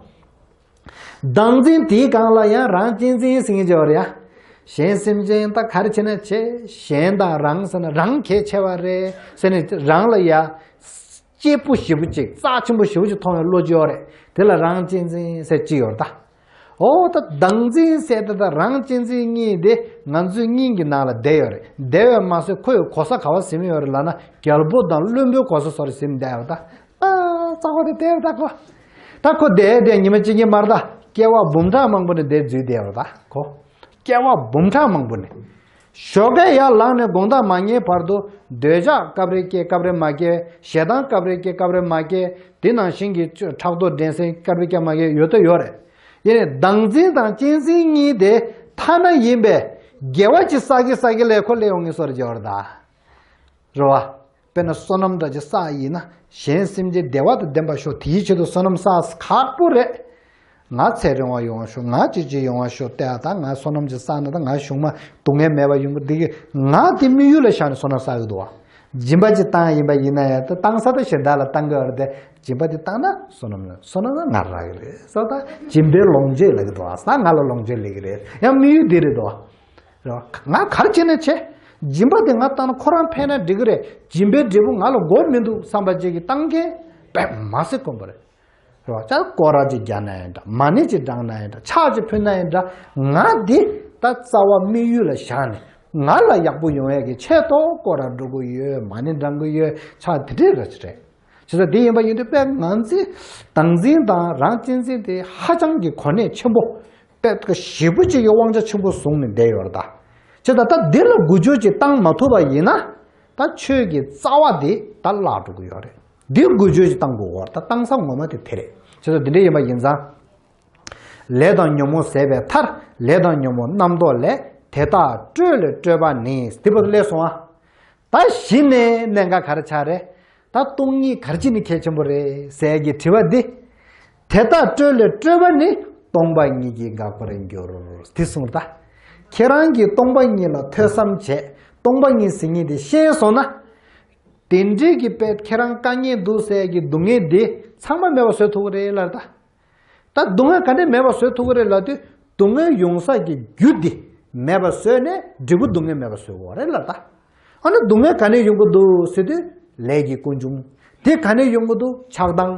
བདག་འཛིན་དེའི་སྒང་ལ་ཡང་རང་གཅེས་འཛིན་ཟེར་མཁན་ཅིག་ཡོད་རེད་ཡ། གཞན་སེམས་ཅན་ད་ག་རེ་བྱས་ན་བྱེད། གཞན་དང་རང་ཟེར་ན་རང་གལ་ཆེ་བ་རེད་ཟེར་ནས་རང་ལ་ཡ། གཅེས་པོ་ཞེ་པོ་ཅིག་རྩ་ཆེན་པོ་ཞེ་པོ་ཅིག་མཐོང་བའི་བློ་ཅིག་ཡོད་རེད། དེ་ལ་རང་གཅེས་འཛིན་ཟེར་ཅིག་ཡོད་རེད་ད། འོ་ད་བདག་འཛིན་ཟེར་དེ་དང་རང་གཅེས་འཛིན་གཉིས་དེ་ང་ཚོའི་སྙིང་གི་ནང་ལ་བསྡད་ཡོད་རེད། བསྡད་ཡོད་མ་ཟད་ཁོས་གོ་ས་ག་བ་ཟིན་ཡོད་རེད་ལབ་ན། རྒྱལ་པོ་དང་བློན་པོའི་གོ་ ས་སོགས་རེ་ཟིན་བསྡད་ཡོད་ད། ཨ། རྩ་བ་དེ་བསྡད་ཡོད་ད་ཁོ། ད་ཁོ་བསྡད་བསྡད་ཉི་མ་གཅིག་གཉིས་མ་རེད་ད། སྐྱེ་བ་འབུམ་ཕྲག་མང་པོ་ནས་བསྡད་འཛུལ་བསྡད་ཡོད་ད་ཁོ། སྐྱེ་བ་འབུམ་ཕྲག་མང་པོ་ནས། ཞོགས་ཀས་ཡར་ལངས་ནས་དགོང་དག་མ་ཉལ་བར་དུ་འདོད་ཆགས་སྐབས་རེ་སྐྱེ་སྐབས་རེ་མ་སྐྱེ། ཞེ་སྡང་སྐབས་རེ་སྐྱེ་སྐབས་རེ་མ་སྐྱེ། དེ་ནང་བཞིན་གྱི་ཕྲག་དོག་འགྲན་སེམས་སྐབས་རེ་སྐྱེ་མ་སྐྱེ་ཡོད་དོ་ཡོད་རེད། ཡིན་ནའི་བདག་འཛིན་དང་གཅེས་འཛིན་གཉིས་དེ་ཐ་ན་ཡིན་པས་དགེ་བ་ཅིག་བསགས་ཀྱི་བསགས་ཀྱི་ལས་ཁོ་ལས་ཡོང་ངེས་སོར་འཇོག་རེད་ད། རེད་བ། དཔེར་ན་བསོད་ནམས་འདྲ་ཅིག་བསགས་ཡིན་ན་གཞན་སེམས་ཅན་བདེ་བ་དང་ལྡན་པ་ཤོག་དེའི་ཆེད་དུ་བསོད་ནམས་བསགས་ཁག་པོ་རེད། ང་ཚེ་རིང་བ་ཡོང་བ་ཤོག་ང་ཅི་ཅི་ཡོང་བ་ཤོག་བལྟས་ད་ང་བསོད་ནམས་ཅིག་བསགས་ན་ད་ང་གཞུག་མ་སྡུག་བསྔལ་མེད་པ་ཡོང་གི་འདི་གི་ང་དེ་དམིགས་ཡུལ་ལ་བཞག་ནས་བསོད་ནམས་བསགས་ཀྱི་འདུག་བ། སྦྱིན་པ་ཅིག་བཏང་ཡིན་པ་ཡིན་ན་ཡང་ད་བཏང་ས་ད་གཞན་དག་ལ་བཏང་གི་ཡོད་རེད་དེ་སྦྱིན་པ་དེ་བཏང་ན་བསོད་ནམས་ལ་བསོད་ནམས་ལ་ང་རག་གི་རེད་ཟེར་ད་སྦྱིན་པའི་ལོངས་སྤྱོད་ལབ་ཀྱི་འདུག་བ་ད་ང་ལ་ལོངས་སྤྱོད་ལབ་ཀྱི་རེད་ཡང་དམིགས་ཡུལ་འདི་རེད་འདུག་བ། རེད་བ། ང་ག་རེ་བྱས་ནས་བྱས། སྦྱིན་པ་དེ་ང་བཏང་ན་ཁོ་རང་ཕན་ན་འགྲིག་གི་རེད། སྦྱིན་པའི་འབྲས་བུ་ང་ལ་དགོས་མི་འདུག་བསམ་པ་ཅིག་གིས་བཏང་མཁན་དཔེ་མ་སྲིད་དཀོན་པོ་རེད། རེད་བ། ཅག་སྐོར་ར་ཅིག་རྒྱག་ན་ཡང་འདྲ་མ་ཎི་ཅིག་བགྲང་ན་ཡང་འདྲ་ཕྱག་ཅིག་ཕུལ་ན་ཡང་འདྲ་ང་འདི་ད་རྩ་བ་དམིགས་ཡུལ་ལ་བཞག་ནས་ང་ལ་ཡག་པོ་ཡོང་ཡས་ཀྱི་ཆེད་དུ་སྐོར་ར་འགྲོ་གི་ཡོད་མ་ཎི་བགྲང་གི་ཡོད་ཕྱག་དེ་འདྲས་ར་ཅིག་རེད། བྱས་ཙང་དེ་ཡིན་པ་ཡིན་དུས་དཔེ་ང་ཚོས་བདག་འཛིན་དང་རང་གཅེས་འཛིན་དེ་ཧ་ཅང་གི་གོ་གནས་ཆེན་པོ། དཔེ་ཞེ་པོ་ཅིག་གི་དབང་ཆ་ཆེན་པོ་བཟུང་ནས་བསྡད་ཡོད་རེད་ད། བྱས་ཙང་ད་འདི་ལ་འགུལ་སྐྱོད་ཅིག་བཏང་མ་ཐུབ་པ་ཡིན་ན། ད་ཆོས་ཀྱི་རྩ་བ་དེ་ད་བརླག་འགྲོ་གི་ཡོད་རེད། འདི་འགུལ་སྐྱོད་ཅིག་བཏང་དགོས་ཡོད་རེད་ད་བཏང་ས་ངོ་མ་དེ་དེ་རེད། བྱས་ཙང་འདི་འདྲ་ཡིན་པ་ཡིན་ཙང་། ལས་དང་ཉོན་མོངས་ཟད་པའི་མཐར། ལས་དང་ཉོན་མོངས་རྣམ་རྟོག་ལས། དེ་དག་སྤྲོས་ལས་སྤྲོས་པ་ནི། འདི་བར་དུ་སླེབས་སོང་ཨ། ད་གཞི་ནས་གནད་འགག་ག་རེ་ཆགས་རེད། ད་སྟོང་ཉིད་ག་རེ་བྱས་ནས་གལ་ཆེན་པོ་རེད་ཟེར་གྱི་དྲི་བ་འདི། དེ་དག་སྤྲོས་ལས་སྤྲོས་པ་ནི། སྟོང་པ་ཉིད་ཀྱིས་འགག་པར་འགྱུར། འདི་གསུངས་ད། ཁྱེད་རང་གིས་སྟོང་པ་ཉིད་ལ་ཐོས་བསམ་བྱས་སྟོང་པ་ཉིད་ཟེར་མཁན་དེ་ཤེས་སོང་ན། དེ་འདྲའི་གི་དཔེ་ཁྱེད་རང་དཀའ་ངལ་འདུག་ཟེར་གྱི་སྡུག་བསྔལ་འདི་ཚང་མ་མེད་པ་བཟོ་ཐུབ་ཀྱི་རེད་ལབ་ད། ད་སྡུག་བསྔལ་ག་ནས་མེད་པ་བཟོ་ཐུབ་ཀྱི་རེད་ལབ་དུས་སྡུག་བསྔལ་ཡོང་ས་ཀྱི་རྒྱུ་འདི་མེད་པ་བཟོས་ནས་འབྲས་བུ་སྡུག་བསྔལ་མེད་པ་བཟོ་དགོས་རེད་ལབ་ད། ཨ་ནི་སྡུག་བསྔལ་ག་ནས་ཡོང་གི་འདུག་ཟེར་དུས་ལས་ཀྱི་ཀུན་འབྱུང་། དེ་ག་ནས་ཡོང་གི་འདུག་ཆགས་སྡང་།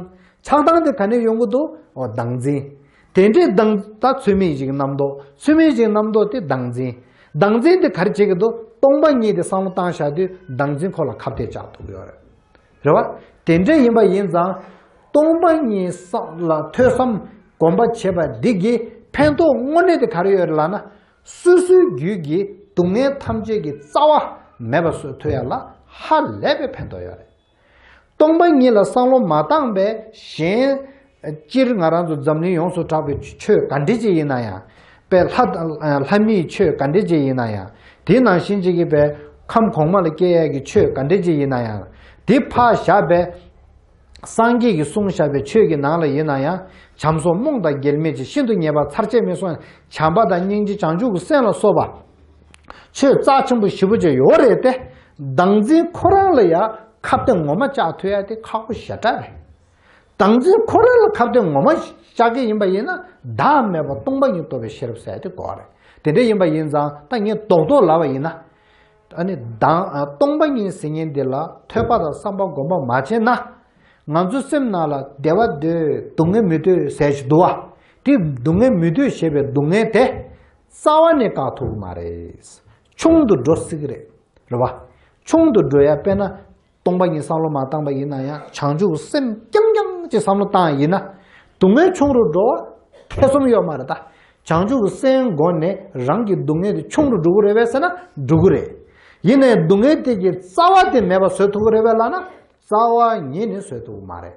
ཆགས་སྡང་དེ་ག་ནས་ཡོང་གི་འདུག་འོ་བདག་འཛིན། དེ་འདྲའི་བདག་ད་ཚུལ་མིན་ཞིག་རྣམ་རྟོག་ཚུལ་མིན་ཞིག་རྣམ་རྟོག་དེ་བདག་འཛིན། བདག་འཛིན་དེ་ག་རེ་བྱེད་ཀྱི་འདུག་སྟོང་པ་ཉིད་དེ་བསམ་བློ་བཏང་བཞག་དུས་བདག་འཛིན་ཁོ་ལ་ཁ་གཏད་བཅག་ཐུབ་ཀྱི་ཡོད་རེད། རེད་བ། དེ་འདྲ་ཡིན་པ་ཡིན་ཙང་། སྟོང་པ་ཉིད་ལ་ཐོས་བསམ་སྒོམ་པ་བྱེད་པ་འདི་གི་ཕན་ཐོགས་དངོས་གནས་དེ་ག་རེ་ཡོད་རེད་ལབ་ན། སོ་སོའི་རྒྱུད་ཀྱི་སྡུག་བསྔལ་ཐམས་ཅད་ཀྱི་རྩ་བ་མེད་པ་བཟོ་ཐུབ་ཡ་ལ་ཧ་ལས་པའི་ཕན་ཐོགས་ཡོད་རེད། སྟོང་པ་ཉིད་ལ་བསམ་བློ་མ་བཏང་བས་གཞན། སྤྱིར་ང་རང་ཚོ་འཛམ་གླིང་ཡོངས་སུ་གྲགས་པའི་ཆོས་ག་འདྲ་ཅིག་ཡིན་ན་ཡང་། དཔེ་ལྷ་དང་ལྷ་མིའི་ཆོས་ག་འདྲ་ཅིག་ཡིན་ན་ཡང་། དེ་ནང་བཞིན་ཅིག་གི་དཔེ་ཁམས་གོང་མ་ལ་སྐྱེ་ཡས་ཀྱི་ཆོས་ག་འདྲ་ཅིག་ཡིན་ན་ཡང་། དེ་ཕར་བཞག་པའི་སངས་རྒྱས་ཀྱིས་གསུངས་བཞག་པའི་ཆོས་ཀྱི་ནང་ལ་ཡིན་ན་ཡང་། བྱམས་སོགས་རྨོངས་དང་འགལ་མེད་ཅིང་། ཤིན་ཏུ་ཉེས་པ་ཚར་བཅད་མི་གསུང་། བྱམས་པ་དང་སྙིང་རྗེ་བྱང་ཆུབ་ཀྱི་སེམས་ལ་སོགས་པ། ཆོས་རྩ་ཆེན་པོ་ཞེ་པོ་ཅིག་ཡོད་རེད་དེ། བདག་འཛིན་ཁོ་རང་ལ་ཡང་ཁ་གཏད་ངོ་མ་བཅག་ཐུབ་ཡ་དེ་ཁག་པོ་ཞེ་དྲག་རེད། བདག་འཛིན་ཁོ་རང་ལ་ཁ་གཏད་ངོ་མ་བཅག་གི་ཡིན་པ་ཡིན་ན་བདག་མེད་པ་སྟོང་པ་ཉིད་རྟོགས་པའི་ཤེས་རབ་ཟེར་ཡ་དེ་དགོས་རེད། དེ་འདྲ་ཡིན་པ་ཡིན་ཙང་ད་ངས་རྡོག་རྡོག་ལབ་པ་ཡིན་ན། ཨ་ནི་བདག་ཨ་སྟོང་པ་ཉིད་ཟེར་མཁན་འདི་ལ་ཐོས་པ་དང་བསམ་པ་སྒོམ་པ་མ་བྱས་ན། ང་ཚོའི་སེམས་ནང་ལ་བདེ་བ་འདོད་སྡུག་བསྔལ་མི་འདོད་ཟེར་ཞིག་འདུག་བ། དེ་སྡུག་བསྔལ་མི་འདོད་ཞེས་པའི་སྡུག་བསྔལ་དེ་རྩ་བ་ནས་བཀག་ཐུབ་ཀྱི་མ་རེད། ཆུང་དུ་འགྲོ་སྲིད་ཀྱི་རེད། རེད་བ། ཆུང་དུ་འགྲོ་ཡ་དཔེར་ན། སྟོང་པ་ཉིད་བསམ་བློ་མ་བཏང་པ་ཡིན་ན་ཡང་བྱང་ཆུབ་སེམས་རྐྱང་རྐྱང་ཅིག་བསམ་བློ་བཏང་ཡིན་ན། སྡུག་བསྔལ་ཆུང་རུ་འགྲོ་བ་ཐེ་ཚོམ་ཡོད་མ་རེད་ད། བྱང་ཆུབ་སེམས་སྒོ་ནས་རང་གི་སྡུག་བསྔལ་དེ་ཆུང་རུ་འགྲོ་གི་རེད་པས་ཟེར་ན་འགྲོ་གི་རེད། ཡིན་ནའི་སྡུག་བསྔལ་དེ་གི་རྩ་བ་དེ་མེད་པ་བཟོ་ཐུབ་ཀྱི་རེད་པས་ལབ་ན་རྩ་བ་ཉིད་ནས་བཟོ་ཐུབ་ཀྱི་མ་རེད།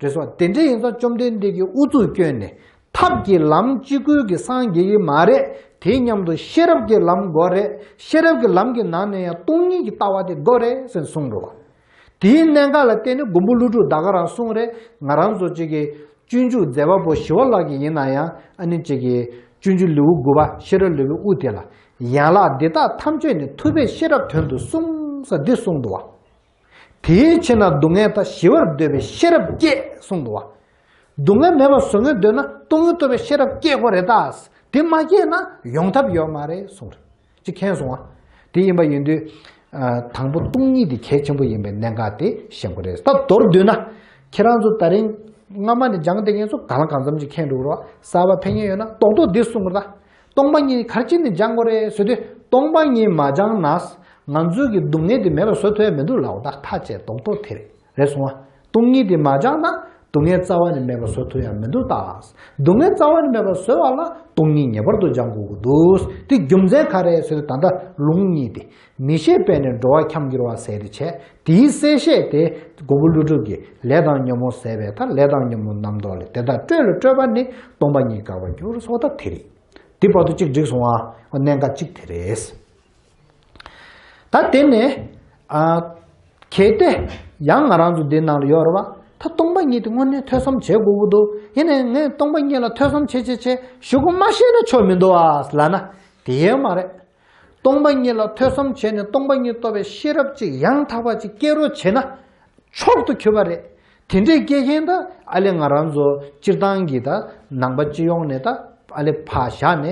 རེད་སོང་། དེ་འདྲ་ཡིན་ཙང་བཅོམ་ལྡན་འདས་ཀྱིས་ཨུ་ཚུགས་བསྐྱོན་ནས་ཐབས་ཀྱི་ལམ་གཅིག་པུ་གིས་སངས་རྒྱས་ཀྱི་མ་རེད། དེ་མཉམ་དུ་ཤེས་རབ་ཀྱི་ལམ་དགོས་རེད། ཤེས་རབ་ཀྱི་ལམ་གྱི་ནང་ནས་ཡང་སྟོང་ཉིད་ཀྱི་ལྟ་བ་དེ་དགོས་རེད་ཟེར་གསུངས་འགྲོ་བ། དེའི་གནད་འགག་ལ་བརྟེན་ནས་མགོན་པོ་ཀླུ་སྒྲུབ་ད་ག་རང་གསུངས་རེད། ང་རང་ཚོ་གཅིག་གི་སྤྱོད་འཇུག་མཛད་པ་པོ་ཞི་བ་ལྷ་གི་ཡིན་ན་ཡང་ཨ་ནི་གཅིག་གི་སྤྱོད་འཇུག་ལེའུ་དགུ་པ་ཤེས་རབ་ལེའུའི་དབུ་དེ་ལ་ཡན་ལག་འདི་དག་ཐམས་ཅད་ནི་ཐུབ་པས་ཤེས་རབ་དོན་དུ་གསུངས་ས་འདི་གསུངས་འདུག་བ། དེའི་ཕྱིར་ན་སྡུག་བསྔལ་དག་ཞི་བར་འདོད་པས་ཤེས་རབ་བསྐྱེད་གསུངས་འདུག་བ། སྡུག་བསྔལ་མེད་པར་བཟོ་སྙིང་འདོད་ན་སྟོང་ཉིད་རྟོགས་པའི་ཤེས་རབ་བསྐྱེད་དགོས་རེད་ད། དེ་མ་བསྐྱེད་ན་ཡོང་ཐབས་ཡོད་མ་རེད་གསུངས་རེད། ཅིག་མཁྱེན་སོང་ཨ། དེ་ཡིན་པ་ཡིན་དུས། ཨ། དང་པོ་སྟོང་ཉིད་དེ་གལ་ཆེན་པོ་ཡིན་པའི་གནད་འགག་དེ་ཤེས་དགོས་རེད། ད་མདོར་བསྡུས་ན། ཁྱེད་རང་ཚོ་ད་རིང་སྔ་མ་ནས་སྦྱངས་བསྡད་མཁན་ཚོ་གང་ལ་གང་འཚམ་ཅིག་མཁྱེན་འགྲོ་གི་རེད་བ། གསར་པ་ཕེབས་མཁན་ཡོད་ན་རྡོག་རྡོག་འདི་གསུང་གི་རེད་ད། སྟོང་པ་ཉིད་ག་རེ་བྱས་ནས་སྦྱང་དགོས་རེད་ཟེར་དུས་སྟོང་པ་ཉིད་མ་སྦྱངས་ན་ང་ཚོའི་གི་སྡུག་བསྔལ་དེ་མེད་པར་བཟོ་ཐུབ་ཡ་མི་འདུག་ལབ་པ་ད་ཐག་བཅད་རྡོག་རྡོག་དེ་རེད། རེད་སོང་ཨ། སྟོང་ཉིད་དེ་མ་སྦྱངས་ན་ སྡུག་བསྔལ་རྩ་བ་ནས་མེད་པ་བཟོ་ཐུབ་ཡ་མི་འདུག་ད། སྡུག་བསྔལ་རྩ་བ་ནས་མེད་པ་བཟོ་བ་ལ་སྟོང་ཉིད་ངེས་པར་དུ་སྦྱང་དགོས་ཀྱི་འདུག་དེ་རྒྱུ་མཚན་ག་རེ་ཟེར་ན། ད་ལྟ་ལུང་གཉིས་ཏེ། མི་ཤེས་པས་ནི་འགྲོ་བ་འཁྱམས་འགྱུར་བ་ཟེར་དེ་བྱས། དེའི་གསལ་བཤད་དེ་མགོན་པོ་ཀླུ་སྒྲུབ་ཀྱིས་ལས་དང་ཉོན་མོངས་ཟད་པས་མཐར། ལས་དང་ཉོན་མོངས་རྣམ་རྟོག་ལས། དེ་དག་སྤྲོས་ལས་སྤྲོས་པ་ནི། སྟོང་པ་ཉིད་དགག་པར་འགྱུར། སོགས་ད་དེ་རེད། དེ་བར་དུ་གཅིག་འགྲིག་སོང་ཨ། གནད་འགག་གཅིག་དེ་རེད། ད་དེ་ནས་ཨ། གལ་ཏེ་ཡང་ང་རང་ཚོ་འདི་ནང་ལ་ཡོད་རེད་བ། ད་སྟོང་པ་ཉིད་དེ་དངོས་གནས་ཐོས་བསམ་བྱེད་དགོས་ཀྱི་འདུག་ཡིན་ནའི་ངས་སྟོང་པ་ཉིད་ལ་ཐོས་བསམ་བྱེད་བྱེད་བྱེད་གཞུག་གུ་མ་ཤེས་ན་ཆོག་མི་འདུག་ཨ་ལབ་ན། དེ་ཡོད་མ་རེད། སྟོང་པ་ཉིད་ལ་ཐོས་བསམ་བྱས་ནས་སྟོང་པ་ཉིད་རྟོགས་པའི་ཤེས་རབ་ཅིག་ཡང་དག་པ་ཅིག་སྐྱེ་རོགས་བྱེད་ན། མཆོག་ཏུ་གྱུར་པ་རེད། དེ་འདྲས་སྐྱེ་མཁན་ད་ཨ་ལེ་ང་རང་ཚོ་སྤྱིར་བཏང་གི་ད་ནང་པ་སྤྱི་ཡོངས་ནས་ད་ཨ་ལེ་ཕར་བཞག་ནས།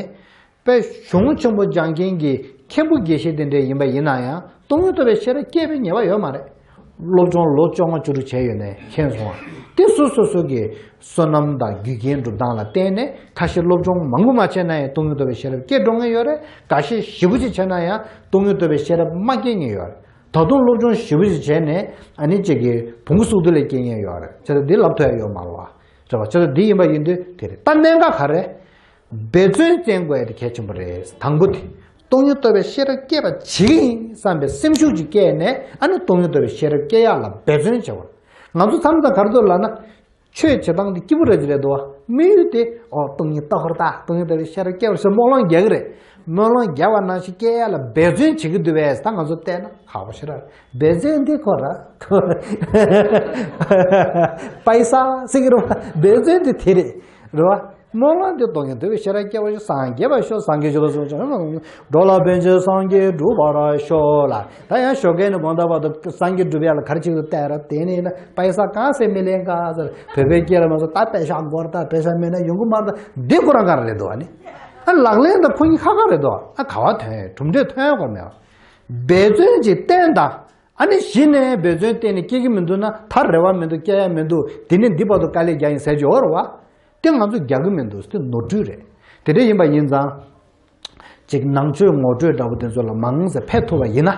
དཔེ་གཞུང་ཆེན་པོ་སྦྱང་མཁན་གྱི་མཁན་པོ་དགེ་བཤེས་དེ་འདྲས་ཡིན་པ་ཡིན་ན་ཡང་སྟོང་ཉིད་རྟོགས་པའི་ཤེས་རབ་སྐྱེ་བའི་ངེས་པ་ཡོད་མ་རེད། སློབ་སྦྱོང་ལོ་བཅོ་ལྔ་བཅུ་དྲུག་བྱས་ཡོད་ནས་མཁྱེན་སོང་བ། དེ་སོ་སོ་སོ་གི་བསོད་ནམས་དང་རྒྱུ་རྐྱེན་སྒྲུབ་སྟངས་ལ་བརྟེན་ནས། ཁ་ཤས་སློབ་སྦྱོང་མང་པོ་མ་བྱས་ན་ཡང་སྟོང་ཉིད་རྟོགས་པའི་ཤེས་རབ་སྐྱེ་འགྲོ་མཁན་ཡོད་རེད། འགའ་ཤས་ཞེ་པོ་ཅིག་བྱས་ན་ཡང་སྟོང་ཉིད་རྟོགས་པའི་ཤེས་རབ་མ་སྐྱེ་མཁན་ཡོད་རེད། ད་དུང་སློབ་སྦྱོང་ཞེ་པོ་ཅིག་བྱས་ནས་ཨ་ནི་གཅིག་གི་བོང་གུ་སུག་རྡུལ་ལས་སྐྱེ་མཁན་ཡོད་རེད། བྱས་ཙང་འདི་ལབ་ཐུབ་ཡ་ཡོད་མ་རེད་བ། རེད་བ། བྱས་ཙང་འདི་ཡིན་པ་ཡིན་དུས་དེ་རེད། ད་གནད་འགག་ག་རེ། འབད་བརྩོན་བསྟེན་དགོས་ཡ་དེ་གལ་ཆེན་པོ་རེད། དང་པོ་དེ། སྟོང་ཉིད་རྟོགས་པའི་ཤེས་རབ་སྐྱེ་བ་བྱེད་ཀྱི་ཡིན་བསམ་པའི་སེམས་ཤུགས་ཅིག་སྐྱེས་ནས་ཨ་ནི་སྟོང་ཉིད་རྟོགས་པའི་ཤེས་རབ་སྐྱེ་ཡག་ལ་འབད་བརྩོན་བྱེད་དགོས། ང་ཚོ་མཚམས་མཚམས་ག་རེ་འདུག་ལབ་ན། ཆོས་བྱེད་སྟངས་དེ་སྐྱིད་པོ་རེད་ཅི་རེད་འདུག་བ། དམིགས་ཡུལ་དེ་ཨོ་སྟོང་ཉིད་རྟོགས་ཧོར་ད་སྟོང་ཉིད་རྟོགས་པའི་ཤེས་རབ་སྐྱེ་བར་ཟེར་སྨོན་ལམ་རྒྱག་གི་རེད། སྨོན་ལམ་རྒྱག་པ་ནང་བཞིན་སྐྱེ་ཡག་ལ་འབད་བརྩོན་བྱེད་ཀྱི་འདུག་བས། ད་ང་ཚོ་བལྟས་ན་ཁག་པོ་ཞེ་དྲག་རེད། འབད་བརྩོན་འདི་ཁོ་ར་པ་ཡི་ས་ཟེར་གྱི་རེད་བ། འབད་བརྩོན་འདི་དེ་རེད། རེད་བ། སྨོན་ལམ་འདི་སྟོང་ཉིད་རྟོགས་པའི་ཤེས་རབ་སྐྱེ་བ་ཞིག་སངས་རྒྱས་པར་ཤོག་སངས་རྒྱས་ཞུ་བ་སོང་ཙང་འགྲོ་ལ་ཕན་ཕྱིར་སངས་རྒྱས་འགྲུབ་པར་ཤོག་ལ། ད་ཡང་ཞོགས་ཀས་ནས་དགོང་དག་བར་དུ་སངས་རྒྱས་འགྲུབ་ཡག་ལ་ག་རེ་བྱེད་ཀྱི་འདུག་བལྟས་ར། དེ་ནས་ན་པ་ཡི་ས་གང་ཟེར་མི་ལེན་ག་ཟེར། བོད་པའི་སྐད་ལ་མ་སོང་ད་པེ་ཤག་འགོར་ད་པེ་ཤག་མེད་ན་ཡོང་གི་མ་རེད་ད། འདི་ཁོ་རང་ག་རེ་རེད་འདུག་ཨ་ནི། ཨ་ལག་ལེན་ད་ཁོ་གཉིས་ཁ་ཁ་རེད་འདུག་ཨ་ག་བ་ཐོན་གྲུབ་འབྲས་ཐོན་ཡག་གོ་མེད། འབད་བརྩོན་གྱིས་བསྟེན་དང་། ཨ་ནི་གཞི་ནས་འབད་བརྩོན་བསྟེན་ནས་སྐྱེ་གི་མི་འདུག་ན། ད་རེ་བ་མི་འདུག་སྐྱེ་ཡ་མི་འདུག་དེ་ནས་འདི་བར་དུ་དཀའ་ལས་རྒྱག་ཡིན་ཟེར་གྱི་ཡོད་རེད་བ། དེ་ང་ཚོ་རྒྱག་གི་མི་འདུག་དེ་ནོར་འཁྲུལ་རེད། དེ་འདྲ་ཡིན་པ་ཡིན་ཙང་། ཅིག་ནང་ཆོས་ངོ་སྤྲོད་འདྲ་པོ་དེ་ཚོ་ལ་མང་ཙམ་ཕེབས་ཐུབ་པ་ཡིན་ན།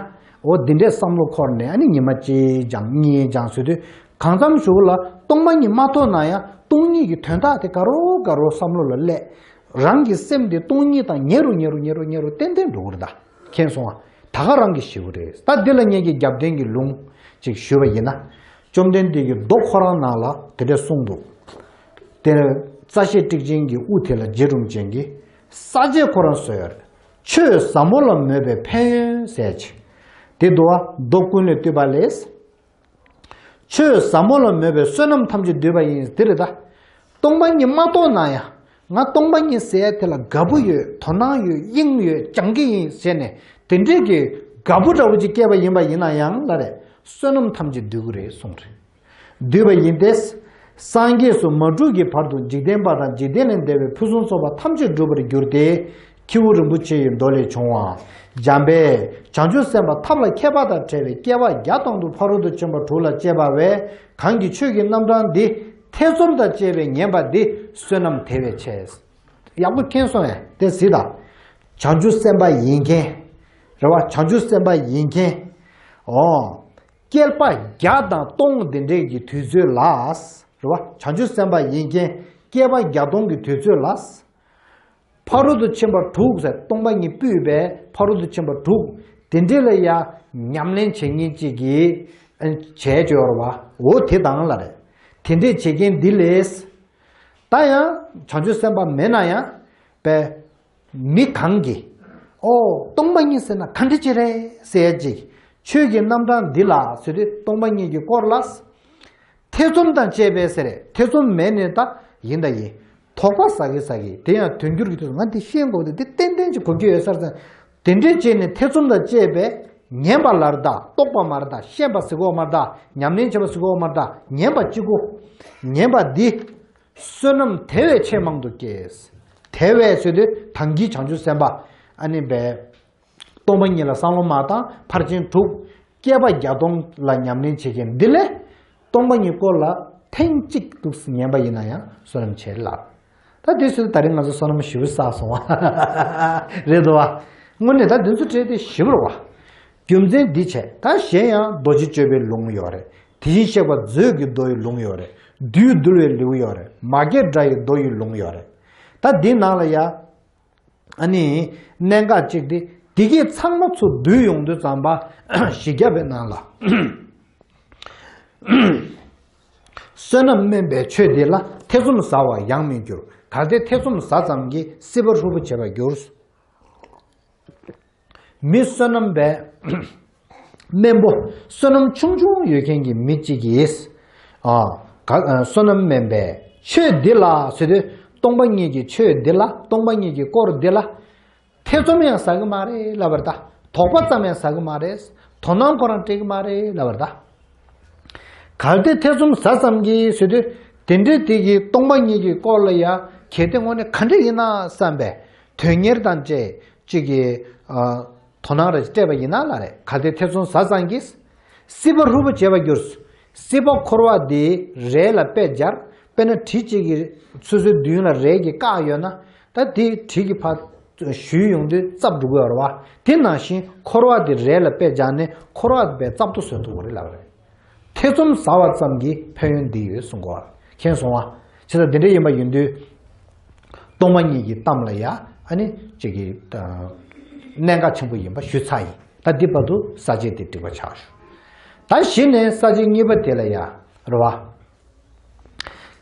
འོ་འདི་འདྲའི་བསམ་བློ་འཁོར་ནས་ཨ་ནི་ཉི་མ་གཅིག་སྦྱང་གཉིས་སྦྱང་ཟེར་དུས། གང་འཚམ་ཞུ་ལ་སྟོང་པ་ཉིད་མ་རྟོགས་ན་ཡང་སྟོང་ཉིད་ཀྱི་དོན་དག་དེ་དགའ་རོགས་དགའ་རོགས་བསམ་བློ་ལ་སླེབས། རང་གི་སེམས་དེ་སྟོང་ཉིད་དང་ཉེ་རུ་ཉེ་རུ་ཉེ་རུ་ཉེ་རུ་ཏན་ཏན་འགྲོ་གི་རེད་ད། མཁྱེན་སོང་ཨ། ད་ག་རང་གི་ཞེ་པོ་རེད། ད་འདི་ལ་ངེད་ཀྱི་རྒྱབ་རྟེན་གྱི་ལུང་ཅིག་ཞུས་པ་ཡིན་ན། བཅོམ་ལྡན་འདས་ཀྱི་མདོ་ཁོ་རང་ནང་ལ་དེ་འདྲ་གསུངས་འདུག་དེ་རྩྭ་ཤེད་ཏིག་ཅན་གྱི་དབུ་དེ་ལ་རྗེ་རིན་པོ་ཆེ་གིས། ས་བཅད་ཁོ་རང་བཟོས་ཡོད་རེད། ཆོས་ཟབ་མོ་ལ་མོས་པའི་ཕན་ཡོན་ཟེར་ཅིག་དེ་འདུག་བ། མདོ་ཀུན་ལས་བཏུས་པ་ལས། ཆོས་ཟབ་མོ་ལ་མོས་པའི་བསོད་ནམས་ཐམས་ཅད་བསྡུས་པ་ཡིན་ཟེར་རེད་ད། སྟོང་པ་ཉིད་མ་རྟོགས་ན་ཡང་། ང་སྟོང་པ་ཉིད་ཟེར་ཡ་དེ་ལ་དགའ་པོ་ཡོད། དོ་སྣང་ཡོད། དབྱིངས་ཡོད། སྦྱང་གི་ཡིན་ཟེར་ནས་དེ་འདྲས་ཀྱི་དགའ་པོ་འདྲ་པོ་ཅིག་སྐྱེས་པ་ཡིན་པ་ཡིན་ན་ཡང་ལ་རེད། བསོད་ནམས་ཐམས་ཅད་བསྡུ་གི་རེད་གསུངས་རེད། བསྡུས་པ་ཡིན་ཏེ། སངས་རྒྱས་སུ་མ་གྲུབ་ཀྱི་བར་དུ་འཇིག་རྟེན་པ་དང་འཇིག་རྟེན་ལས་འདས་པའི་ཕུན་སུམ་ཚོགས་པ་ཐམས་ཅད་འགྲུབ་པར་གྱུར་ཏེ། ཁྱེའུ་རིན་པོ་ཆེ་ཡི་མདོ་ལས་བྱུང་བ། འཇམ་དཔལ་བྱང་ཆུབ་སེམས་དཔའ་ཐབས་ལ་མཁས་པ་དང་བྲལ་བའི་བསྐལ་པ་བརྒྱ་སྟོང་དུ་ཕ་རོལ་ཏུ་ཕྱིན་པ་དྲུག་ལ་སྤྱད་པ་བས་གང་གིས་ཆོས་ཀྱི་རྣམ་གྲངས་འདི་ཐེ་ཚོམ་དང་བཅས་པས་ཉན་པ་འདི་བསོད་ནམས་དེ་བས་ཆེ། ཡག་པོ་མཁྱེན་སོང་ངས་དེ་གཟིགས་དང་། བྱང་ཆུབ་སེམས་དཔའ་ཡིན་མཁན། རེད་བ། བྱང་ཆུབ་སེམས་དཔའ་ཡིན་མཁན། ཨོ། བསྐལ་པ་བརྒྱ་དང་སྟོང་འདི་འདྲའི་གི་དུས་ཚོད་ལ། རེད་བ། བྱང་ཆུབ་སེམས་དཔའ་ཡིན་མཁན་བསྐལ་པ་བརྒྱ་སྟོང་གི་དུས་ཚོད་ལ། ཕ་རོལ་ཏུ་ཕྱིན་པ་དྲུག་ཟེར་སྟོང་པ་ཉིད་སྤུད་པའི་ཕ་རོལ་ཏུ་ཕྱིན་པ་དྲུག་དེ་འདྲས་ལ་ཡ་ཉམས་ལེན་བྱེད་མཁན་གཅིག་གིས་བྱས་བྱས་ཡོད་རེད་བ། འོ་དེ་དང་ལ་རེད། དེ་འདྲས་བྱེད་མཁན་འདི་ལས། ད་ཡང་བྱང་ཆུབ་སེམས་དཔའ་མེད་ན་ཡང་པའི་མི་གང་གིས་ཨོ་སྟོང་པ་ཉིད་ཟེར་ན་ག་འདྲ་ཅིག་རེད་ཟེར་ཡ་ཅིག་ཆོས་ཀྱི་རྣམ་གྲངས་འདི་ལ་ཟེར་དུས་སྟོང་པ་ཉིད་ཀྱི་སྐོར་ལ། ཐེ་ཚོམ་དང་བཅས་པས་ཟེར་རེད། ཐེ་ཚོམ་མེད་ནས་ད་ཡིན་ད་ཡིན། དོགས་པ་ཟ་གི་ཟ་གི་དེ་ཡང་དོན་འགྱུར་གྱི་དུས་སུ་ང་འདི་ཤེས་དགོས་འདི་འདི་ཏན་ཏན་གྱི་གོ་རྒྱུ་ཡོད་ས་རེད་ཟེར། དེ་འདྲས་བྱས་ནས་ཐེ་ཚོམ་དང་བཅས་པས་ཉན་པ་ལ་རེད་ད། རྟོགས་པ་མ་རེད་ད། ཤེས་པ་ཟེར་གོ་མ་རེད་ད། ཉམས་ལེན་བྱེད་པ་ཟེར་གོ་མ་རེད་ད། ཉན་པ་གཅིག་གོ། ཉན་པ་འདི་བསོད་ནམས་དེ་བས་ཆེས་མང་དུ་སྐྱེས། དེ་བས་ཟེར་དུས་ད་གིན་བྱང་ཆུབ་སེམས་དཔའ་ཨ་ནི་བས། སྟོང་པ་ཉིད་ལ་བསམ་བློ་མ་བཏང་ཕར་ཕྱིན་དྲུག་བསྐལ་པ་བརྒྱ་སྟོང་ལ་ཉམས་ལེན་བྱེད་མཁན་འདི་ལས། སྟོང་པ་ཉིད་སྐོར་ལ་ཐེངས་གཅིག་འདུག་སེ་ཉན་པ་ཡིན་ན་ཡང་བསོད་ནམས་ཆེ་ལ། ད་དེ་སུ་ད་རིང་ང་ཚོ་བསོད་ནམས་ཞེ་པོ་བསགས་སོང་བ། རེད་དོ་བ། དངོས་གནས་ད་འདི་ཚོ་བྲིས་ཏེ་ཞེ་པོ་རེད་བ། རྒྱུ་མཚན་འདི་བྱས་ད་གཞན་ཡང་རྡོ་རྗེ་གཅོད་པའི་ལུང་ཡོད་རེད། དེ་བཞིན་གཤེགས་པ་མཛོད་ཀྱི་མདོ་ཡི་ལུང་ཡོད་རེད། བདུད་འདུལ་བའི་ལེའུ་ཡོད་རེད། མ་སྐྱེས་དགྲ་ཡི་མདོ་ཡི་ལུང་ཡོད་རེད། ད་འདི་ནང་ལ་ཡ། ཨ་ནི། གནད་འགག་གཅིག་དེ། དེ་གས་ཚང་མ་ཚུར་བསྡུས་ཡོང་དུས་ཙམ་པ། བཞི་བརྒྱ་པའི་ནང་ལ། བསོད་ནམས་དམན་པས་ཆོས་འདི་ལ། ཐེ་ཚོམ་ཟ་བ་ཡང་མི་འགྱུར། གལ་ཏེ་ཐེ་ཚོམ་ཟ་ཙམ་གྱིས། སྲིད་པ་ཧྲུལ་པོ་བྱེད་པར་འགྱུར། མི་བསོད་ནམས་པའི་དམན་པོ། བསོད་ནམས་ཆུང་ཆུང་ཡོད་མཁན་གྱི་མི་གཅིག་གིས། ཨ། ག- ཨ། བསོད་ནམས་དམན་པས་ཆོས་འདི་ལ་ཟེར་དུས། སྟོང་པ་ཉིད་ཀྱི་ཆོས་འདི་ལ། སྟོང་པ་ཉིད་ཀྱི་སྐོར་འདི་ལ། ཐེ་ཚོམ་ཡང་ཟ་གི་མ་རེད་ལབ་པ་རེད་ད། དོགས་པ་ཙམ་ཡང་ཟ་གི་མ་རེད། དོ་སྣང་ཁོ་རང་སྤྲད་གི་མ་རེད་ལབ་པ་རེད་ད། གལ་ཏེ་ཐེ་ཚོམ་ཟ་ཙམ་གྱིས་ཟེར་དུས། དེ་འདྲའི་དེ་གི་སྟོང་པ་ཉིད་ཀྱི་སྐོར་ལ་ཡ། གལ་ཏེ་དངོས་གནས་ག་འདྲ་ཡིན་ན་བསམ་པའི་དོན་གཉེར་དང་བཅས་གཅིག་གི། ཨ། དོ་སྣང་རེ་སྤྲད་པ་ཡིན་ན་ལ་རེད། གལ་ཏེ་ཐེ་ཚོམ་ཟ་ཙམ་གྱིས། སྲིད་པ་ཧྲུལ་པོ་བྱེད་པར་འགྱུར། སྲིད་པ་འཁོར་བ་འདི་རས་ལ་དཔེ་སྦྱར། དཔེར་ན་གྲི་གཅིག་གིས་སོ་སོའི་མདུན་ལ་རས་ཀྱིས་བཀག་ཡོད་ན། ད་དེ་གྲི་གིས་ཕར་གཞུས་ཡོང་དུས་ཙབ་འགྲོ་གི་ཡོད་རེད་བ། དེ་ནང་བཞིན་འཁོར་བ་འདི་རས་ལ་དཔེ་སྦྱར་ནས། འཁོར་བ་དཔེ་ཙབ་ཏུ་བཟོ་ཐུབ་ཀྱི་རེད་ལབ་རེད། ཐེ་ཚོམ་ཟ་བ་ཙམ་གྱིས་ཕན་ཡོན་འདི་ཡོད་གསུང་གོ། མཁྱེན་སོང་བ། བྱས་ཙང་འདི་འདྲ་ཡིན་པ་ཡིན་དུས། སྟོང་པ་ཉིད་ཀྱི་གཏམ་ལ་ཡ། ཨ་ནི་གཅིག་གི། ཨ། གནད་འགག་ཆེན་པོ་ཡིན་པ་ཞུས་ཚར་ཡིན། ད་འདི་བར་དུ་ས་བཅད་དེ་འགྲིག་པ་ཆགས་ཞུ། ད་གཞི་ནས་ས་བཅད་གཉིས་པ་དེ་ལ་ཡ། རེད་བ།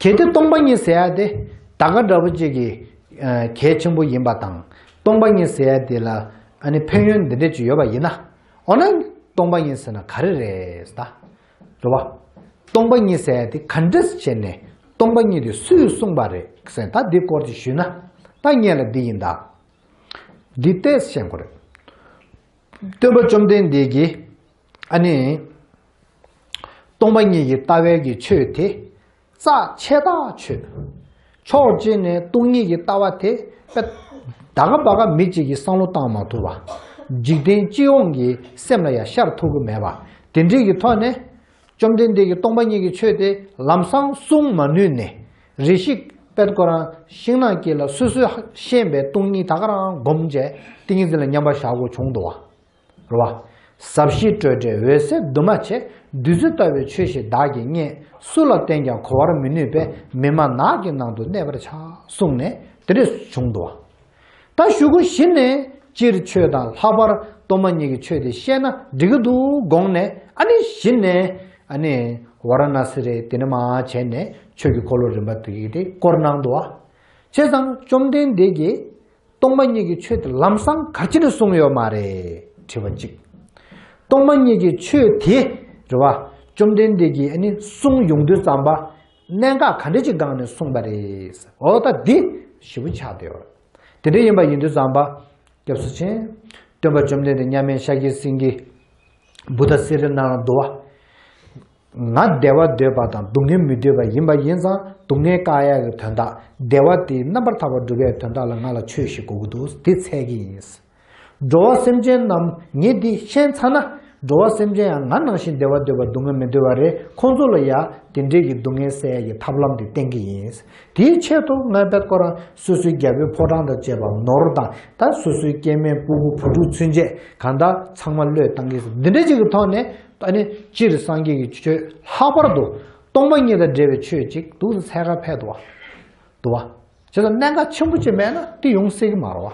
གལ་ཏེ་སྟོང་པ་ཉིད་ཟེར་ཡ་དེ། ད་ག་འདྲ་པོ་གཅིག་གི། ཨ། གལ་ཆེན་པོ་ཡིན་པ་དང་། སྟོང་པ་ཉིད་ཟེར་ཡ་དེ་ལ། ཨ་ནི་ཕན་ཡོན་འདི་འདྲ་ཅིག་ཡོད་པ་ཡིན་ན། འོ་ན་སྟོང་པ་ཉིད་ཟེར་ན་ག་རེ་རེད་ད། རེད་བ། སྟོང་པ་ཉིད་ཟེར་ཡ་དེ་ག་འདྲས་བྱས་ནས་སྟོང་པ་ཉིད་དེ་སུས་གསུངས་པ་རེད་ཟེར། ད་འདི་སྐོར་དེ་ཞུས་ན། ད་སྔོན་ལ་འདི་ཡིན་ད། འདི་ཏོག་ཙམ་ཤེས་དགོས་རེད། སྟོན་པ་བཅོམ་ལྡན་འདས་ཀྱིས། ཨ་ནི། སྟོང་པ་ཉིད་ཀྱི་ལྟ་བའི་གི་ཆོས་དེ། རྩ་ཆེ་ཐག་ཆོད། ཕྱོགས་གཅིག་ནས་སྟོང་ཉིད་ཀྱི་ལྟ་བ་དེ་དཔེ། ད་ག་བ་ག་མི་གཅིག་གིས་བསམ་བློ་བཏང་མ་ཐུབ་པ། འཇིག་རྟེན་སྤྱི་ཡོངས་ཀྱི་སེམས་ལ་ཡང་ཤར་ཐུབ་ཀྱི་མེད་པ། དེ་འདྲའི་གི་ཐོག་ནས། བཅོམ་ལྡན་འདས་ཀྱིས་སྟོང་པ་ཉིད་ཀྱི་ཆོས་དེ་ལམ་སང་གསུང་མ་ནུས་ནས། རེ་ཞིག་དཔེ་ཁོ་རང་ཤིང་ནགས་དཀྱིལ་ལ་སོ་སོས་ཤེས་པའི་སྟོང་ཉིད་ད་ག་རང་སྒོམ་བྱས། ཏིང་ངེ་འཛིན་ལ་མཉམ་པར་བཞག་དགོས་བྱུང་འདུག་བ། རེད་བ། ཟབ་ཞི་སྤྲོས་བྲལ་འོད་གསལ་འདུས་མ་བྱས། བདུད་རྩི་ལྟ་བུའི་ཆོས་ཤིག་བདག་གིས་རྙེད། སུ་ལ་བསྟན་ཀྱང་གོ་བར་མི་ནུས་པས། མི་སྨྲ་ནགས་ཀྱི་ནང་དུ་གནས་པར་བྱ། གསུངས་ནས་དེ་འདྲས་བྱུང་འདུག་བ། ད་གཞུག་གུ་གཞི་ནས་སྤྱིར་ཆོས་དང་། ལྷག་པར་སྟོང་པ་ཉིད་ཀྱི་ཆོས་དེ་ཤེས་ན་འགྲིག་གི་འདུག་དགོངས་ནས། ཨ་ནི་གཞི་ནས། ཨ་ནི་ཝཱ་ར་ཎཱ་སི་རེད། དེ་ནས་མར་བྱས་ནས་ཆོས་ཀྱི་འཁོར་ལོ་རིམ་པ་དེ་གི་དེ་བསྐོར་གནང་འདུག་བ། བྱས་ཙང་བཅོམ་ལྡན་འདས་ཀྱིས། སྟོང་པ་ཉིད་ཀྱི་ཆོས་དེ་ལམ་སང་ག་རེ་བྱས་ནས་གསུངས་ཡོད་མ་རེད་དྲི་བ་གཅིག་སྟོང་པ་ཉིད་ཀྱི་ཆོས་དེ་རེད་བ། བཅོམ་ལྡན་འདས་ཀྱིས་ཨ་ནི་གསུངས་ཡོང་དུས་ཙམ་པ། གནད་འགག་ག་འདྲ་ཅིག་སྒང་ནས་གསུངས་པ་རེད། འོ་ད་འདི་ཞེ་པོ་ཆགས་བསྡད་ཡོད་རེད། དེ་འདྲ་ཡིན་པ་ཡིན་དུས་ཙམ་པ། སྐྱབས་སུ་མཆི། སྟོན་པ་བཅོམ་ལྡན་འདས་མཉམ་མེད་ཤཱཀྱའི་སེང་གེ། བུདྡྷ་སི་རི་ན་ར་དུ་བ། ང་བདེ་བ་འདོད་པ་དང་སྡུག་བསྔལ་མི་འདོད་པ་ཡིན་པ་ཡིན་ཙང་། སྡུག་བསྔལ་བཀག་ཡག་གི་དོན་དག་བདེ་བ་དེའི་རྣམ་པར་ཐར་པ་སྒྲུབ་ཡག་གི་དོན་དག་ལ་ང་ལ་ཆོས་ཤིག་དགོས་ཀྱི་འདུག་དེ་འཚོལ་གྱི་ཡིན། འགྲོ་བ་སེམས་ཅན་རྣམས་ངས་འདི་ཤེས་ཚར་ན། འགྲོ་བ་སེམས་ཅན་ཡང་ང་ནང་བཞིན་བདེ་བ་འདོད་པ་སྡུག་བསྔལ་མི་འདོད་པ་རེད། ཁོང་ཚོ་ལ་ཡང་དེ་འདྲའི་གི་སྡུག་བསྔལ་སེལ་ཡག་གི་ཐབས་ལམ་དེ་བསྟན་གྱི་ཡིན། དེའི་ཆེད་དུ་ང་དཔེ་ཁོ་རང་སོ་སོའི་རྒྱལ་པོའི་ཕོ་བྲང་དང་བཅས་པ་ནོར་དང་། ད་སོ་སོའི་སྐྱེ་དམན་སྤུ་གུ་བུ་ཕྲུག་ཚུན་ཆད་གང་ལྟར་ཚང་མ་བློས་བཏང་གི་འདི་འདྲ་ཅིག་གི་ཐོག་ནས། ཨ་ནི་སྤྱིར་སངས་རྒྱས་ཀྱི་ཆོས། ལྷག་པར་དུ་སྟོང་པ་ཉིད་དང་འབྲེལ་བའི་ཆོས་ཅིག་འདུག་སེ་འཚོལ་ག་ཕེབས་འདུག་བ། འདུག་བ། བྱས་ཙང་གནད་འགག་ཆེན་པོ་ཅིག་མེད་ན་དེ་ཡོང་སྲིད་ཀྱི་མ་རེད་བ།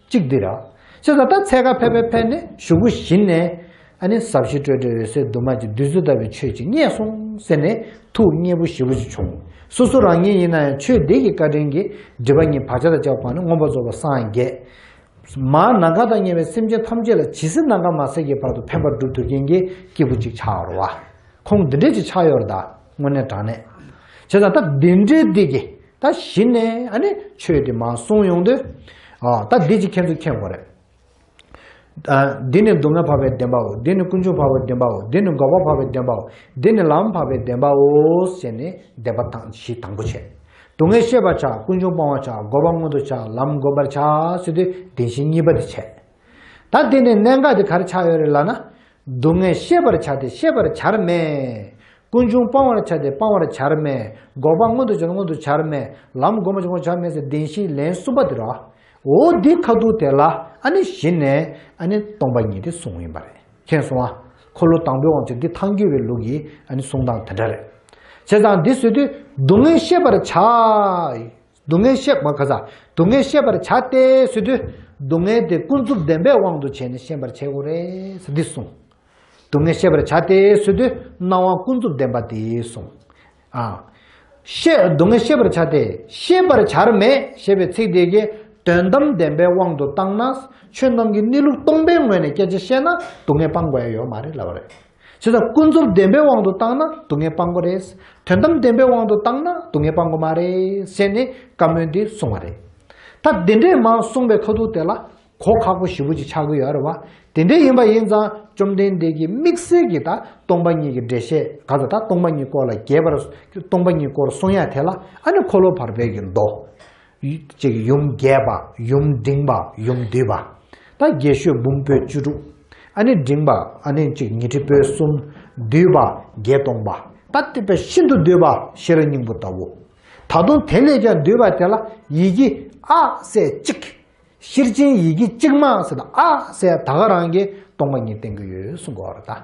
གཅིག་འདི་རེད། བྱས་ཙང་ད་འཚོལ་ག་ཕེབས་ཕེབས་ཕེབས་ནས་གཞུག་གུ་གཞི་ནས། ཨ་ནི་ཟབ་ཞི་སྤྲོས་བྲལ་འོད་གསལ་འདུས་མ་བྱས། བདུད་རྩི་ལྟ་བུའི་ཆོས་ཅིག་རྙེད་སོང་ཟེར་ནས་ཐུགས་མཉེས་པོ་ཞེ་པོ་ཅིག་བྱུང་། སོ་སོ་རང་ཉིད་ཡིན་ན་ཡང་ཆོས་འདི་གི་བཀའ་དྲིན་གྱིས་སྒྲིབ་པ་གཉིས་བག་ཆགས་དང་བཅས་པ་སྤངས་ནས་མངོན་པར་རྫོགས་པར་སངས་རྒྱས། མར་ནམ་མཁའ་དང་མཉམ་པའི་སེམས་ཅན་ཐམས་ཅད་ལ་ཇི་སྲིད་ནམ་མཁའ་མ་ཟད་ཀྱི་བར་དུ་ཕན་པར་སྒྲུབ་ཐུབ་མཁན་གྱི་སྐྱེས་བུ་ཅིག་ཆགས་ཡོད་རེད་བ། ཁོང་འདི་འདྲས་ཅིག་ཆགས་ཡོད་རེད་ད། དངོས་གནས་དྲང་གནས། བྱས་ཙང་ད་འདི་འདྲའི་འདི་གི་ད་གཞི་ནས་ཨ་ནི་ཆོས་དེ་མར་གསུངས་ཡོང་དུས། ཨ། ད་འདི་ཅིག་ཁྱེད་ཚོས་མཁྱེན་དགོས་རེད། ཨ། འདི་ནི་སྡུག་བསྔལ་འཕགས་པའི་བདེན་པའོ། འདི་ནི་ཀུན་འབྱུང་འཕགས་པའི་བདེན་པའོ། འདི་ནི་འགོག་པ་འཕགས་པའི་བདེན་པའོ། འདི་ནི་ལམ་འཕགས་པའི་བདེན་པའོ་ཞེས་ནས་བདེན་པ་དང་བཞི་དང་པོ་བྱས། སྡུག་བསྔལ་ཤེས་པར་བྱ། ཀུན་འབྱུང་སྤང་བར་བྱ། འགོག་པ་མངོན་དུ་བྱ། ལམ་བསྒོམ་པར་བྱ་ཟེར་དུས་བདེན་བཞི་གཉིས་པ་དེ་བྱས། ད་དེ་ནས་གནད་འགག་དེ་ག་རེ་ཆགས་ཡོད་རེད་ལབ་ན། སྡུག་བསྔལ་ཤེས་པར་བྱ་སྟེ་ཤེས་པར་བྱར་མེད། ཀུན་འབྱུང་སྤང་བར་བྱ་སྟེ་སྤང་བར་བྱར་མེད། འགོག་པ་མངོན་དུ་བྱ་སྟེ་མངོན་དུ་བྱར་མེད། ལམ་བསྒོམ་པར་བྱ་སྟེ་མངོན་དུ་བྱར་མེད་ཟེར་བདེན་བཞིའི་ལན་གསུམ་པ་དེ་རེད། འོ་འདི་ཁ་ཐུག་དེ་ལ་ཨ་ནི་གཞི་ནས་ཨ་ནི་སྟོང་པ་ཉིད་དེ་གསུངས་ཡིན་པ་རེད། མཁྱེན་སོང་ཨ། འཁོར་ལོ་དང་པོའི་དབང་ཕྱུག་འདི་ཐལ་འགྱུར་བའི་ལུགས་ཀྱི་ཨ་ནི་གསུང་སྟངས་དེ་འདྲ་རེད། བྱས་ བྱས་ཙང་འདི་ཟེར་དུས་སྡུག་བསྔལ་ཤེས་པར་བྱ། སྡུག་བསྔལ་ཤེས་མ་ག་ས། སྡུག་བསྔལ་ཤེས་པར་བྱ་སྟེ་ཟེར་དུས། སྡུག་བསྔལ་དེ་ཀུན་རྫོབ་བདེན་པའི་དབང་དུ་བྱས་ནས་ཤེས་པར་བྱེད་དགོས་རེད་འདི་གསུངས། སྡུག་བསྔལ་ཤེས་པར་བྱ་སྟེ་ཟེར་དུས་སྣང་བ་ཀུན་རྫོབ་བདེན་པ་དེ་གསུངས། ཨ། ཤེས་སྡུག་བསྔལ་ཤེས་པར་བྱ་སྟེ་ཤེས་པར་བྱར་མེད་ཞེས་པའི་ཚིག་དེ་གིས་དོན་དམ་བདེན་པའི་དབང་དུ་བཏང་ན། ཆོས་རྣམས་ཀྱི་གནས་ལུགས་སྟོང་པའི་ངོས་ནས་སྐད་ཆ་བཤད་ན་སྡུག་བསྔལ་སྤང་དགོས་ཡ་ཡོད་མ་རེད་ལབ་པ་རེད། བྱས་ཙང་ཀུན་རྫོབ་བདེན་པའི་དབང་དུ་བཏང་ན་སྡུག་བསྔལ་སྤང་དགོས་རེད། དོན་དམ་བདེན་པའི་དབང་དུ་བཏང་ན་སྡུག་བསྔལ་སྤང་དགོས་མ་རེད་ཟེར་ནས་བཀའ་མོལ་འདི་གསུངས་པ་རེད། ད་འདི་འདྲས་མར་གསུངས་པའི་ཁ་ཐུག་དེ་ལ་གོ་ཁག་པོ་ཞེ་པོ་ཅིག་ཆགས་ཀྱི་ཡོད་རེད་བ། དེ་འདྲས་ཡིན་པ་ཡིན་ཙང་བཅོམ་ལྡན་འདས་ཀྱིས་དམིགས་བསལ་གྱིས་ད་སྟོང་པ་ཉིད་ཀྱི་འགྲེལ་བཤད་ག་ཚོད་ད་སྟོང་པ་ཉིད་སྐོར་ལ་རྒྱས་པར་སྟོང་པ་ཉིད་སྐོར་གསུང་ཡ་དེ་ལ་ཨ་ནི་འཁོར་ལོ་བར་པའི་གི་མདོ། ཅིག་ཡུམ་རྒྱས་པ། ཡུམ་འབྲིང་བ། ཡུམ་བསྡུས་པ། ད་རྒྱས་ཤོས་འབུམ་པོད་བཅུ་དྲུག་ཨ་ནི་འབྲིང་བ་ཨ་ནི་ཅིག་ཉི་ཁྲི་པོད་གསུམ། བསྡུས་པ་བརྒྱད་སྟོང་པ། ད་དེ་བས་ཤིན་ཏུ་བསྡུས་པ་ཤེས་རབ་སྙིང་པོ་ལྟ་བུ། ད་དུང་དེ་ལས་ཀྱང་བསྡུས་པ་དེ་ལ་ཡི་གེ་ཨ་ཟེར་གཅིག་ཤེར་ཕྱིན་ཡི་གེ་གཅིག་མ་ཟེར་ན་ཨ་ཟེར་ད་ག་རང་གིས་སྟོང་པ་ཉིད་བསྟན་གྱི་ཡོད་གསུང་གི་ཡོད་རེད་ད།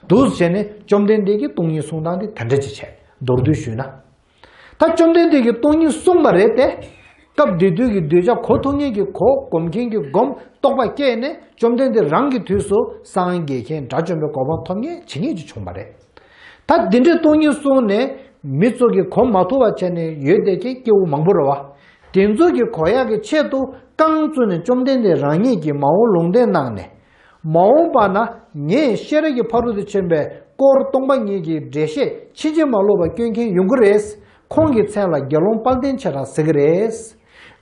འདུག་སེ་བྱས་ནས་བཅོམ་ལྡན་འདས་ཀྱིས་སྟོང་ཉིད་གསུང་སྟངས་དེ་དེ་འདྲ་ཅིག་བྱས་མདོར་བསྡུས་ཞུས་ན། ད་བཅོམ་ལྡན་འདས་ཀྱིས་སྟོང་ཉིད་གསུངས་པ་རེད་དེ། སྐབས་དེ་དུས་ཀྱི་གདུལ་བྱ་གོ་ཐུབ་མཁན་གྱིས་གོ། སྒོམ་མཁན་གྱིས་སྒོམ། རྟོགས་པ་སྐྱེས་ནས་བཅོམ་ལྡན་འདས་རང་གི་དུས་སུ་སངས་རྒྱས་མཁན་དགྲ་བཅོམ་པའི་གོ་འཕང་ཐོབ་མཁན་ཇི་སྙེད་ཅིག་བྱུང་བ་རེད། ད་འདི་འདྲའི་སྟོང་ཉིད་གསུངས་ནས་མི་ཚོ་གིས་གོ་མ་ཐུབ་པ་བྱས་ནས་ཡོད་བསྡད་མཁན་སྐྱེ་བོ་མང་པོ་རེད་བ། དེ་ཚོ་གིས་གོ་ཡག་གི་ཆེད་དུ་རྐང་བཙུགས་ནས་བཅོམ་ལྡན་འདས་རང་ཉིད་ཀྱིས་མ་འོངས་ལུང་བསྟན་གནང་ནས། མ་འོངས་པ་ན་ངས་ཤེས་རབ་ཀྱི་ཕ་རོལ་ཏུ་ཕྱིན་པའི་སྐོར་སྟོང་པ་ཉིད་ཀྱི་འགྲེལ་བཤད་ཕྱིན་ཅི་མ་ལོག་པ་སྐྱོན་མཁན་ཡོང་གི་རེད། ཁོང་གི་མཚན་ལ་དགེ་སློང་དཔལ་ལྡན་ཆེ་དྲགས་ཟེར་གི་རེད།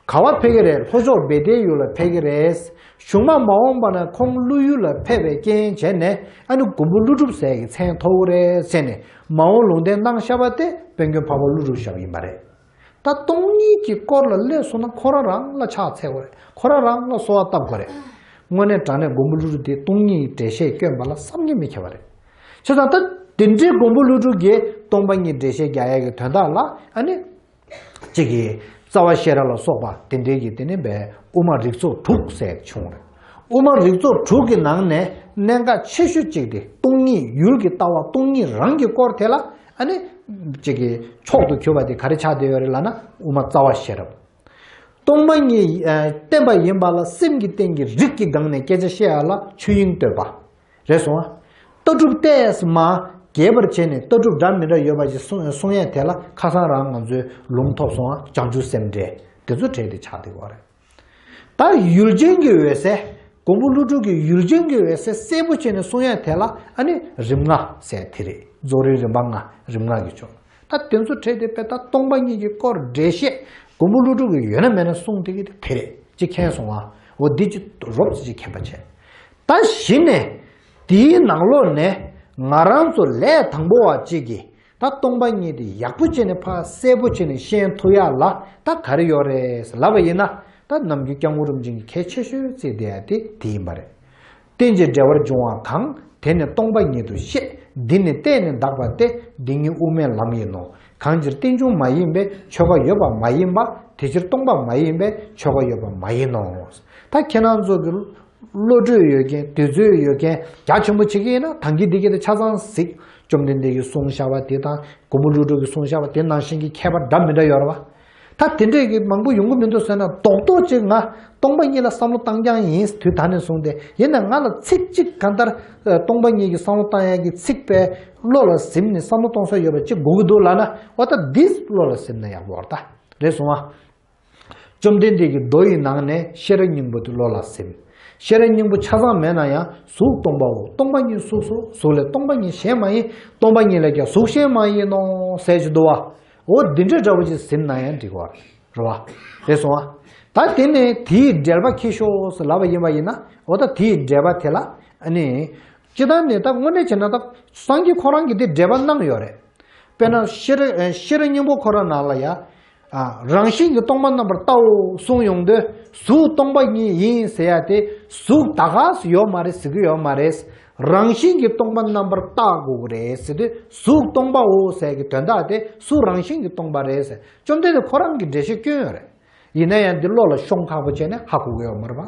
ག་བ་ཕེབས་ཀྱི་རེད། ལྷོ་ཕྱོགས་བེ་ཏའི་ཡུལ་ལ་ཕེབས་ཀྱི་རེད། གཞུག་མ་མ་འོངས་པ་ན་ཁོང་ཀླུ་ཡུལ་ལ་ཕེབས་པའི་རྐྱེན་བྱས་ནས་ཨ་ནི་མགོན་པོ་ཀླུ་སྒྲུབ་ཟེར་གྱི་མཚན་ཐོབ་ཀྱི་རེད་ཟེར་ནས་མ་འོངས་ལུང་བསྟན་གནང་བཞག་པ་དེ་དཔལ་མགོན་འཕགས་པ་ཀླུ་སྒྲུབ་ཞབས་ཡིན་པ་རེད། ད་སྟོང་ཉིད་ཀྱི་སྐོར་ལ་སླེབས་སོང་ན་ཁོ་རང་རང་ལ་ཕྱག་འཚལ་དགོས་རེད། ཁོ་རང་རང་ལ་གསོལ་བ་བཏབ་དགོས་རེད། དངོས་གནས་དྲང་གནས་མགོན་པོ་ཀླུ་སྒྲུབ་དེ་སྟོང་ཉིད་འགྲེལ་བཤད་སྐྱོན་པ་ལ་བསམ་གྱིས་མི་ཁྱབ་པ་རེད། བྱས་ཙང་ད་དེ་འདྲའི་མགོན་པོ་ཀླུ་སྒྲུབ་ཀྱིས་སྟོང་པ་ཉིད་འགྲེལ་བཤད་རྒྱག་ཡ་གི་དོན་དག་ལ་ཨ་ནི། གཅིག་གིས་རྩ་བ་ཤེས་རབ་ལ་སོགས་པ་དེ་འདྲའི་གི་དེ་ནི་བས་དབུ་མ་རིགས་ཚོགས་དྲུག་ཟེར་བྱུང་རེད། དབུ་མ་རིགས་ཚོགས་དྲུག་གི་ནང་ནས་གནད་འགག་ཆེ་ཤོས་གཅིག་དེ་སྟོང་ཉིད་ཡུལ་གྱི་ལྟ་བ་སྟོང་ཉིད་རང་གི་སྐོར་དེ་ལ་ཨ་ནི་གཅིག་གི་མཆོག་ཏུ་གྱུར་པ་དེ་ག་རེ་ཆགས་བསྡད་ཡོད་རེད་ལབ་ན་དབུ་མ་རྩ་བ་ཤེས་རབ། སྟོང་པ་ཉིད་ཨ་བསྟན་པ་ཡིན་པ་ལ་སེམས་ཀྱི་སྟེང་གི་རིགས་ཀྱི་སྒང་ནས་སྐད་ཆ་བཤད་ཡ་ལ་ཆོས་དབྱིངས་བསྟོད་པ། རེད་སོང་ཨ། ལྟ་གྲུབ་ཏོག་ཙམ་མ་རྒྱས་པར་བྱས་ནས་ལྟ་གྲུབ་འདྲ་མི་འདྲ་ཡོད་པ་ཞིག་གསུང་གསུང་ཡས་དེ་ལ་ཁ་སང་རང་ང་ཚོའི་ལུང་ཐོབ་སོང་ཨ། བྱང་ཆུབ་སེམས་འགྲེལ་དེ་ཚོ་གྲས་དེ་ཆགས་བསྡད་ཡོད་རེད། ད་ཡུལ་ཅན་གྱི་འོད་གསལ། མགོན་པོ་ཀླུ་སྒྲུབ་ཀྱི་ཡུལ་ཅན་གྱི་འོད་གསལ་གསལ་པོ་བྱས་ནས་གསུང་ཡས་དེ་ལ་ཨ་ནི་རིམ་ལྔ་ཟེར་དེ་རེད། རྫོགས་རིམ་རིམ་པ་ལྔ་རིམ་ལྔ་གི་མཆོག་ད་དེ་ཚོ་གྲས་དེ་དཔེ་ད་སྟོང་པ་ཉིད་ཀྱི་སྐོར་འགྲེལ་བཤད་མགོན་པོ་ཀླུ་སྒྲུབ་ཀྱིས་ཡོད་ན་མེད་ན་གསུངས་དེ་གི་དེ་རེད་ཅེས་མཁྱེན་སོང་ཨ། འོ་འདི་ཅི་རོབ་ཙམ་ཅིག་མཁྱེན་པ་བྱས། ད་གཞི་ནས་དེའི་ནང་ལོགས་ནས་ང་རང་ཚོ་ལས་དང་པོ་བ་གཅིག་གིས་ད་སྟོང་པ་ཉིད་དེ་ཡག་པོ་བྱས་ནས་ཕར་གསལ་པོ་བྱས་ནས་ཤེས་ཐུབ་ཡག་ལ་ད་ག་རེ་ཡོད་རེད་ལབ་པ་ཡིན་ན། ད་ནམ་རྒྱུན་སྐྱབས་མགོན་རིན་པོ་ཆེ་གིས་གལ་ཆེ་ཤོས་བརྩིས་བསྡད་ཡག་དེ་དེ་ཡིན་པ་རེད། རྟེན་ཅིང་འབྲེལ་བར་འབྱུང་བ་གང་། དེ་ནི་སྟོང་པ་ཉིད་དུ་ཤེས། འདི་ནི་བརྟེན་ནས་འདག་པ་སྟེ། འདི་ཉིད་དབུ་མའི་ལམ་ཡིན་ནོ། གང་ཕྱིར་རྟེན་འབྱུང་མ་ཡིན་པས་ཆོས་འགའ་ཡོད་པ་མ་ཡིན་པ། དེ་ཕྱིར་སྟོང་པ་མ་ཡིན་པས་ཆོས་འགའ་ཡོད་པ་མ་ཡིན་ནོ། ད་ཁྱེད་རང་ཚོ་གི་བློ་གྲོས་ཡོད་མཁན་དུས་ཚོད་ཡོད་མཁན་རྒྱ་ཆེན་པོ་བྱེད་ཀྱི་ཡིན་ན་ད་གིན་འདི་གི་དེ་ཆ་ཚང་གཟིགས། བཅོམ་ལྡན་འདས་ཀྱིས་གསུངས་བཞག་པ་དེ་དང་མགོན་པོ་ཀླུ་སྒྲུབ་ཀྱིས་གསུངས་བཞག་པ་དེ་ནང་བཞིན་གྱི་ཁྱད་པར་འདྲ་མི་འདྲ་ཡོད་རེད་བ། ད་དེ་འདྲས་ཀྱི་མང་པོ་ཡོང་གི་མི་འདུག་ཟེར་ན་རྡོག་རྡོག་ཅིག་ང་སྟོང་པ་ཉིད་ལ་བསམ་བློ་བཏང་རྐྱང་ཡིན། དུས་ད་ནས་བཟུང་སྟེ་ཡིན་ན་ང་ལ་ཚིག་གཅིག་གང་ལྟར་ཨ་སྟོང་པ་ཉིད་ཀྱི་བསམ་བློ་བཏང་ཡག་གི་ཚིག་པའི་བློ་ལ་ཟིན་ནས་བསམ་བློ་གཏོང་ས་ཡོད་པ་ཅིག་དགོས་ཀྱི་འདུག་ལབ་ན་འོ་ད་འདི་བློ་ལ་ཟིན་ན་ཡག་པོ་རེད་ད། རེད་སོང་ཨ། བཅོམ་ལྡན་འདས་ཀྱི་མདོ་ཡི་ནང་ནས་ཤེས་རབ་སྙིང་པོ་དེ་བློ་ལ་ཟིན། ཤེས་རབ་སྙིང་པོ་ཆ་ཚང་མེད་ན་ཡང་གཟུགས་སྟོང་པའོ། སྟོང་པ་ཉིད་གཟུགས་སོ། གཟུགས་ལས་སྟོང་པ་ཉིད་གཞན་མ་ཡིན། སྟོང་པ་ཉིད་ལས་ཀྱང་གཟུགས་གཞན་མ་ཡིན་ནོ་ཟེར་གྱི་འདུག་བ། འོ་འདི་འདྲ་འདྲ་བོ་ཅིག་ཟིན་ན་ཡང་འགྲིག་གི་རེད་བ། རེད་སོང་བ། ད་དེ་ནས་དེའི་འགྲེལ་པ་ཁྱེར་ཤོག་ཟེར་ལབ་པ་ཡིན་པ་ཡིན་ན་འོ་ད་དེའི་འགྲེལ་པ་དེ་ལ་ཨ་ནི། སྤྱིར་བཏང་ནས་ད་དངོས་གནས་བྱས་ན་ད་སངས་རྒྱས་ཁོ་རང་གིས་དེ་འགྲེལ་པ་གནང་ཡོད་རེད། དཔེར་ན་ཤེས་རབ་ཤེས་རབ་སྙིང་པོ་ཁོ་རང་ནང་ལ་ཡ། ཨ། རང་བཞིན་གྱིས་སྟོང་པ་རྣམ་པར་བལྟའོ་གསུངས་ཡོང་དུས་གཟུགས་སྟོང་པ་ཉིད་ཡིན་ཟེར་ཡ་དེ་གཟུགས་ད་ག་སུ་ཡོད་མ་རེད་ཟེར་གྱི་ཡོད་མ་རེད། རང་བཞིན་གྱིས་སྟོང་པ་རྣམ་པར་བལྟ་དགོས་ཀྱི་རེད་ཟེར་དུས་གཟུགས་སྟོང་པའོ་ཟེར་གྱི་དོན་དག་དེ་གཟུགས་རང་བཞིན་གྱིས་སྟོང་པ་རེད་ཟེར། བཅོམ་ལྡན་འདས་ཁོ་རང་གིས་འགྲེལ་བཤད་བསྐྱོན་ཡོད་རེད། ཡིན་ན་ཡང་འདི་བློ་ལ་ཤོང་ཁག་པོ་བྱས་ནས་ཧ་གོ་གི་ཡོད་མ་རེད་པ།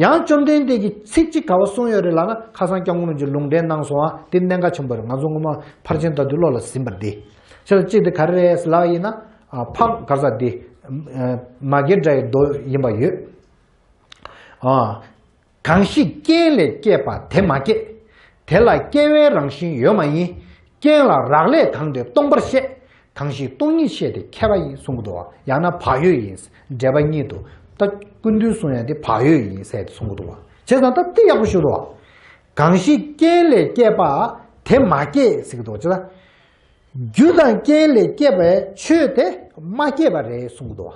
ཡང་བཅོམ་ལྡན་འདས་ཀྱིས་ཚིག་གཅིག་ག་བ་གསུངས་ཡོད་རེད་ལབ་ན་ཁ་སང་སྐྱབས་མགོན་རིན་པོ་ཆེས་ལུང་འདྲེན་གནང་སོང་ཨ། འདི་གནད་འགག་ཆེན་པོ་རེད། ང་ཚོ་སྔོན་མ་ཕར་ཕྱིན་ལྟ་དུས་བློ་ལ་ཟིན་པ་འདི། ཆ་གཅིག་དེ་ག་རེ་རེད་ལབ་ཡིན་ན། ཨ། ཕག་ག་ས་དེ། ཨ། མ་སྐྱེས་དགྲ་ཡི་མདོ་ཡིན་པ་ཡོད། ཨ། གང་ཞིག་རྐྱེན་ལས་སྐྱེས་པ་དེ་མ་སྐྱེས། དེ་ལ་སྐྱེ་བའི་རང་བཞིན་ཡོད་མ་ཡིན། རྐྱེན་ལ་རག་ལས་གང་དེ་སྟོང་པར་བཤད། གང་ཞིག་སྟོང་ཉིད་བཤད་དེ་མཁས་པ་ཡིན་གསུང་གི་འདུག་བ། ཡང་ན་བག་ཡོད་ཡིན། འགྲེལ་པ་གཉིས་འདུག་ད་སྐུ་མདུན་གསུང་ཡ་དེ་བག་ཡོད་ཡིན་ཟེར་ཏེ་གསུང་གི་འདུག་བ། བྱས་ཙང་ད་དེ་ཡག་པོ་ཞུ་འདུག་བ། གང་ཞིག་རྐྱེན་ལས་སྐྱེས་པ་དེ་མ་སྐྱེས་ཟེར་གི་འདུག་བ། བྱས་ཙང་རྒྱུ་དང་རྐྱེན་ལས་སྐྱེས་པའི་ཆོས་དེ་མ་སྐྱེས་པ་རེད་གསུང་གི་འདུག་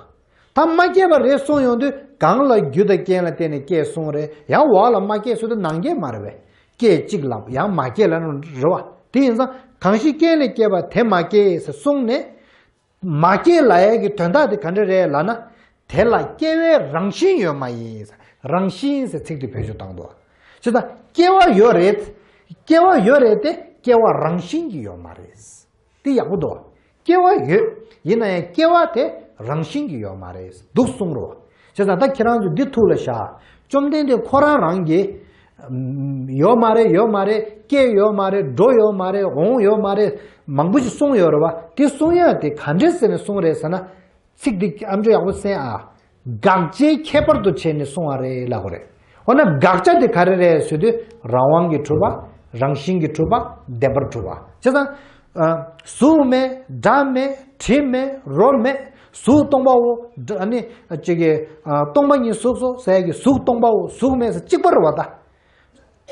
བ། ད་མ་སྐྱེས་པ་རེད་གསུངས་ཡོང་དུས། གང་ལ་རྒྱུ་དང་རྐྱེན་ལ་བརྟེན་ནས་སྐྱེས་གསུངས་རེད། ཡང་འོག་ལ་མ་སྐྱེས་ཟེར་དུས་ནང་སྐྱེས་མ་རེད་པས། སྐྱེས་གཅིག་ལ་ཡང་མ་སྐྱེས་ལ་རེད་བ། དེ་ཡིན་ཙང་གང་ཞིག་རྐྱེན་ལས་སྐྱེས་པ་དེ་མ་སྐྱེས་ཟེར་གསུངས་ནས། མ་སྐྱེས་ལབ་ཡས་ཀྱི་དོན་དག་དེ་ག་འདྲ་རེད་ལབ་ན། དེ་ལ་སྐྱེ་བའི་རང་བཞིན་ཡོད་མ་ཡིན། རང་བཞིན་ཟེར་ཚིག་དེ་བེད་སྤྱོད་བཏང་འདུག་བ། བྱས་ཙང་སྐྱེ་བ་ཡོད་རེད། སྐྱེ་བ་ཡོད་རེད་དེ་སྐྱེ་བ་རང་བཞིན་གྱིས་ཡོད་མ་རེད། དེ་ཡག་པོ་འདུག་སྐྱེ་བ་ཡོད། ཡིན་ན་ཡང་སྐྱེ་བ་དེ་རང་བཞིན་གྱིས་ཡོད་མ་རེད། འདུག་གསུང་རོགས། བྱས་ཙང་ད་ཁྱེད་རང་ཚོ་འདི་ཐུགས་ལ་བཞག་བཅོམ་ལྡན་འདས་ཁོ་རང་རང་གིས། ཨམ། ཡོད་མ་རེད། ཡོད་མ་རེད། སྐྱེ་ཡོད་མ་རེད། འགྲོ་ཡོད་མ་རེད། འོང་ཡོད་མ་རེད། མང་པོ་ཞིག་གསུངས་ཡོད་རེད་བ། དེ་གསུང་ཡ་དེ་ག་འདྲས་ཟེར་ནས་གསུངས་རེད་ཟེར་ན། ཚིག་འདི་ཨམ་ཅོག་ཡག་པོ་གསན་ཨ། དགག་བྱའི་ཁྱད་པར་དུ་བྱས་ནས་གསུངས་པ་རེད་ལབ་དགོས་རེད། འོ་ན་དགག་བྱ་དེ་ག་རེ་རེད་ཟེར་དུས། རང་དབང་གིས་གྲུབ་པ། རང་བཞིན་གྱིས་གྲུབ་པ། བདེན་པར་གྲུབ་པ། བྱས་ཙང་། ཨ། གཟུགས་མེད། སྒྲ་མེད། དྲི་མེད། རོ་མེད། གཟུགས་སྟོང་པའོ། སྒྲ་ནི་ཅིག་གི། ཨ། སྟོང་པ་ཉིད་གཟུགས་སོ་ཟེར་གྱི་གཟུགས་སྟོང་པའོ། གཟུགས་མེད་ཟེར་གཅིག་པ་རེད་བ་ད།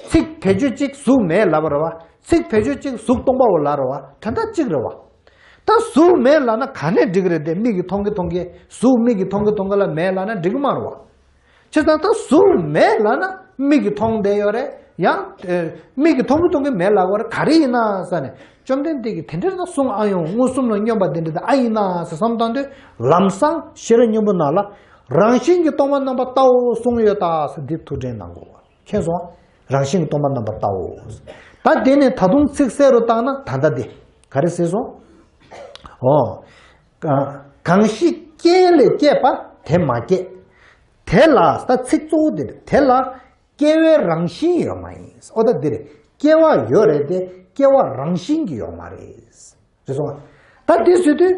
ཚིག་བེད་སྤྱོད་གཅིག་གཟུགས་མེད་ལབ་པ་རེད་བ། ཚིག་བེད་སྤྱོད་གཅིག་གཟུགས་སྟོང་པའོ་ལབ་རེད་བ། དོན་དག་གཅིག་རེད་བ། ད་གཟུགས་མེད་ལབ་ན་ག་ནས་འགྲིག་གི་རེད་དེ། མིག་གིས་མཐོང་གི་མཐོང་གི་གཟུགས། མིག་གིས་མཐོང་གི་མཐོང་གི་ལ་མེད་ལབ་ན་འགྲིག་གི་མ་རེད་བ། བྱས་ཙང་ད་གཟུགས་མེད་ལབ་ན་མིག་གིས་མཐོང་བསྡད་ཡོད་རེད། ཡང་། ཨེ། མིག་གིས་མཐོང་གི་མཐོང་གི་མེད་ལབ་པ་རེད། ག་རེ་ཡིན་ན་ཟེར་ནས། བཅོམ་ལྡན་འདས་ཀྱིས་དེ་འདྲ་ད་གསུང་ཨ་ཡོང་མངོན་སུམ་ལ་སྙོམས་པ་འདི་འདྲ་ད་ཨ་ཡིན་ན་ཟེར་བསམ་བཏང་དུས། ལམ་སང་ཤེས་རབ་སྙིང་པོ་ནང་ལ། རང་བཞིན་གྱིས་སྟོང་པ་རྣམ་པར་བལྟའོ་གསུངས་ཡོད་ད་ཟེར་འདི་ཐུགས་དྲན་གནང་དགོས། མཁྱེན་སོང་། རང་བཞིན་གྱིས་སྟོང་པ་རྣམ་པར་བལྟའོ། ད་དེ་ནས་ད་དུང་ཚིག་གསལ་རུ་བཏང་ན་ད་ལྟ་དེ་ག་རེ་ཟེར་སོང་། འོ། ག- གང་ཞིག་རྐྱེན་ལས་སྐྱེས་པ་དེ་མ་སྐྱེས། དེ་ལ་ད་ཚིག་གཙོ་བོ་དེ་རེད། དེ་ལ་སྐྱེ་བའི་རང་བཞིན་ཡོད་མ་ཡིན། འོ་ད་འདི་རེད། སྐྱེ་བ་ཡོད་རེད་དེ་སྐྱེ་བ་རང་བཞིན་གྱིས་ཡོད་མ་རེད། རེད་སོང་། ད་དེ་ཟེར་དུས།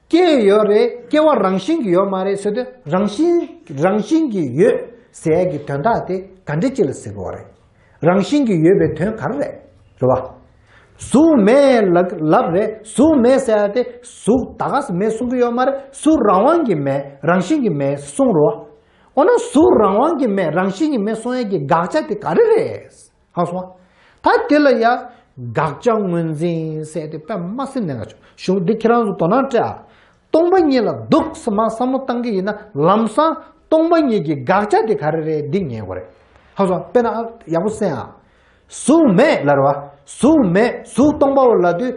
སྐྱེ་ཡོད་རེད། སྐྱེ་བ་རང་བཞིན་གྱིས་ཡོད་མ་རེད་ཟེར་དུས། རང་བཞིན་རང་བཞིན་གྱིས་ཡོད་ཟེར་ཡ་གི་དོན་དག་དེ་ག་འདྲ་ཅིག་ལ་ཟེར་དགོས་རེད། རང་བཞིན་གྱིས་ཡོད་པའི་དོན་ག་རེ་རེད། རེད་བ། གཟུགས་མེད་ལབ་ལབ་རེད། གཟུགས་མེད་ཟེར་ཡ་དེ་གཟུགས་ད་ག་སེ་མེད་གསུང་གི་ཡོད་མ་རེད། གཟུགས་རང་དབང་གིས་མེད། རང་བཞིན་གྱིས་མེད་གསུང་རོ། འོ་ན་གཟུགས་རང་དབང་གིས་མེད། རང་བཞིན་གྱིས་མེད་གསུང་ཡ་གི་དགག་བྱ་དེ་ག་རེ་རེད། ཧ་སོང་། ད་དེ་ལ་ཡ། དགག་བྱ་ངོས་འཛིན་ཟེར་དེ་དཔེ་མ་སྲིད་གནད་འགག་ཆེ་བྱུང་། འདི་ཁྱེད་རང་ཚོ་དོ་སྣང་སྤྲད་ཨ། སྟོང་པ་ཉིད་ལ་འདུག་སེ་མ་བསམ་བློ་བཏང་གི་ཡིན་ན། ལམ་སང་སྟོང་པ་ཉིད་ཀྱི་དགག་བྱ་དེ་ག་རེ་རེད་འདི་ཉན་དགོས་རེད། ཧ་སོང་། དཔེར་ན་ཨ། ཡག་པོ་གསན་ཨ། གཟུགས་མེད་ལབ་རེད་བ། གཟུགས་མེད། གཟུགས་སྟོང་པའོ་ལབ་དུས།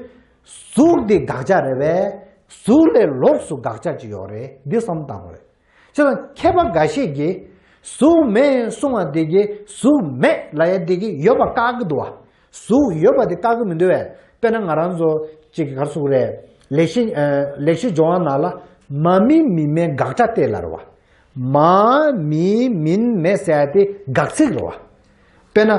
གཟུགས་འདི་དགག་བྱ་རེད་པས། གཟུགས་ལས་ལོགས་སུ་དགག་བྱ་ཅིག་ཡོད་རེད། འདི་བསམ་བློ་བཏང་དགོས་རེད། ཁྱེད་རང་མཁས་པ་འགའ་ཤས་ཀྱིས་གཟུགས་མེད་གསུང་བ་དེ་གིས་གཟུགས་མེད་ལབ་ཡ་དེ་གིས་ཡོད་པ་བཀག་གི་འདུག་བ། གཟུགས་ཡོད་པ་དེ་བཀག་གི་མི་འདུག་བས། དཔེར་ན་ང་རང་ཚོ་ཅིག་གི་ག་རེ་ཟེར་དགོས་རེད། ལེགས་བཤད། ཨ། ལེགས་བཤད་ལྗོན་དབང་ནང་ལ། མ་མིན་མིན་མེད་དགག་བྱ་སྟེ་ལབ་རེད་བ། མ་མིན་མིན་མེད་ཟེར་ཡ་དེ་དགག་ཚིག་རེད་བ། དཔེར་ན།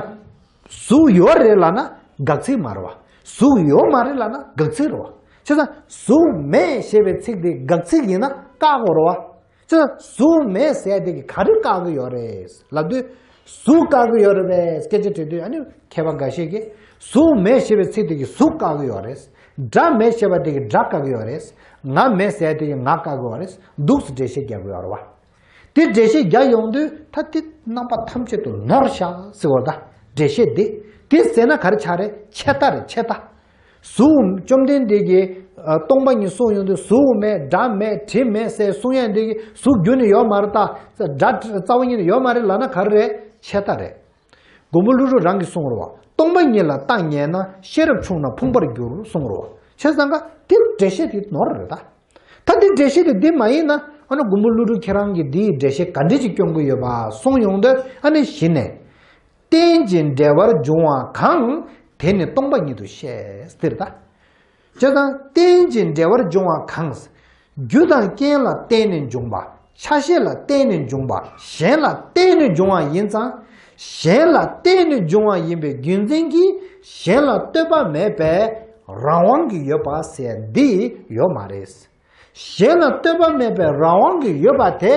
གཟུགས་ཡོད་རེད་ལབ་ན་དགག་ཚིག་མ་རེད་བ། གཟུགས་ཡོད་མ་རེད་ལབ་ན་དགག་ཚིག་རེད་བ། བྱས་ཙང་གཟུགས་མེད་ཞེས་པའི་ཚིག་དེ་དགག་ཚིག་ཡིན་ན་བཀག་དགོས་རེད་བ། བྱས་ཙང་གཟུགས་མེད་ཟེར་དེ་གིས་ག་རེ་བཀག་གི་ཡོད་རེད་ལབ་དུས། གཟུགས་བཀག་གི་ཡོད་རེད་པས་སྐད་ཆ་དྲིས་དུས། ཨ་ནི་མཁས་པ་འགའ་ཤས་ཀྱིས་གཟུགས་མེད་ཞེས་པའི་ཚིག་དེ་གིས་གཟུགས་བཀག་གི་ཡོད་རེད། སྒྲ་མེད་ཞེས་པ་དེ་གིས་སྒྲ་བཀག་གི་ཡོད་རེད། ང་མེད་ཟེར་དེ་གིས་ང་བཀག་གི་ཡོད་རེད། འདུག་སེ་འགྲེལ་བཤད་རྒྱག་གི་ཡོད་རེད་བ། དེ་འགྲེལ་བཤད་རྒྱག་ཡོང་དུས། ད་དེ་རྣམ་པ་ཐམས་ཅད་དུ་ནོར་བཞག་ཟེར་བ་ད། འགྲེལ་བཤད་འདི། དེ་ཟེར་ན་ག་རེ་ཆགས་རེད། ཆད་ལྟ་རེད། ཆད་ལྟ། གཟུགས། བཅོམ་ལྡན་འདས་ཀྱིས། ཨ། སྟོང་པ་ཉིད་གསུངས་ཡོང་དུས། གཟུགས་མེད། སྒྲ་མེད། དྲི་མེད་ཟེར་གསུང་ཡ་འདི་གིས་གཟུགས་རྒྱུ་ནི་ཡོད་མ་རེད་ད། སྒྲ་རྩ་བ་ཉིད་ནས་ཡོད་མ་རེད་ལབ་ན་ག་རེ་རེད། ཆད་ལྟ་རེད། མགོན་པོ་ཀླུ་སྒྲུབ་རང་གིས་གསུངས་རེད་བ། སྟོང་པ་ཉིད་ལ་ལྟ་ཉན་ན། ཤེས་རབ་ཆུང་ན་ཕུང་པོར་འགྱུར་གསུངས་རེད་བ། བྱས་ཙང་ཀ་དེ་འགྲེལ་བཤད་དེ་ནོར་རེད་ད། ད་འདི་འགྲེལ་བཤད་དེ་འདི་མ་ཡིན་ན། ཨ་ནི་མགོན་པོ་ཀླུ་སྒྲུབ་ཁྱེད་རང་གིས་འདིའི་འགྲེལ་བཤད་ག་འདྲས་ཅིག་སྐྱོན་གྱི་ཡོད་པ་གསུངས་ཡོང་དུས། ཨ་ནི་གཞི་ནས། རྟེན་ཅིང་འབྲེལ་བར་འབྱུང་བ་གང་། དེ་ནི་སྟོང་པ་ཉིད་དུ་བཤད། འདིར་ད། བྱས་ཙང་རྟེན་ཅིང་འབྲེལ་བར་འབྱུང་བ་གང་། རྒྱུ་དང་རྐྱེན་ལ་བརྟེན་ནས་འབྱུང་བ། ཆ་ཤས་ལ་བརྟེན་ནས་འབྱུང་བ། གཞན་ལ་བརྟེན་ནས་འབྱུང་བ་ཡིན་ཙང་། གཞན་ལ་བརྟེན་ནས་འབྱུང་བ་ཡིན་པའི་རྒྱུ་མཚན་གྱིས་གཞན་ལ་ལྟོས་པ་མེད་པས། རང་དབང་གི་ཡོད་པ་ཟེར་འདི་ཡོད་མ་རེད། གཞན་ལ་ལྟོས་པ་མེད་པའི་རང་དབང་གི་ཡོད་པ་དེ་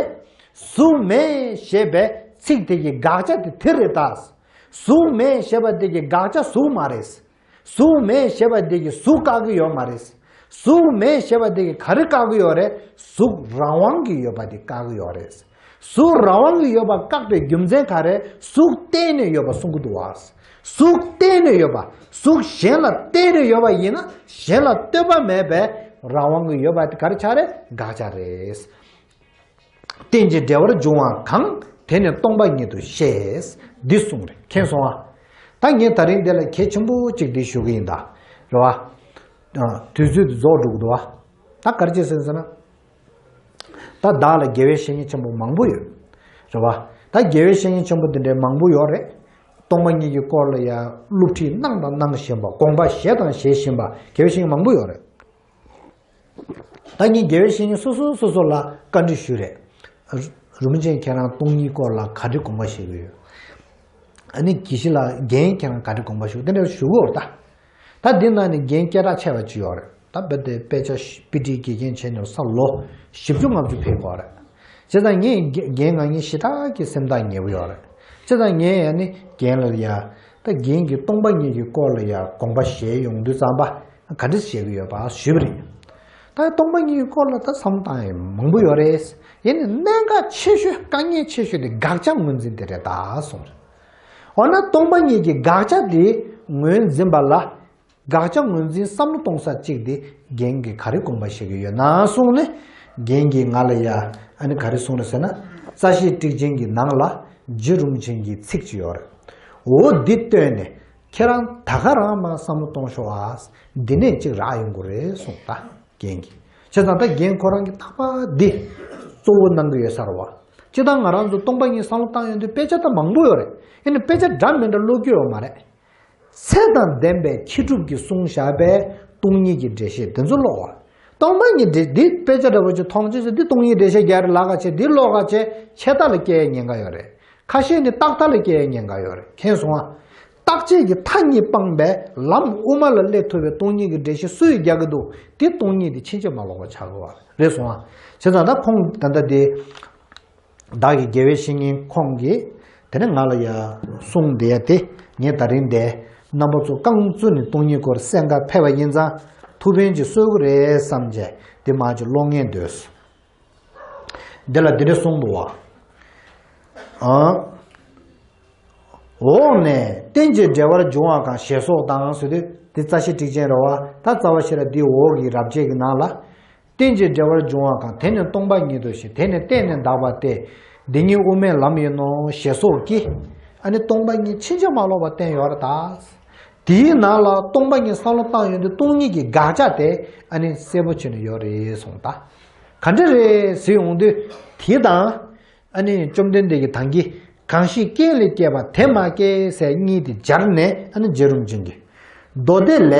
གཟུགས་མེད་ཞེས་པའི་ཚིག་དེ་གི་དགག་བྱ་དེ་དེ་རེད་ད། གཟུགས་མེད་ཞེས་པ་དེ་གི་དགག་བྱ་གཟུགས་མ་རེད། གཟུགས་མེད་ཞེས་པ་དེ་གི་གཟུགས་བཀག་གི་ཡོད་མ་རེད། གཟུགས་མེད་ཞེས་པ་དེ་གི་ག་རེ་བཀག་གི་ཡོད་རེད། གཟུགས་རང་དབང་གི་ཡོད་པ་དེ་བཀག་གི་ཡོད་རེད། གཟུགས་རང་དབང་གི་ཡོད་པ་བཀག་པའི་རྒྱུ་མཚན་ག་རེ། གཟུགས་བརྟེན་ནས་ཡོད་པ་གསུང་གི་འདུག་བ། གཟུགས་བརྟེན་ནས་ཡོད་པ། གཟུགས་གཞན་ལ་བརྟེན་ནས་ཡོད་པ་ཡིན་ན་གཞན་ལ་ལྟོས་པ་མེད་པའི་རང་དབང་གི་ཡོད་པ་དེ་ག་རེ་ཆགས་རེད། དགག་བྱ་རེད། རྟེན་ཅིང་འབྲེལ་བར་འབྱུང་བ་གང་། དེ་ནི་སྟོང་པ་ཉིད་དུ་ཤེས། འདི་གསུངས་རེད། མཁྱེན་སོང་ཨ། ད་ངས་ད་རིང་འདི་ལ་གལ་ཆེན་པོ་གཅིག་འདི་ཞུ་གི་ཡིན་ད། རེད་བ། དུས་ཚོད་འདི་རྫོགས་འགྲོ་གི་འདུག་བ། ད་ག་རེ་བྱས་ཟེར་ཟེར་ན། ད་བདག་ལ་དགེ་བའི་བཤེས་གཉེན་ཆེན་པོ་མང་པོ་ཡོད། རེད་བ། ད་དགེ་བའི་བཤེས་གཉེན་ཆེན་པོ་འདི་འདྲའི་མང་པོ་ཡོད་རེད། སྟོང་པ་ཉིད་ཀྱི་སྐོར་ལ་ཡང་སློབ་ཁྲིད་གནང་དང་གནང་བཞིན་པ། དགོངས་པ་བཞེས་དང་བཞེས་བཞིན་པ་དགེ་བའི་བཤེས་གཉེན་མང་པོ་ཡོད་རེད། ད་ངས་དགེ་བའི་བཤེས་གཉེན་སོ་སོ་སོ་སོ་ལ་བཀའ་འདྲི་ཞུས་རེད། རིན་པོ་ཆེ་ཁྱེད་རང་སྟོང་ཉིད་སྐོར་ལ་ག་འདྲ་དགོངས་པ་བཞེས་ཀྱི་ཡོད། ཨ་ནི་དགེ་བཤེས་ལགས་རྒན་ཁྱེད་རང་ག་འདྲ་དགོངས་པ་བཞེས། དེ་འདྲ་ཞུ་གི་ཡོད་རེད་ད། ད་འདི་ནང་ནས་རྒན་སྐད་གྲགས་ཆེ་བ་ཅིག་ཡོད་རེད། ད་རྦད་དེ་དཔེ་ཆ་ཞིག་དཔེ་ཁྲིད་དགེ་རྒན་བྱས་ནས་ས་ལོ་བཞི་བཅུ་ལྔ་བཅུ་ཕེབས་ཀྱི་ཡོད་རེད། བྱས་ཙང་ངས་རྒན་རྒན་ང་གཉིས་ཞེ་དྲག་གི་སེམས་ཐག་ཉེ་པོ་ཡོད་རེད། བྱས་ཙང་ངས་ཡང་ནི་རྒན་ལ་ཡ། ད་རྒན་གྱིས་སྟོང་པ་ཉིད་ཀྱི་སྐོར་ལ་ཡ་དགོངས་པ་བཞེས་ཡོང་དུས་ཙམ་པ་ག་འདྲ་བྱེད་ཀྱི་ཡོད་པ་ཞུས་པ་རེད། ད་སྟོང་པ་ཉིད་ཀྱི་སྐོར་ལ་ད་བསམ་བློ་བཏང་ཡས་མང་པོ་ཡོད་རེད། ཡིན་ནའི་གནད་འགག་ཆེ་ཤོས་དཀའ་ངལ་ཆེ་ཤོས་དེ་དགག་བྱ་ངོས་འཛིན་དེ་རེད་ད་གསུངས་རེད། འོ་ན་སྟོང་པ་ཉིད་ཀྱི་དགག་བྱ་དེ་ངོས་འཛིན་པ་ལ། དགག་བྱ་ངོས་འཛིན་བསམ་བློ་གཏོང་ས་གཅིག་དེ་རྒན་གྱིས་ག་རེ་དགོངས་པ་བཞེས་ཀྱི་ཡོད་ན་གསུངས་ནས། རྒན་གྱིས་ང་ལ་ཡ་ཨ་ནི་ག་རེ་གསུངས་རེད་ཟེར་ན། རྩ་ཤེ་ཊཱིཀ་ཆེན་གྱི་ནང་ལ་རྗེ་རིན་པོ་ཆེ་གི་ཚིག་ཅིག་ཡོད་རེད། འོ་འདི་བཏོན་ནས་ཁྱེད་རང་ད་ག་རང་མར་བསམ་བློ་གཏོང་ཤོག་ཨ། འདི་ནས་གཅིག་རག་ཡོང་གི་རེད་གསུངས་ད་རྒན་གྱིས། བྱས་ཙང་ད་རྒན་ཁོ་རང་གིས་ཐག་པ་འདི་གཙོ་བོ་གནང་གི་ཡོད་ས་རེད་བ། སྤྱིར་བཏང་ང་རང་ཚོ་སྟོང་པ་ཉིད་བསམ་བློ་བཏང་ཡོང་དུས་དཔེ་ཆ་ད་མང་པོ་ཡོད་རེད། ཡིན་ནའི་དཔེ་ཆ་འདྲ་མི་འདྲ་ཀློག་རྒྱུ་ཡོད་མ་རེད། ཚེ་དང་ལྡན་པའི་མཁས་གྲུབ་ཀྱིས་གསུངས་བཞག་པའི་སྟོང་ཉིད་ཀྱི་འགྲེལ་བཤད་དེ་ཚོ་ཀློག་པ། སྟོང་པ་ཉིད་འགྲེལ་འདི་དཔེ་ཆ་འདྲ་པོ་ཅིག་མཐོང་ཆེད་ཟེར་འདི་སྟོང་ཉིད་འགྲེལ་བཤད་རྒྱག་རེད་ལབ་ག་བྱས་འདི་ཀློག་ག་བྱས་ཆད་ལྟ་ལ་སྐྱེལ་ཉེན་ཁ་ཡོད་རེད། ཁ་ཤས་ནི་རྟག་མཐའ་ལ་སྐྱེལ་ཉེན་ཁ་ཡོད་རེད། མཁྱེན་སོང་ཨ། རྟག་ཆད་ཀྱི་མཐའ་གཉིས་སྤངས་པའི་ལམ་དབུ་མ་ལ་སླེབས་ཐུབ་པའི་སྟོང་ཉིད་ཀྱི་འགྲེལ་བཤད་སུ་ཡིས་རྒྱག་གི་འདུག་དེ་སྟོང་ཉིད་དེ་ཕྱིན་ཅི་མ་ལོག་པ་ཆགས་ཀྱི་ཡོད་རེད་སོང་ཨ། བྱས་ཙང་ད་ཁོང་ད་ལྟ་དེ། བདག་གི་དགེ་བའི་བཤེས་གཉེན་ཁོང་གིས་དེ་ནས་ང་ལ་ཡ་གསུངས་བསྡད་ཡ་དེ་ངས་ད་རིང་འདིར་རྣམ་པ་ཚོ་རྐང་བཙུགས་ནས་སྟོང་ཉིད་སྐོར་གསན་གར་ཕེབས་པ་ཡིན་ཙང་ཐུགས་ཕན་ཅིག་གསོས་ཀྱི་རེད་བསམ་བྱས་དེ་མར་ཅིག་ཀློག་ངེས་འདོད། འདི་ལ་འདི་འདྲ་གསུངས་འདུག་བ། ཨ། འོག་ནས་རྟེན་ཅིང་འབྲེལ་བར་འབྱུང་བ་གང་ཞེས་སོགས་དང་ཟེར་དུས་དེ་རྩ་ཤེ་ཊཱིཀ་ཆེན་རེད་བ། ད་རྩ་བ་ཤེས་རབ་འདིའི་འོག་གི་རབ་བྱེད་ཀྱི་ནང་ལ། རྟེན་ཅིང་འབྲེལ་བར་འབྱུང་བ་གང་། དེ་ནི་སྟོང་པ་ཉིད་དུ་ཤེས། དེ་ནི་བརྟེན་ནས་འདག་པ་སྟེ། འདི་ཉིད་དབུ་མའི་ལམ་ཡིན་ནོ་ཞེས་སོགས་ཀྱིས། ཨ་ནི་སྟོང་པ་ཉིད་ཕྱིན་ཅི་མ་ལོག་པ་བསྟན་ཡོད་རེད་ད། དེའི་ནང་ལ་སྟོང་པ་ཉིད་བསམ་བློ་བཏང་ཡོང་དུས་སྟོང་ཉིད་ཀྱི་དགག་བྱ་དེ་ཨ་ནི་གསལ་པོ་བྱས་ནས་ཡོད་རེད་གསུངས་ད། ག་འདྲ་རེད་ཟེར་ཡོང་དུས་དེ་དང་། ཨ་ནི་བཅོམ་ལྡན་འདས་ཀྱིས་ད་གིན་གང་ཞིག་རྐྱེན་ལས་སྐྱེས་པ་དེ་མ་སྐྱེས་ཟེར་གཉིས་དེ་སྦྱར་ནས་ཨ་ནི་རྗེ་རིན་པོ་ཆེ་གིས། མདོ་སྡེ་ལས།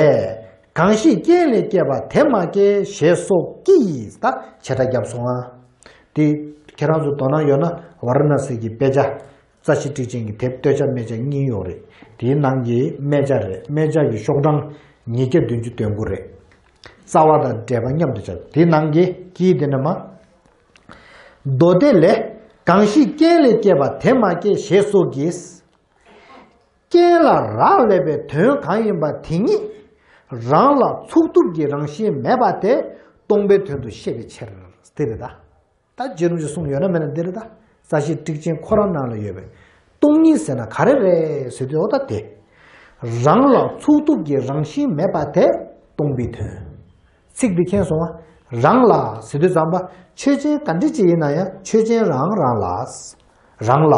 གང་ཞིག་རྐྱེན་ལས་སྐྱེས་པ་དེ་མ་སྐྱེས་ཞེས་སོགས་ཀྱིས་ད་བྱེ་བྲག་བརྒྱབ་སོང་ང་། དེ་ཁྱེད་རང་ཚོ་དོ་སྣང་ཡོད་ན་ཝཱ་ར་ཎ་སི་གི་དཔེ་ཆ་རྩ་ཤེ་ཊཱིཀ་ཆེན་གྱི་དེབ་སྟོད་ཆ་སྨད་ཆ་གཉིས་ཡོད་རེད། དེའི་ནང་གི་སྨད་ཆ་རེད། སྨད་ཆ་གི་ཤོག་གྲངས་ཉིས་བརྒྱ་བདུན་ཅུ་དོན་དགུ་རེད། རྩ་བ་དང་འགྲེལ་པ་མཉམ་དུ་སྦྱར། དེའི་ནང་གི་དཀྱིལ་དེ་ནས་མར། མདོ་སྡེ་ལས། གང་ཞིག་རྐྱེན་ལས་སྐྱེས་པ་དེ་མ་སྐྱེས་ཞེས་སོགས་ཀྱིས། རྐྱེན་ལ་རག་ལས་པའི་དོན་གང་ཡིན་པ་དེ་ཉིད་རང་ལ་ཚུགས་ཐུབ་ཀྱི་རང་བཞིན་མེད་པ་དེ་སྟོང་པའི་དོན་དུ་ཤེས་པའི་ཕྱིར། དེ་རེད་ད། ད་རྗེ་རིན་པོ་ཆེས་གསུངས་ཡོད་ན་མེད་ན་འདི་རེད་ད། རྩ་ཤེ་ཊཱིཀ་ཆེན་ཁོ་རང་ནང་ལ་ཡོད་པའི་སྟོང་ཉིད་ཟེར་ན་ག་རེ་རེད་ཟེར་དུས་འོ་ད་དེ། རང་ལ་ཚུགས་ཐུབ་ཀྱི་རང་བཞིན་མེད་པ་དེ་སྟོང་པའི་དོན། ཚིག་འདི་མཁྱེན་སོང་ང་། རང་ལ་ཟེར་དུས་ཙམ་པ་ཆོས་ཅན་ག་འདྲ་ཅིག་ཡིན་ན་ཡང་ཆོས་ཅན་རང་རང་ལ། རང་ལ།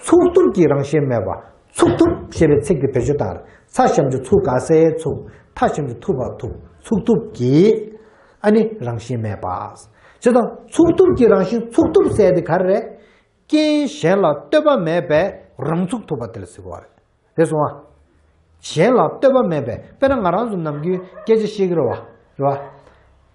ཚུགས་ཐུབ་ཀྱི་རང་བཞིན་མེད་པ། ཚུགས་ཐུབ་ཞེས་པའི་ཚིག་འདི་བེད་སྤྱོད་བཏང་རེད། ཚ་ཞབས་ཀྱུ་ཚུ་ག་སའི་ཚུགས། ཐ་ཞབས་ཀྱུ་ཐུ་བ་ཐུབ། ཚུགས་ཐུབ་ཀྱི། ཨ་ནི་རང་བཞིན་མེད་པ། བྱས་ཙང་ཚུགས་ཐུབ་ཀྱི་རང་བཞིན། ཚུགས་ཐུབ་ཟེར་དེ་ག་རེ་རེད། རྐྱེན་གཞན་ལ་ལྟོས་པ་མེད་པའི་རང་ཚུགས་ཐུབ་པ་དེ་ལ་ཟེར་གྱི་ཡོད་རེད། རེད་སོང་ང་། གཞན་ལ་ལྟོས་པ་མེད་པའི། དཔེར་ན་ང་རང་ཚོ་ནམ་རྒྱུན་སྐད་ཆ་བཤད་ཀྱི་རེད་བ། རེད་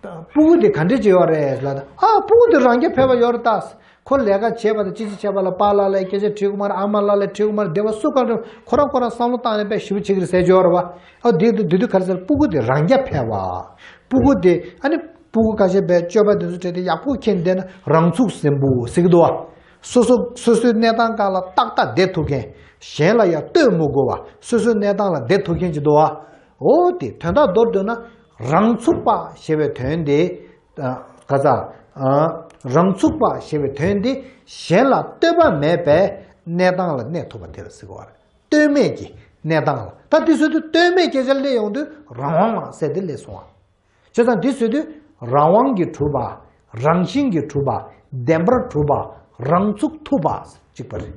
བ། ཕྲུ་གུ་དེ་ག་འདྲ་ཅིག་ཡོད་རེད་ལབ་དུས། ཨ། ཕྲུ་གུ་དེ་རང་རྐྱ་འཕེར་བ་ཡོད་རེད་ད། ཁོ་ལས་ཀ་བྱས་པ་དང་ཅི་ཅི་བྱས་པ་ལ། པཱ་ལགས་ལ་སྐད་ཆ་དྲིས་ཀྱི་མ་རེད། ཨ་མ་ལགས་ལ་དྲིས་ཀྱི་མ་རེད། སྡེ་བ་སུ་གང་འགྲོ། ཁོ་རང་ཁོ་རང་བསམ་བློ་བཏང་ནས་དཔེ་ཞེ་པོ་ཅིག་རེད་ཟེར་གྱི་ཡོད་རེད་བ། ཨ། དེ་དུས་དེ་དུས་ག་རེ་ཟེར། ཕྲུ་གུ་དེ་རང་རྐྱ་འཕེར་བ། ཕྲུ་གུ་དེ། ཨ་ནི་ཕྲུ་གུ་ཁ་ཤས་པའི་སྤྱོད་པ་དེ་ཚོ་དྲན་ཏེ་ཡག་པོ་མཁྱེན་བསྡད་ན་རང་ཚུགས་ཟིན་པོ་ཟེར་གྱི་འདུག་བ། སོ་སོ་སོ་སོའི་གནས་སྟངས་སྒང་ལ་ཏག་ཏག་བསྡད་ཐུབ་མཁན། གཞན་ལ་ཡང་ལྟོས་མི་དགོས་པ། སོ་སོའི་གནས་སྟངས་ལ་བསྡད་ཐུབ་མཁན་ཅིག་འདུག་བ། འོ་དེ་དོན་དག་མདོར་བསྡུས་ན་རང་ཚུགས་པ་ཞེས་པའི་དོན་དེ། ཨ། ག་ས། ཨ། རང་ཚུགས་པ་ཞེས་པའི་དོན་དེ་གཞན་ལ་ལྟོས་པ་མེད་པའི་གནས་སྟངས་ལ་གནས་ཐུབ་པ་དེ་ལ་ཟེར་གྱི་ཡོད་རེད། ལྟོས་མེད་ཀྱི་གནས་སྟངས་ལ། ད་དེ་ཟེར་དུས་ལྟོས་མེད་སྐད་ཆ་སླེབས་ཡོང་དུས་རང་དབང་ཟེར་དེ་སླེབས་སོང་བ། བྱས་ཙང་འདི་ཟེར་དུས་རང་དབང་གིས་གྲུབ་པ། རང་བཞིན་གྱིས་གྲུབ་པ། བདེན་པར་གྲུབ་པ། རང་ཚུགས་ཐུབ་པ་གཅིག་པ་རེད།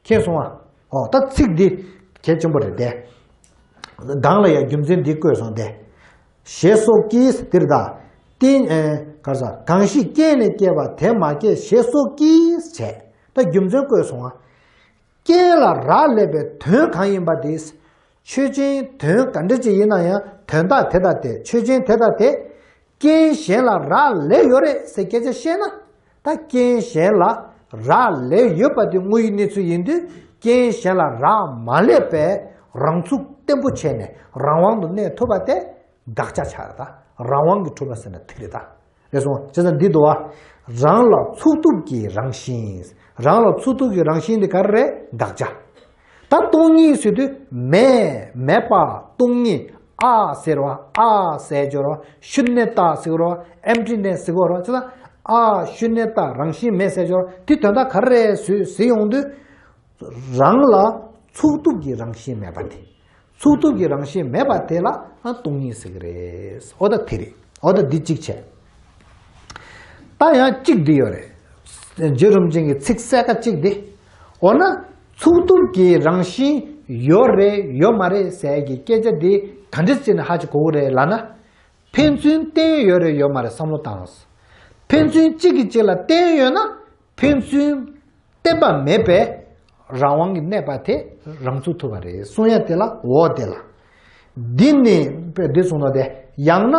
མཁྱེན་སོང་ཨ། ཨོ། ད་ཚིག་འདི་གལ་ཆེན་པོ་རེད་དེ། གང་ལ་ཡང་རྒྱུ་མཚན་འདི་བཀོད་སོང་སྟེ། ཞེས་སོགས་ཀྱིས་འདིར་ད། རྟེན། ཨེ། ག་རེ་ཟ། གང་ཞིག་རྐྱེན་ལས་སྐྱེས་པ་དེ་མ་སྐྱེས། ཞེས་སོགས་ཀྱིས་བྱས། ད་རྒྱུ་མཚན་བཀོད་སོང་ཨ། རྐྱེན་ལ་རག་ལས་པའི་དོན་གང་ཡིན་པ་དེ། ཆོས་ཅན། དོན་ག་འདྲ་ཅིག་ཡིན་ན་ཡང་དོན་དག་དེ་དང་དེ། ཆོས་ཅན་དེ་དང་དེ། རྐྱེན་གཞན་ལ་རག་ལས་ཡོད་རེད་ཟེར་སྐད་ཆ་བཤད་ན། ད་རྐྱེན་གཞན་ལ་རག་ལས་ཡོད་པ་དེ་དངོས་ཡོད་གནས་ཚུལ་ཡིན་དུས། རྐྱེན་གཞན་ལ་རག་མ་ལས་པའི་རང་ཚུགས་བརྟན་པོ་བྱས་ནས་རང་དབང་དུ་གནས་ཐུབ་པ་དེ་དགག་བྱ་ཆགས་རེད། ད་རང་དབང་གིས་གྲུབ་པ་ཟེར་ན་དེ་རེད་ད། རེད་སོང་། བྱས་ཙང་འདི་འདུག་བ། རང་ལ་ཚུགས་ཐུབ་ཀྱི་རང་བཞིན། རང་ལ་ཚུགས་ཐུབ་ཀྱི་རང་བཞིན་དེ་ག་རེ་རེད། དགག་བྱ། ད་སྟོང་ཉིད་ཟེར་དུས་མེད། མེད་པ། སྟོང་ཉིད། ཨ་ཟེར་བ། ཨ་ཟེར་སྦྱོར་བ། ཤུན་ནེ་ཏ་ཟེར་བ། ཨེམ་ཊི་ནེ་སི་ཟེར་བ། བྱས་ཙང་ཨ་ཤུན་ནེ་ཏ་རང་བཞིན་མེད་ཟེར་སྦྱོར་བ་དེ་དོན་དག་ག་རེ་རེད་ཟེར་ཟེར་ཡོང་དུས། རང་ལ་ཚུགས་ཐུབ་ཀྱི་རང་བཞིན་མེད་པ་དེ། ཚུགས་ཐུབ་ཀྱི་རང་བཞིན་མེད་པ་དེ་ལ་ཨ་སྟོང་ཉིད་ཟེར་གྱི་རེད། འོ་ད་དེ་རེད། འོ་ད་འདི་གཅིག་བྱས། ད་ཡང་གཅིག་འདི་ཡོད་རེད། རྗེ་རིན་པོ་ཆེ་གི་ཚིག་གསལ་ཁ་གཅིག་འདི། འོ་ན་ཚུགས་ཐུབ་ཀྱི་རང་བཞིན་ཡོད་རེད་ཡོད་མ་རེད་ཟེར་གྱི་སྐད་ཆ་འདི་ག་འདྲ་བྱས་ནས་ཧ་ཅང་གོ་གི་རེད་ལབ་ན། ཕན་ཚུན་བརྟེན་ཡོད་རེད་ཡོད་མ་རེད་བསམ་བློ་བཏང་། ཕན་ཚུན་གཅིག་གིས་གཅིག་ལ་བརྟེན་ཡོད་ན། ཕན་ཚུན་བརྟེན་པ་མེད་པའི་རང་དབང་གིས་གནས་པ་དེ་རང་ཚུགས་ཐུབ་པ་རེད་གསུང་ཡ་དེ་ལ་འོ་དེ་ལ། འདི་ནི་འདི་གསུངས་ན་དེ། ཡང་ན་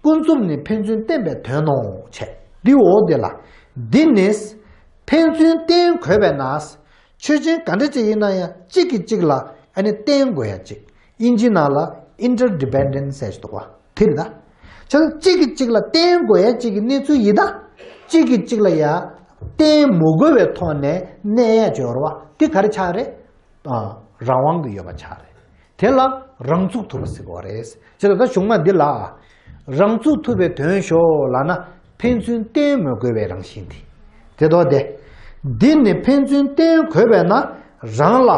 ཀུན་རྫོབ་ནི་ཕན་ཚུན་བརྟེན་པའི་དོན་ནོ་བྱས། འདི་འོ་དེ་ལ། འདི་ནི་ཕན་ཚུན་བརྟེན་དགོས་པས་ན། ཆོས་ཅན་ག་འདྲ་ཅིག་ཡིན་ན་ཡང་གཅིག་གིས་གཅིག་ལ་ཨ་ནི་བརྟེན་དགོས་ཡ་གཅིག་ཨིན་ཇི་ནང་ལ་ཨིན་ཊར་ཌི་པེན་ཌེན་སི་ཟེར་ཞིག་འདུག་བ། དེ་རེད་ད། བྱས་ཙང་གཅིག་གིས་གཅིག་ལ་བརྟེན་དགོས་ཡ་གཅིག་གི་གནས་ཚུལ་ཡིན་ད། གཅིག་གིས་གཅིག་ལ་ཡ་བརྟེན་མི་དགོས་པའི་ཐོག་ནས་གནས་ཡ་ཅིག་ཡོད་རེད་བ། དེ་ག་རེ་ཆགས་རེད། ཨ། རང་དབང་གི་ཡོད་པ་ཆགས་རེད། དེ་ལ་རང་ཚུགས་ཐུབ་པ་ཟེར་དགོས་རེད། བྱས་ཙང་ད་གཞུང་མ་འདི་ལ། རང་ཚུགས་ཐུབ་པའི་དོན་ཞོག་ལབ་ན། ཕན་ཚུན་བརྟེན་མི་དགོས་པའི་རང་བཞིན་དེ། དེ་ལྟར་ཏེ། འདི་ནི་ཕན་ཚུན་བརྟེན་དགོས་པས་ན། རང་ལ་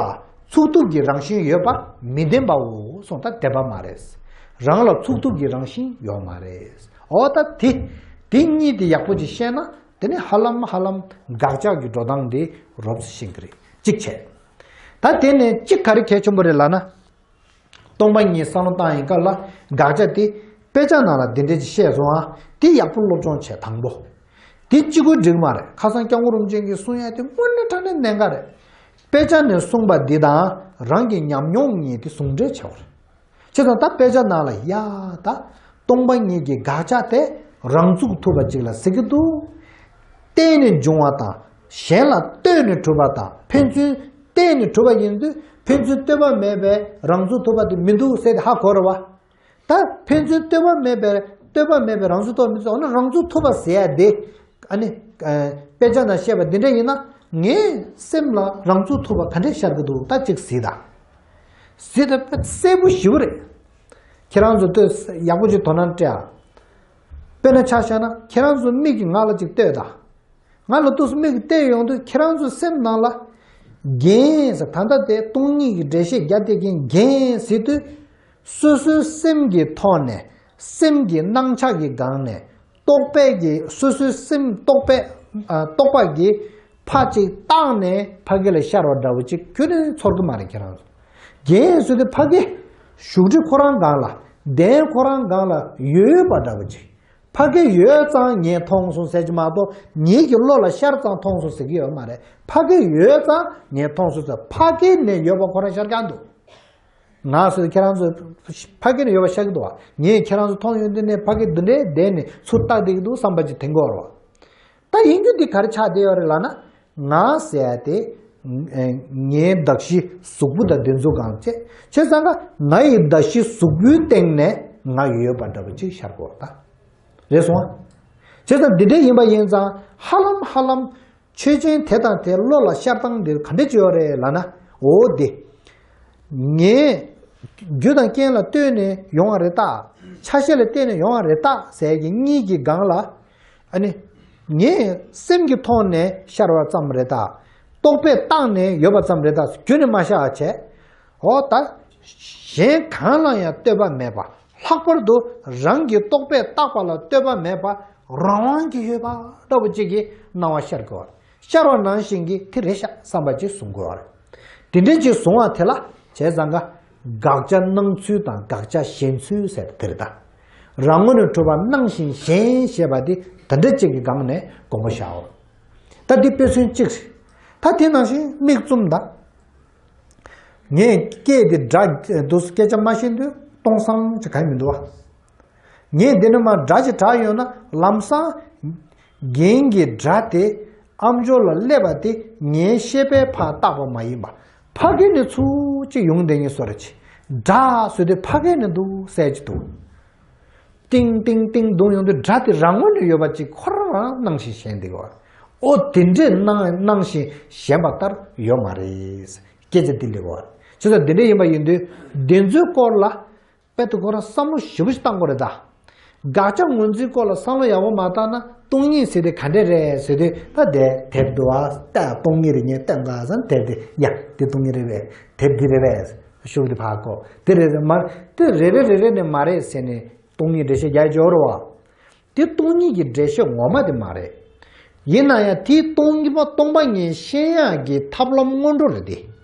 ཚུགས་ཐུབ་ཀྱི་རང་བཞིན་ཡོད་པ་མི་བདེན་པའོ་གསུངས། ད་བདེན་པ་མ་རེད། རང་ལ་ཚུགས་ཐུབ་ཀྱི་རང་བཞིན་ཡོད་མ་རེད། འོ་ད་དེ། དེ་གཉིས་དེ་ཡག་པོ་ཅིག་ཤེས་ན། དེ་ནི་ཧ་ལམ་ཧ་ལམ་དགག་བྱ་གི་འགྲོ་སྟངས་དེ་རོབ་ཙམ་ཤེས་ཀྱི་རེད། གཅིག་བྱས། ད་དེ་ནས་གཅིག་ག་རེ་གལ་ཆེན་པོ་རེད་ལབ་ན། སྟོང་པ་ཉིད་བསམ་བློ་བཏང་ཡིན་སྐབས་ལ་དགག་བྱ་དེ་དཔེ་ཆ་ནང་ལ་འདི་འདྲ་ཅིག་བཤད་སོང་ཨ། དེ་ཡག་པོ་སློབ་སྦྱོང་བྱས་དང་པོ། དེ་གཅིག་པུ་འགྲིག་མ་རེད། ཁ་སང་སྐྱབས་མགོན་རིན་པོ་ཆེ་གིས་གསུང་ཡ་དེ་དངོས་གནས་དྲང་གནས་གནད་འགག་རེད། དཔེ་ཆ་ནས་གསུངས་པ་འདི་དང་རང་གི་ཉམས་མྱོང་གཉིས་དེ་ཟུང་འབྲེལ་བྱེད་དགོས་རེད། བྱས་ཙང་ད་དཔེ་ཆ་ནང་ལ་ཡ་ད་སྟོང་པ་ཉིད་ཀྱི་དགག་བྱ་དེ་རང་ཚུགས་ཐུབ་པ་ཅིག་ལ་ཟེར་གྱི་འདུག་བརྟེན་ནས་འབྱུང་བ་དང་གཞན་ལ་ལྟོས་ནས་གྲུབ་པ་དང་ཕན་ཚུན་བརྟེན་ནས་གྲུབ་པ་ཡིན་དུས་ཕན་ཚུན་ལྟོས་པ་མེད་པའི་རང་ཚུགས་ཐུབ་པ་དེ་མི་འདུག་ཟེར་ཏེ་ཧ་གོ་རེད་བ། ད་ཕན་ཚུན་ལྟོས་པ་མེད་པའི་ལྟོས་པ་མེད་པའི་རང་ཚུགས་ཐུབ་པ་མི་འདུག་འོ་ན་རང་ཚུགས་ཐུབ་པ་ཟེར་ཡ་དེ་ཨ་ནི་དཔེ་ཆ་ནང་བཤད་པ་འདི་འདྲ་ཡིན་ན་ངའི་སེམས་ལ་རང་ཚུགས་ཐུབ་པ་ག་འདྲས་ཤར་གྱི་འདུག་ད་ཅིག་གཟིགས་དང་། གཟིགས་དང་དཔེ་གསལ་པོ་ཞེ་པོ་རེད། ཁྱེད་རང་ཚོ་ལྟོས་ཡག་པོ་ཅིག་དོ་སྣང་སྤྲད་ཨ། དཔེར་ན་ཆ་བཞག་ན་ཁྱེད་རང་ཚོ་མིག་གིས་ང་ལ་ཅིག་ལྟོས་དང་། ང་ལ་ཏོག་ཙམ་མིག་གིས་བལྟས་ཡོང་དུས་ཁྱེད་རང་ཚོའི་སེམས་ནང་ལ། རྒྱན་ཟེར་ད་ལྟ་དེ་སྟོང་ཉིད་ཀྱི་འགྲེལ་བཤད་རྒྱག་བསྡད་མཁན་རྒྱན་ཟེར་དུས། སོ་སོའི་སེམས་ཀྱི་ཐོག་ནས་སེམས་ཀྱི་སྣང་ཆ་གི་སྒང་ནས་རྟོག་པས་ཀྱི་སོ་སོའི་སེམས་རྟོག་པས་ཨ་རྟོག་པ་གིས་ཕར་ཅིག་བཏང་ནས་ཕ་གི་ལ་ཤར་བ་འདྲ་བོ་ཅིག་ཁྱོན་ནས་ཚོར་གི་མ་རེད་ཁྱེད་རང་ཚོ། རྒྱན་ཟེར་དུས་ཕ་གི་བཞུགས་ཁྲི་ཁོ་རང་སྒང་ལ་གདན་ཁོ་རང་སྒང་ལ་ཡོད་པ་འདྲ་བོ་ཅིག་ཕ་གི་ཡོད་ཙང་ངས་མཐོང་སོང་ཟེར་གྱི་མ་གཏོགས་ངེད་ཀྱི་བློ་ལ་ཤར་ཙང་མཐོང་སོང་ཟེར་གྱི་ཡོད་མ་རེད། ཕ་གི་ཡོད་ཙང་ངས་མཐོང་སོང་ཟེར། ཕ་གི་ནས་ཡོད་པ་ཁོ་རང་ཤར་གྱི་འདུག་ང་ཟེར་ཁྱེད་རང་ཚོ་ཕ་གི་ནས་ཡོད་པ་ཤར་གྱི་འདུག་བ། ངས་ཁྱེད་རང་ཚོ་མཐོང་ཡོང་དུས་ནས་ཕ་གི་འདི་འདྲའི་བསྡད་ནས་ཚུར་ལྟ་བསྡད་ཀྱི་འདུག་བསམ་པ་ཅིག་དེང་གི་བར་བ། ད་ཡིན་རྒྱུ་འདི་ག་རེ་ཆགས་བསྡད་ཡོད་རེད་ལབ་ན། ང་ཟེར་ཡ་དེ་ངའི་གདགས་གཞི་གཟུགས་པོ་དང་འདི་ཚོ་གང་བྱས་བྱས་ཙང་ཀ་ང་ཡི་གདགས་གཞི་གཟུགས་པོའི་སྟེང་ནས་ང་ཡོད་པ་འདྲ་པོ་ཅིག་ཤར་གྱི་འདུག་བ། ད་རེད་སོང་བ། བྱས་ཙང་འདི་འདྲ་ཡིན་པ་ཡིན་ཙང་ཧ་ལམ་ཧ་ལམ། ཆོས་ཅན་དེ་དང་དེ་བློ་ལ་ཤར་སྟངས་འདིར་ག་འདྲ་ཅིག་ཡོད་རེད་ལབ་ན། འོ་དེ། ངས་རྒྱུ་དང་རྐྱེན་ལ་ལྟོས་ནས་ཡོང་བ་རེད་ད། ཆ་ཤས་ལ་བརྟེན་ནས་ཡོང་བ་རེད་ད་ཟེར་གྱི་གཉིས་ཀྱི་སྒང་ལ། ཨ་ནི། ངས་སེམས་ཀྱི་ཐོག་ནས་ཤར་བ་ཙམ་རེད་ད། རྟོག་པས་བཏགས་ནས་ཡོད་པ་ཙམ་རེད་ད་རྒྱུ་ནས་མ་ཤར་བ་བྱས། འོ་ད། གཞན་གང་ལ་ཡང་ལྟོས་པ་མེད་པ། ལྷག་པར་དུ་རང་གི་རྟོག་པས་བཏགས་པ་ལ་ལྟོས་པ་མེད་པ། རང་དབང་གིས་ཡོད་པ་འདྲ་པོ་ཅིག་གི་སྣང་བ་ཤར་དགོས་པ་རེད། ཤར་བ་ནང་བཞིན་གྱི་དེ་རེད་ཤག་བསམ་པ་ཅིག་བཟུང་དགོས་པ་རེད། དེ་འདྲ་ཅིག་བཟུང་བ་དེ་ལ་བྱས་ཙང་ཀ་དགག་བྱ་སྣང་ཚུལ་དང་དགག་བྱ་ཞེན་ཚུལ་ཟེར་དེ་རེད་ད། རང་ངོས་ནས་གྲུབ་པ་སྣང་ཞིང་ཞེན་ཞེས་པ་དེ་དེ་འདྲ་ཅིག་གི་སྒང་ནས་དགོངས་པ་བཞག་འོ། ད་འདི་དཔེ་མཚོན་གཅིག་རེད། ད་དེ་ནང་བཞིན་མིག་བཙུམ་ད། ངས་སྐད་དེ་སྒྲ་འདུག་སྐད་ཆ་མ་བཤད་དུས་སྟོང་སང་ཅིག་གང་མི་འདུག་བ། ངས་འདི་ནས་མར་སྒྲ་ཅིག་གྲགས་ཡོང་ན་ལམ་སང་། རྒན་གྱི་སྒྲ་དེ་ཨམ་ཅོག་ལ་སླེབས་པ་དེ་ངའི་ཤེས་པས་ཕར་བཏགས་པ་མ་ཡིན་པ། ཕ་གི་ནས་ཚུར་ཅིག་ཡོང་བསྡད་ངེས་བཟོ་ར་ཅིག་སྒྲ་ཟེར་དུས་ཕ་གི་ནས་འདུག་ཟེར་གྱི་འདུག་ཏིང་ཏིང་ཏིང་རྡུང་ཡོང་དུས་སྒྲ་དེ་རང་ངོས་ནས་ཡོད་པ་ཅིག་ཁོ་རང་རང་སྣང་ཞིང་ཞེན་འདུག་བ། ཨོ་དེ་འདྲས་སྣང་སྣང་ཞིང་ཞེན་པ་ལྟར་ཡོད་མ་རེད། སྐད་ཆ་འདི་ལེགས་བ། བྱས་ཙང་འདི་འདྲས་ཡིན་པ་ཡིན་དུས་འདི་ཚོའི་སྐོར་ལ། དཔེ་དེ་ཁོ་རང་བསམ་བློ་ཞེ་པོ་ཞིག་བཏང་དགོས་རེད་ད། དགག་བྱ་ངོས་འཛིན་སྐོར་ལ་བསམ་བློ་ཡག་པོ་མ་བཏང་ན་སྟོང་ཉིད་ཟེར་དེ་ག་འདྲས་རེད་ཟེར་དུས་ད་དེ་དེབ་འདུག་ཨ་ལྟ་སྟོང་ཉིད་རེད་ངས་ལྟ་འགའ་ཟན་དེབ་དེ་ཡ་དེ་སྟོང་ཉིད་རེད་པས་དེབ་འདི་རེད་པས་ཤུགས་དེ་ཕར་གོ་དེ་རེད་ཟེར་མ་དེ་རེ་རེ་རེ་རེ་ནས་མ་རེད་ཟེར་ནས་སྟོང་ཉིད་འགྲེལ་བཤད་རྒྱག་འཇོག་རོགས་ཨ། དེ་སྟོང་ཉིད་ཀྱི་འགྲེལ་བཤད་ངོ་མ་དེ་མ་རེད། ཡིན་ན་ཡང་དེའི་སྟོང་ཉིད་པ་སྟོང་པ་ཉིད་ཤེས་ཡག་གི་ཐབས་ལམ་སྔོན་འགྲོ་རེད་དེ།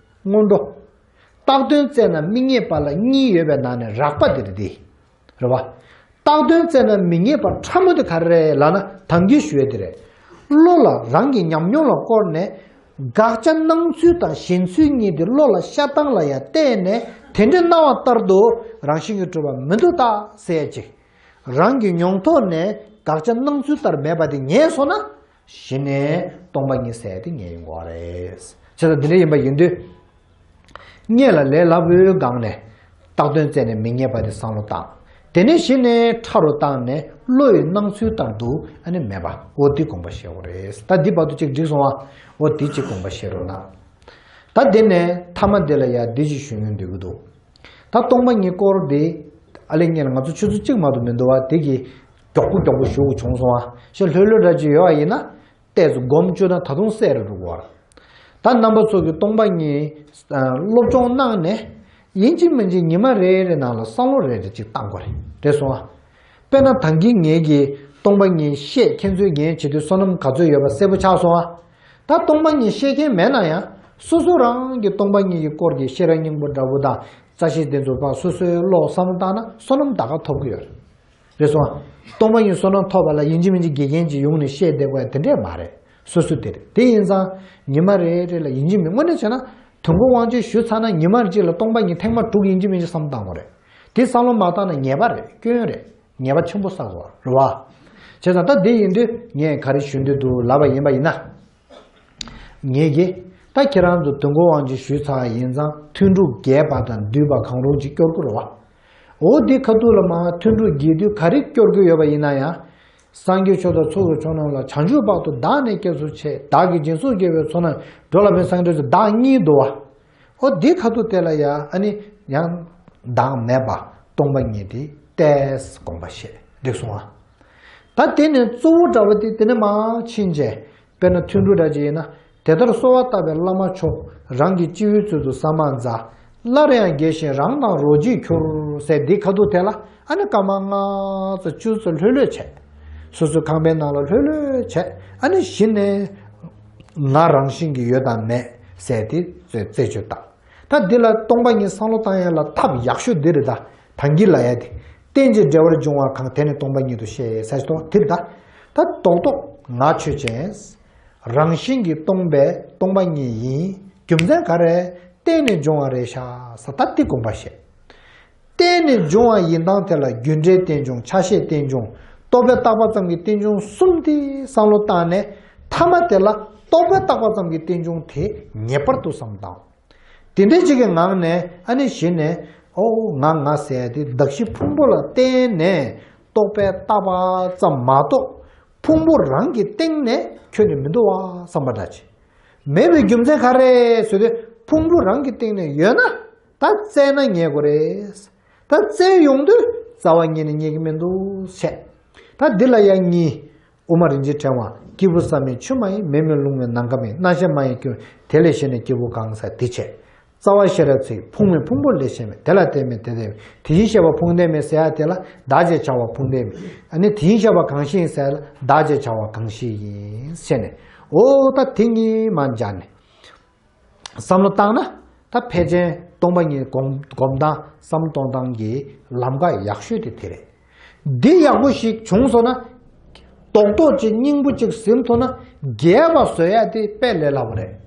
སྔོན་འགྲོ། བཏགས་དོན་བཙལ་ན་མི་རྙེད་པ་ལ་གཉིས་ཡོད་པའི་ནང་ནས་རགས་པ་དེ་རེད་དེ། རེད་བ། བཏགས་དོན་བཙལ་ན་མི་རྙེད་པ་ཕྲ་མོ་དེ་ག་རེ་རེད་ལབ་ན་ད་གིན་ཞུ་ཡས་དེ་རེད། བློ་ལ་རང་གི་ཉམས་མྱོང་ལ་བསྐོར་ནས། དགག་བྱ་སྣང་ཚུལ་དང་ཞེན་ཚུལ་གཉིས་དེ་བློ་ལ་ཤར་སྟངས་ལ་ཡང་བལྟས་ནས་དེ་འདྲའི་སྣང་བ་ལྟར་དུ་རང་བཞིན་གྱིས་གྲུབ་པ་མི་འདུག་ད་ཟེར་ཡས་ཅིག་རང་གི་མྱོང་ཐོག་ནས་དགག་བྱ་སྣང་ཚུལ་ལྟར་མེད་པ་དེ་ངེས་སོང་ན། གཞི་ནས་སྟོང་པ་ཉིད་ཟེར་དེ་ངེས་ཡོང་གི་རེད། བྱས་ཙང་འདི་འདྲ་ཡིན་པ་ཡིན་དུས། སྔོན་ལ་ལས་སླ་པོའི་སྒང་ནས་བཏགས་དོན་བཙལ་ནས་མི་རྙེད་པ་དེ་བསམ་བློ་བཏང་། དེ་ནས་གཞི་ནས་ཕྲ་རུ་བཏང་ནས་བློ་ཡི་སྣང་ཚུལ་ལྟར་དུ་ཨ་ནི་མེད་པ་འོ་འདི་དགོངས་པ་བཞེས་དགོས་རེད། ད་འདི་བར་དུ་ཅིག་འགྲིག་སོང་ཨ། འོ་འདི་ཅིག་དགོངས་པ་བཞེས་རོགས་གནང་། ད་དེ་ནས་མཐའ་མ་འདི་ལ་ཡ་འདི་ཅིག་ཞུ་སྙིང་འདོད་ཀྱི་འདུག་ད་སྟོང་པ་ཉིད་སྐོར་འདི་ཨ་ལེ་ངས་ང་ཚོ་ཆུ་ཚོད་གཅིག་མ་གཏོགས་མི་འདུག་བ། དེ་གི་མགྱོགས་པོ་མགྱོགས་པོ་ཞུ་དགོས་བྱུང་སོང་ཨ། ཞེ་ལྷོད་ལྷོད་འདྲ་ཅིག་ཡོད་པ་ཡིན་ན་ཏོག་ཙམ་སྒོམ་བཅུག་ན་ད་དུང་གསལ་རུ་འགྲོ་གི་བ། ད་རྣམ་པ་ཚོ་གི་སྟོང་པ་ཉིད་སློབ་སྦྱོང་གནང་ནས་ཡིན་གཅིག་མིན་གཅིག་ཉི་མ་རེ་རེ་ནང་ལ་བསམ་བློ་རེ་རེ་ཅིག་བཏང་དགོས་རེད། རེད་སོང་ཨ། དཔེར་ན་ད་གིན་ངེད་ཀྱིས་སྟོང་པ་ཉིད་བཤད་མཁན་ཚོའི་འགན་བྱེད་དུས་བསོད་ནམས་ག་ཚོད་ཡོད་པ་གསལ་པོ་ཆགས་སོང་ཨ། ད་སྟོང་པ་ཉིད་བཤད་མཁན་མེད་ན་ཡང་སོ་སོ་རང་གི་སྟོང་པ་ཉིད་ཀྱི་སྐོར་གྱི་ཤེས་རབ་སྙིང་པོ་འདྲ་པོ་དང་རྩ་ཤེས་དེ་ཚོ་ཕར་སོ་སོའི་བློ་བསམ་བློ་བཏང་ན་བསོད་ནམས་ད་ག་ཐོབ་ཀྱི་ཡོད་རེད། རེད་སོང་ཨ། སྟོང་པ་ཉིད་བསོད་ནམས་ཐོབ་པ་ལ་ཡིན་གཅིག་མིན་གཅིག་དགེ་རྒན་ཅིག་ཡོང་ནས་བཤད་བསྡད་དགོས་ཡ་དེ་འདྲས་མ་རེད། སོ་སོ་དེ་རེད། དེ་ཡིན་ཙང་ཉི་མ་རེ་རེ་ལ་ཡིན་གཅིག་མིན་དངོས་གནས་བྱས་ན་དུས་འཁོར་དབང་ཆེན་ཞུས་ཚར་ན་ཉི་མ་གཅིག་ལ་སྟོང་པ་ཉིད་ཐེངས་མ་དྲུག་ཡིན་གཅིག་མིན་གཅིག་བསམ་བཏང་དགོས་རེད། དེ་བསམ་བློ་མ་བཏང་ན་ཉེས་པ་རེད། སྐྱོན་རེད། ཉེས་པ་ཆེན་པོ་བསགས་དགོས་རེད་བ། བྱས་ཙང་ད་དེ་ཡིན་དུས་ངས་ག་རེ་ཞུ་འདོད་འདུག་ལབ་པ་ཡིན་པ་ཡིན་ན། ངེད་ཀྱིས་ད་ཁྱེད་རང་ཚོ་དུས་འཁོར་དབང་ཆེན་ཞུས་ཚར་བ་ཡིན་ཙང་ཐུན་དྲུག་རྒྱས་པ་དང་བསྡུས་པ་གང་རུང་ཅིག་སྐྱོར་དགོས་རེད་བ། འོ་འདི་ཁ་ཐུག་ལ་མར་ཐུན་དྲུག་རྒྱས་བསྡུས་ག་རེ་སྐྱོར་དགོས་ཡོད་པ་ཡིན་ན་ཡང་། སངས་རྒྱས་ཆོས་དང་ཚོགས་ཀྱི་མཆོག་རྣམས་ལ། བྱང་ཆུབ་བར་དུ་བདག་ནི་སྐྱབས་སུ་མཆི། བདག་གིས་སྦྱིན་སོགས་བགྱིས་པའི་ཚོགས་རྣམས། འགྲོ་ལ་ཕན་སངས་རྒྱས་ཆོས་བདག་གཉིས་འདུག་བ། འོ་འདི་ཁ་ཐུག་དེ་ལ་ཡང་ཨ་ནི་ཡང་བདག་མེད་པ་སྟོང་པ་ཉིད་དེ་ཏོག་ཙམ་དགོངས་པ་བཞེས་འགྲིག་སོང་ཨ། ད་དེ་ནས་གཙོ་བོ་འདྲ་བ་དེ་དེ་ནས་མར་ཕྱིན་བྱས། དཔེར་ན་ཐུན་དྲུག་འདྲ་ཅིག་ཡིན་ན། དེ་ལྟར་གསོལ་བ་བཏབ་པའི་བླ་མ་མཆོག་རང་གི་སྤྱི་བོའི་ཚུལ་དུ་ཟ་མ་མཛའ། སླར་ཡང་དགྱེས་ཤིང་རང་དང་རོ་གཅིག་གྱུར། ཟེར་འདི་ཁ་ཐུག་དེ་ལ་ཨ་ནི་སྐར་མ་ལྔ་ཙམ་བཅུ་ཙམ་ལྷོད་ལྷོད་བྱས། སོ་སོའི་ཁང་པའི་ནང་ལ་ལྷོད་ལྷོད་བྱས་ཨ་ནི་གཞི་ནས་ང་རང་བཞིན་གྱིས་ཡོད་དང་མེད་ཟེར་དེ་རྩད་གཅོད་བཏང་། ད་འདི་ལ་སྟོང་པ་ཉིད་བསམ་བློ་བཏང་ཡ་ལ་ཐབས་ཡག་ཤོས་འདི་རེད་ད། ད་གིན་ལབ་ཡ་དེ། རྟེན་ཅིང་འབྲེལ་བར་འབྱུང་བ་གང་། དེ་ནི་སྟོང་པ་ཉིད་དུ་ཤེས་ཟེར་ཞིག་ཏོ་དེ་རེད་ད། ད་རྡོག་རྡོག་ང་ཆོས་ཅན། རང་བཞིན་གྱིས་སྟོང་པའི་སྟོང་པ་ཉིད་ཡིན། རྒྱུ་མཚན་ག་རེ། རྟེན་ནི་འབྱུང་བ་རེད་ཤག་ས་ད་འདི་དགོངས་པ་བཞེས། བརྟེན་ནས་འབྱུང་བ་ཡིན་སྟངས་དེ་ལ་རྒྱུ་འབྲས་རྟེན་འབྱུང་། ཆ་ཤས་རྟེན་འབྱུང་། རྟོག་པས་བཏགས་པ་ཙམ་གྱི་རྟེན་འབྱུང་གསུམ་དེ་བསམ་བློ་བཏང་ནས། ཐ་མ་དེ་ལ་རྟོག་པས་བཏགས་པ་ཙམ་གྱི་རྟེན་འབྱུང་དེ་ངེས་པར་དུ་བསམ་བཏང་། དེ་འདྲའི་ཅིག་གི་ངང་ནས་ཨ་ནི་གཞི་ནས་ཨོ་ང་ང་ཟེར་ཡ་དེ་གདགས་གཞི་ཕུང་པོ་ལ་བརྟེན་ནས་རྟོག་པས་བཏགས་པ་ཙམ་མ་གཏོགས། ཕུང་པོ་རང་གི་སྟེང་ནས་ཁྱོན་ནས་མི་འདུག་བ་བསམ་པ་འདྲ་ཅིག་མེད་པའི་རྒྱུ་མཚན་ག་རེ་ཟེར་དུས། ཕུང་པོ་རང་གི་སྟེང་ནས་ཡོད་ན་ད་བཙལ་ན་རྙེད་དགོས་རེད། ད་བཙལ་ཡོང་དུས་རྩ་བ་ཉིད་ནས་རྙེད་ཀྱི་མི་འདུག་བཤད། ད་འདི་ལ་ཡང་གཉིས། དབུ་མ་རིན་ཆེན་ཕྲེང་བ། སྐྱེས་བུ་བསམ་ཡས་ཆུ་མ་ཡིན། མེ་མེར་ལྷུང་བའི་ནམ་མཁའ་མིན། རྣམ་ཤེས་མ་ཡིན་སྐྱེ་བོ། དེ་ལས་གཞན་ནི་སྐྱེ་བོ་གང་ཟེར་དེ་བྱས། རྩ་བ་ཤེས་རབ་ཚིག་ཕུང་མེད་ཕུང་པོ་ལས་གཞན་མེད། དེ་ལ་བརྟེན་མེད་དེ་ལྟ་མེད། དེ་བཞིན་གཤེགས་པ་ཕུང་ལྡན་མིན་ཟེར་ཡ་དེ་ལ་བདག་ཅེས་བྱ་བ་ཕུང་ལྡན་མིན། ཨ་ནི་དེ་བཞིན་གཤེགས་པ་གང་ཞིག་ཡིན་ཟེར་ཡ་ལ་བདག་ཅེས་བྱ་བ་གང་ཞིག་ཡིན་ཟེར་ནས། འོ་ད་དེ་གཉིས་མ་སྦྱར་ནས། བསམ་བློ་བཏང་ན། ད་ཕལ་ཆེར་སྟོང་པ་ཉིད་སྒོམ་སྒོམ་སྟངས་བསམ་བློ་གཏོང་སྟངས་ཀྱི་ལམ་ཁ་ཡག་ཤོས་དེ་དེ་རེད། འདི་ཡག་པོ་ཞིག་བྱུང་སོང་ན། རྡོག་རྡོག་ཅིག་སྙིང་པོ་ཅིག་ཟིན་ཐུབ་ན། རྒྱས་པ་བཟོ་ཡ་དེ་དཔེ་ལས་སླ་པོ་རེད།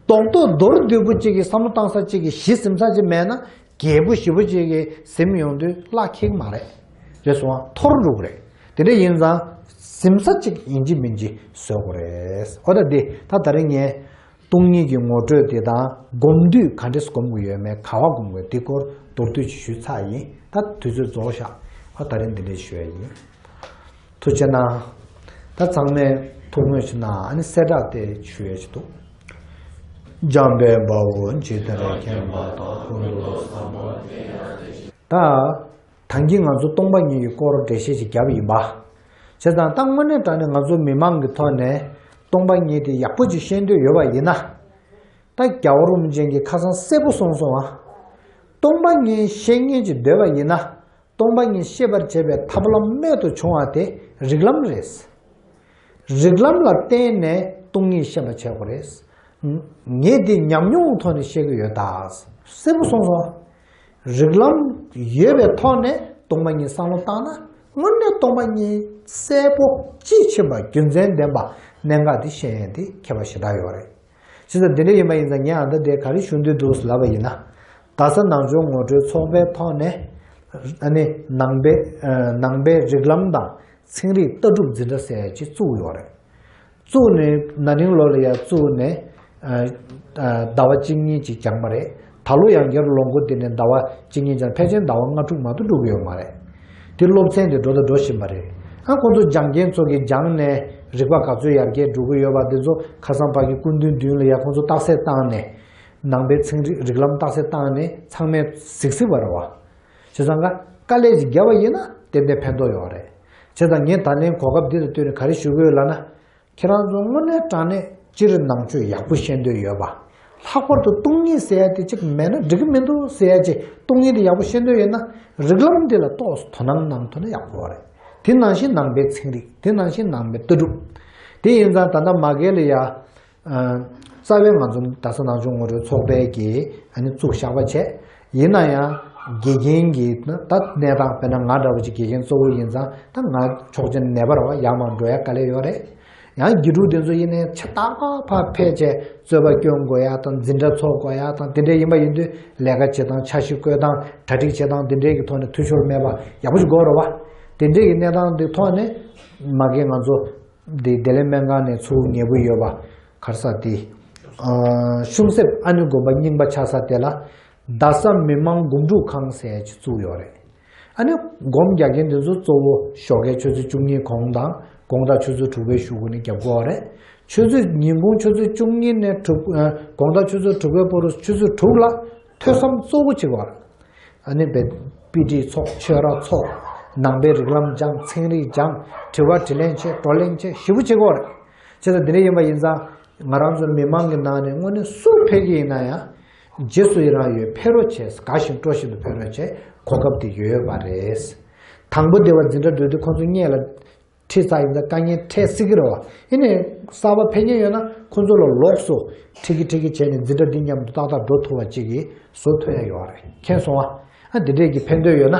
རྡོག་རྡོག་མདོར་བསྡུས་པོ་ཅིག་གི་བསམ་བློ་བཏང་ས་ཅིག་གི་གཞི་ཟིན་ས་ཅིག་མེད་ན། རྒྱས་པོ་ཞེ་པོ་ཅིག་གི་ཟིན་ཡོང་དུས་གླ་འཁེལ་གི་མ་རེད། རེད་སོང་ང་འཐོར་འགྲོ་གི་རེད། དེ་འདྲ་ཡིན་ཙང་ཟིན་ས་ཅིག་ཡིན་གཅིག་མིན་གཅིག་བཟོ་དགོས་རེད། འོ་ད་འདི་ད་ད་རེས་ངས། སྟོང་ཉིད་ཀྱི་ངོ་སྤྲོད་དེ་དང་སྒོམ་དུས་ག་འདྲས་སྒོམ་དགོས་ཡོད་མེད། ག་བ་སྒོམ་དགོས། དེ་སྐོར་མདོར་བསྡུས་ཅིག་ཞུས་ཚར་ཡིན། ད་དུས་ཚོད་རྫོགས་ཤག་ཨ་ད་རེས་འདི་འདྲས་ཞུ་ཡ་ཡིན། ཐུགས་རྗེ་གནང་། ད་ཚང་མས་ཐུགས་སྨོན་ཞུ་གནང་། ཨ་ནི་གསལ་བསྒྲགས་དེ་ཞུ་ཡ་ཞིག་འདུག་འཇམ་དཔལ་དཔའ་བོས་ཇི་ལྟར་མཁྱེན་པ་དང་། ཀུན་ཏུ་བཟང་པོ་དེ་ཡང་དེ་བཞིན། ད། ད་གིན་ང་ཚོ་སྟོང་པ་ཉིད་ཀྱི་སྐོར་འགྲེལ་བཤད་ཅིག་བརྒྱབ་པ་ཡིན་པ། བྱས་ཙང་ད་དངོས་གནས་དྲང་གནས་ང་ཚོ་མི་མང་གི་ཐོག་ནས་སྟོང་པ་ཉིད་དེ་ཡག་པོ་ཅིག་ཤེས་འདོད་ཡོད་པ་ཡིན་ན། ད་རྒྱལ་བ་རིན་པོ་ཆེ་གིས་ཁ་སང་གསལ་པོ་གསུངས་སོང་ཨ། སྟོང་པ་ཉིད་ཤེས་མཁན་ཅིག་འདོད་པ་ཡིན་ན། སྟོང་པ་ཉིད་ཤེས་པར་བྱེད་པའི་ཐབས་ལམ་རྨད་དུ་བྱུང་བ་དེ་རིགས་ལམ་རེད། རིགས་ལམ་ལ་བརྟེན་ནས་སྟོང་ཉིད་ཤེས་པར་བྱེད་དགོས་རེད། ངས་འདི་ཉམས་མྱོང་ཐོག་ནས་བཤད་ཀྱི་ཡོད་ད། གསལ་པོ་གསུངས་སོང་། རིགས་ལམ་ཡོད་པའི་ཐོག་ནས་སྟོང་པ་ཉིད་བསམ་བློ་བཏང་ན། དངོས་གནས་སྟོང་པ་ཉིད་གསལ་པོ་དཔྱིས་ཕྱིན་པ་རྒྱུ་མཚན་ལྡན་པ་གནད་འགག་འདི་ཤེས་ཡས་འདི་ཁྱད་པར་ཞེ་དྲག་ཡོད་རེད། བྱས་ཙང་འདི་འདྲ་ཡིན་པ་ཡིན་ཙང་ངས་ཨ་ད་དེ་ག་རེ་ཞུ་འདོད་འདུག་ལབ་པ་ཡིན་ན། རྡ་ས་ནང་ཆོས་ངོ་སྤྲོད་ཚོགས་པའི་ཐོག་ནས། ཨ་ནི་ནང་པའི་ཨ་ནང་པའི་རིགས་ལམ་དང་ཚན་རིག་ལྟ་གྲུབ་འཛིན་གྲྭ་ཟེར་ཡ་ཅིག་བཙུགས་ཡོད་རེད། བཙུགས་ནས་ན་ནིང་ལོ་ལ་ཡ་བཙུགས་ནས། ཨ་ཟླ་བ་གཅིག་གཉིས་ཅིག་སྦྱངས་པ་རེད། ད་ལོ་ཡང་བསྐྱར་ལོ་འགོ་དེ་ནས་ཟླ་བ་གཅིག་གཉིས་སྦྱངས། ཕལ་ཆེར་ཟླ་བ་ལྔ་དྲུག་མ་གཏོགས་འགྲོ་གི་ཡོད་མ་རེད། དེ་སློབ་ཚན་དེ་འགྲོ་དང་འགྲོ་བཞིན་པ་རེད། ཨ་ཁོང་ཚོ་སྦྱང་མཁན་ཚོ་གིས་སྦྱངས་ནས་རིག་པ་ག་ཚོད་ཡར་རྒྱས་འགྲོ་གི་ཡོད་པ་དེ་ཚོ་ཁ་སང་ཕ་གི་སྐུ་མདུན་མདུན་ལ་ཡ་ཁོང་ཚོ་རྟགས་གསལ་བཏང་ནས། ནང་པའི་ཚན་རིག་རིགས་ལམ་རྟགས་གསལ་བཏང་ནས་ཚང་མས་གཟིགས་གཟིགས་པ་རེད་བ། བྱས་ཙང་ཀ་དཀའ་ལས་ཅིག་བརྒྱབ་པ་ཡིན་ན་ཏན་ཏན་ཕན་ཐོགས་ཡོད་རེད། བྱས་ཙང་ངས་ད་ལན་གོ་སྐབས་འདི་ལ་ལྟོས་ནས་ག་རེ་ཞུ་གི་ཡོད་ལབ་ན། ཁྱེད་རང་ཚོ་དངོས་གནས་དྲང་གནས་སྤྱིར་ནང་ཆོས་ཡག་པོ་ཤེས་འདོད་ཡོད་པ། ལྷག་པར་དུ་སྟོང་ཉིད་ཟེར་ཡ་དེ་གཅིག་མེད་ན་འགྲིག་གི་མི་འདུག་ཟེར་ཡ་ཅིག་སྟོང་ཉིད་དེ་ཡག་པོ་ཤེས་འདོད་ཡོད་ན། རིགས་ལམ་འདི་ལ་ཏོག་ཙམ་དོ་སྣང་གནང་ཐུབ་ན་ཡག་པོ་རེད། དེ་ནང་བཞིན་ནང་པའི་ཚན་རིག་དེ་ནང་བཞིན་ནང་པའི་ལྟ་གྲུབ། དེ་ཡིན་ཙང་ད་ལྟ་མ་གི་ལ་ཡ། ཨ་རྩ་བའི་ང་ཚོ་རྡ་ས་ནང་ཆོས་ངོ་སྤྲོད་ཚོགས་པའི་གི་ཨ་ནི་བཙུགས་བཞག་པ་བྱས། ཡིན་ན་ཡང་དགེ་རྒན་གྱི་ད་གནས་སྟངས་དཔེར་ན་ང་འདྲ་བོ་ཅིག་དགེ་རྒན་གཙོ་བོ་ཡིན་ཙང་ད་ང་ཕྱོགས་ཅན་ནད་པ་རེད་བ། ཡར་མར་འགྲོ་ཡ་དཀའ་ལས་ཡོད་རེད། ཡང་དགེ་ཕྲུག་དེ་ཚོ་ཡིན་ནའི་ཆ་རྟག་པར་ཕར་ཕེབས་བྱས་རྩོད་པ་སྐྱོན་དགོས་ཡ་དང་འཛིན་གྲྭ་ཚོགས་དགོས་ཡ་དང་དེ་འདྲས་ཡིན་པ་ཡིན་དུས་ལས་ཀ་བྱེད་སྟངས་འཆར་གཞི་བཀོད་སྟངས་གྲ་སྒྲིག་བྱེད་སྟངས་དེ་འདྲས་ཀྱི་ཐོག་ནས་འཐུས་ཤོར་མེད་པ་ཡག་པོ་ཞིག་དགོས་རེད་བ། དེ་འདྲས་ཀྱི་གནས་སྟངས་དེ་ཐོག་ནས་མ་གི་ང་ཚོ་འདི་བདེ་ལེགས་སྨན་ཁང་ནས་ཚུར་ཉེ་པོ་ཡོད་པ་གར་ས་དེ། ཨ་ཤུང་གསེབ་ཨ་ནུ་དགོན་པ་རྙིང་པ་ཆགས་ས་དེ་ལ་རྡ་ས་མི་མང་སྒོམ་སྒྲུབ་ཁང་ཟེར་ཅིག་བཙུགས་ཡོད་རེད། ཨ་ནི་སྒོམ་རྒྱག་མཁན་དེ་ཚོ་གཙོ་བོ་ཞོགས་ཀའི་ཆུ་ཚོད་བཅུ་གཉིས་གོང་དང་དགོང་དག་ཆུ་ཚོད་དྲུག་པའི་གཞུག་གུ་ནས་རྒྱབ་དགོས་རེད། ཆུ་ཚོད་ཉིན་གུང་ཆུ་ཚོད་བཅུ་གཉིས་ནས་དྲུག་ཨ་དགོང་དག་ཆུ་ཚོད་དྲུག་པའི་བར་དུ་ཆུ་ཚོད་དྲུག་ལ་ཐོས་བསམ་གཙོ་བོ་བྱེད་དགོས་རེད། ཨ་ནི་དཔེ་དཔེ་ཁྲིད་ཚོགས། ཆོས་ར་ཚོགས། ནང་པའི་རིགས་ལམ་སྦྱང་། ཚན་རིག་སྦྱང་། དྲི་བ་དྲིས་ལན་བྱེད། བགྲོ་གླེང་བྱེད། ཞེ་པོ་བྱེད་དགོས་རེད། བྱས་ཙང་འདི་འདྲ་ཡིན་པ་ཡིན་ཙང་ང་རང་ཚོ་མི་མང་གི་ནང་ནས་དངོས་གནས་སུ་ཕེབས་ཀྱི་ཡིན་ན་ཡང་རྗེས་སུ་ཡི་རང་ཡོད། ཕེབས་རོགས་བྱས། དགའ་བཞིན་སྤྲོ་བཞིན་དུ་ཕེབས་རོགས་བྱས། གོ་སྐབས་དེ་ཡོད་པ་རེད། དང་པོ་སྡེ་བ་འཛིན་གྲྭ་འགྲོ་དུས་ཁོང་ཚོ་སྔོན་ལ་ཁྲིད་ཚར་ཡིན་ཙང་དཀའ་ངལ་འཕྲད་སྲིད་ཀྱི་རེད་བ། ཡིན་ནའི་གསར་པ་ཕེབས་མཁན་ཡོད་ན་ཁོང་ཚོ་ལ་ལོགས་སུ་ཁྲིད་ཀྱི་ཁྲིད་ཀྱི་བྱས་ནས་འཛིན་གྲྭ་འདི་མཉམ་དུ་ཏག་ཏག་འགྲོ་ཐུབ་པ་ཅིག་གི་བཟོ་ཐུབ་ཡ་ཡོད་རེད། མཁྱེན་སོང་ཨ། ཨ་འདི་འདྲས་ཀྱི་ཕན་ཐོགས་ཡོད་ན་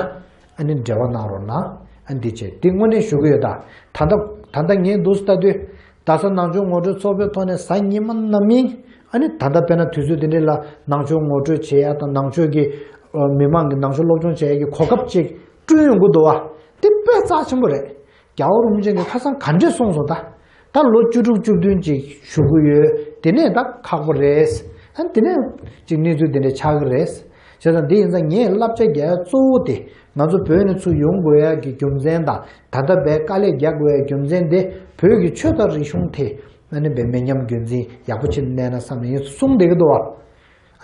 ཨ་ནི་འབྲེལ་བ་གནང་རོགས་གནང་། ཨ་འདི་བྱས་འདི་དངོས་གནས་ཞུ་གི་ཡོད་ད། ད་ལྟ་ད་ལྟ་ངས་འདུག་སེ་ལྟ་དུས་རྡ་ས་ནང་ཆོས་ངོ་སྤྲོད་ཚོགས་པའི་ཐོག་ནས་གཟའ་ཉི་མ་ནམ་ཡིན། ཨ་ནི་ད་ལྟ་དཔེར་ན་དུས་ཚོད་འདི་འདྲས་ལ་ནང་ཆོས་ངོ་སྤྲོད་བྱེད་ཡ་དང་ནང་ཆོས་ཀྱི་ མི་མང་གི་ནང་ཆོས་སློབ་སྦྱོང་བྱེད་ཡས་ཀྱི་གོ་སྐབས་ཅིག་བསྐྲུན་ཡོང་གི་འདུག་བ། དེ་དཔེ་རྩ་ཆེན་པོ་རེད། རྒྱལ་བ་རིན་པོ་ཆེ་གིས་ཁ་སང་ག་འདྲས་གསུངས་སོང་ད། ད་ལོ་བཅུ་དྲུག་བཅུ་བདུན་ཅིག་བཞུགས་ཀྱི་ཡོད། དེ་ནས་ད་ཁག་པོ་རེད། ཨ་དེ་ནས་ཅིག་གནས་ཚུལ་དེ་འདྲས་ཆགས་ཀྱི་རེད། བྱས་ཙང་དེ་ཡིན་ཙང་ངས་བསླབ་བྱ་རྒྱག་ཡ་གཙོ་བོ་དེ་ང་ཚོ་བོད་ནས་ཚུར་ཡོང་དགོས་ཡ་གི་རྒྱུ་མཚན་དང་ད་ལྟ་བས་དཀའ་ལས་རྒྱག་དགོས་ཡ་རྒྱུ་མཚན་དེ་བོད་ཀྱི་ཆོས་དང་རིག་གཞུང་དེ་ཨ་ནི་བས་མི་ཉམས་རྒྱུན་འཛིན་ཡག་པོ་བྱེད་གནས་ན་བསམ་ནས་ངས་གསུངས་བསྡད་ཀྱི་འདུག་བ།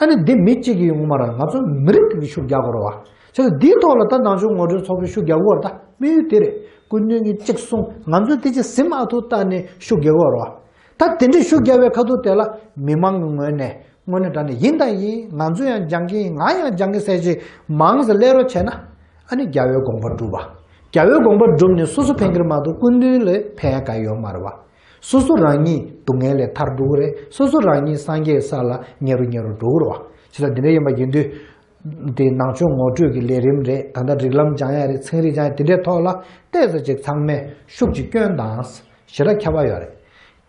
ཨ་ནི་འདི་མི་གཅིག་གིས་ཡོང་མ་རེད། ང་ཚོ་མི་རིགས་ཀྱིས་ཤུགས་རྒྱག་དགོས་རེད་བ། བྱས་ཙང་འདིའི་ཐོག་ལ་ད་ནང་ཆོས་ངོ་སྤྲོད་ཚོགས་པས་ཤུགས་རྒྱག་དགོས་རེད། ད་དམིགས་ཡུལ་དེ་རེད། སྐུ་མདུན་གྱིས་གཅིག་གསུངས། ང་ཚོས་དེ་ཅིག་ཟིན་མ་ཐུབ་ལྟ་ནས་ཤུགས་རྒྱག་དགོས་རེད་བ། ད་དེ་འདྲས་ཤུགས་རྒྱག་པའི་ཁ་ཐུག་དེ་ལ་མི་མང་གི་ངོས་ནས་དངོས་གནས་དྲང་གནས་ཡིན་དང་ཡིན། ང་ཚོ་ཡང་སྦྱང་གི་ཡིན། ང་ཡང་སྦྱང་གི་ཟེར་ཅིག་མང་ཙམ་སླེབས་རོགས་བྱས་ན། ཨ་ནི་རྒྱལ་བའི་དགོངས་པ་འགྲུབ་པ། རྒྱལ་བའི་དགོངས་པ་འགྲུབ་ནས་སོ་སོ་ཕན་གྱི་རེད་མ་གཏོགས་སྐུ་མདུན་ལ་ཕན་ཡ་གང་ཡོད་མ་རེད་བ། སོ་སོ་རང་ཉིད་སྡུག་བསྔལ་ལས་ཐར་འགྲོ་གི་རེད། སོ་སོ་རང་ཉིད་སངས་རྒྱས་ས་ལ་ཉེ་རུ་ཉེ་རུ་འགྲོ་གི་རེད་བ། བྱས་ཙང་འདི་འདྲ་ཡིན་པ་ཡིན་དུས། འདི་ནང་ཆོས་ངོ་སྤྲོད་ཀྱི་ལས་རིམ་རེད། ད་ལྟ་རིགས་ལམ་སྦྱང་ཡ་རེད། ཚན་རིག་སྦྱང་ཡ་དེ་འདྲའི་ཐོག་ལ་ཏོག་ཙམ་ཅིག་ཚང་མས་ཤུགས་ཅིག་སྐྱོན་དང་། ཞེ་དྲག་ཁྱད་པར་ཡོད་རེད།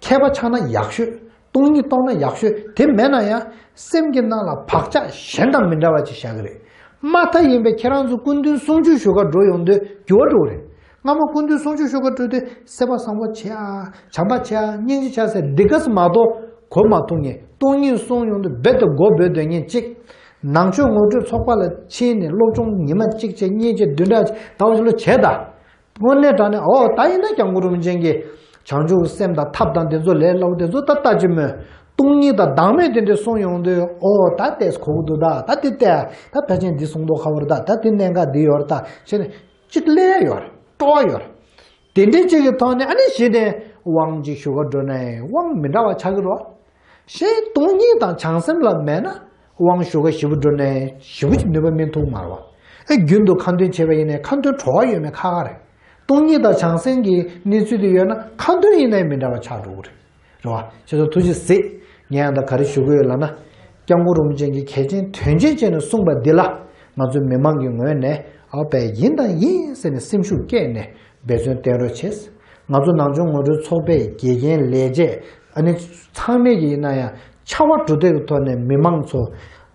མཁས་པ་ཆགས་ན་ཡག་ཤོས། སྟོང་ཉིད་རྟོགས་ན་ཡག་ཤོས། དེ་མེད་ན་ཡང་སེམས་ཀྱི་ནང་ལ་བག་ཆགས་གཞན་དང་མི་འདྲ་བ་ཅིག་བཞག་གི་རེད། མ་མཐའ་ཡིན་པའི་ཁྱེད་རང་ཚོ་སྐུ་མདུན་གསུང་ཆོས་ཞུ་གར་འགྲོ་ཡོང་དུས་འགྱུར་བ་འགྲོ་གི་རེད། སྔ་མ་སྐུ་མདུན་གསུང་ཆོས་ཞུ་གར་འགྲོ་དུས་སེམས་པ་བཟང་པོ་བྱེད་ཨ། བྱམས་པ་བྱེད་ཨ། སྙིང་རྗེ་བྱེད་ཨ་ཟེར་འདི་ག་ཙམ་མ་གཏོགས་གོ་མ་ཐུབ་མཁན། སྟོང་ཉིད་གསུང་ཡོང་དུས་རྦད་དེ་མགོ་འབོད་སྡོད་མཁན་གཅིག་ནང་ཆོས་ངོ་སྤྲོད་ཚོགས་པ་ལ་ཕྱིན་ནས་སློབ་སྦྱོང་ཉི་མ་གཅིག་བྱས། གཉིས་བྱས། བདུན་ཕྲག་ཟླ་བ་གཅིག་ལོ་བྱས་ད། དངོས་གནས་དྲང་གནས། ཨོ་ད་ཡིན་ན་སྐྱབས་མགོན་རིན་པོ་ཆེ་གིས་བྱང་ཆུབ་སེམས་དང་ཐབས་དང་དེ་ཚོ་ལས་སླ་པོ་དེ་ཚོ་ད་ལྟ་ཅི་སྨོས། སྟོང་ཉིད་དང་བདག་མེད་དེ་འདྲ་གསུང་ཡོང་དུས། ཨོ་ད་ལྟས་གོ་གི་འདུག་ད་ད་དེ་ལྟས། ད་ཕལ་ཆེར་འདི་གསུང་མདོག་ཁ་པོ་རེད། ད་ད་དེ་གནད་འགག་འདི་ཡོད་རེད། ད་བྱས་ནས་གཅིག་སླེབས་ཡོད་རེད། སྤྲོ་བ་ཡོད་རེད། དེ་འདྲའི་གཅིག་གི་ཐོག་ནས་ཨ་ནི་གཞི་ནས་དབང་ཅིག་ཞུ་གར་འགྲོ་ནའི་དབང་མི་འདྲ་བ་ཆགས་ཀྱི་རེད། གཞན་སྟོང་ཉིད་དང་བྱང་སེམས་ལ་མེད་ན་དབང་ཞུ་གར་ཞེ་པོ་འགྲོ་ནའི་ཞེ་པོ་ཅིག་ནུས་པ་སྨིན་ཐུབ་མ་རེད་བ། ཨེ་རྒྱུན་དུ་ཁ་འདོན་བྱས་པ་ཡིན་ནའི་ཁ་འདོན་བྲོ་བ་ཡོད་མེད་ཁག་ཁག་རེད། སྟོང་ཉིད་དང་བྱང་སེམས་ཀྱི་གནས་ཚུལ་དེ་ཡོད་ན་ཁ་འདོན་ཡིན་ནའི་མི་འདྲ་བ་ཆགས་འགྲོ་གི་རེད། རེད་བ། བྱས་ཙང་ཐུགས་རྗེ་གཟིགས། ངས་ཡང་ད་ག་རེ་ཞུ་གི་ཡོད་ལབ་ན། སྐྱབས་མགོན་རིན་པོ་ཆེ་གིས་གལ་ཆེན་དོན་ཆེན་བྱས་ནས་གསུངས་པ་འདི་ལ་ང་ཚོ་མི་མང་གི་ངོས་ནས་ཨ་བས་ཡིན་དང་ཡིན་ཟེར་ནས་སེམས་ཤུགས་བསྐྱེད་ནས་འབད་བརྩོན་བསྟེན་རོགས་བྱེད། ང་ཚོ་ནང་ཆོས་ངོ་སྤྲོད་ཚོགས་པའི་དགེ་རྒན་ལས་བྱེད་ཨ་ནི་ཚང་མས་ཀྱི་ཡིན་ན་ཡང་ཕྱར་བ་གྲུ་འདེགས་ཀྱི་ཐོག་ནས་མི་མང་ཚོ་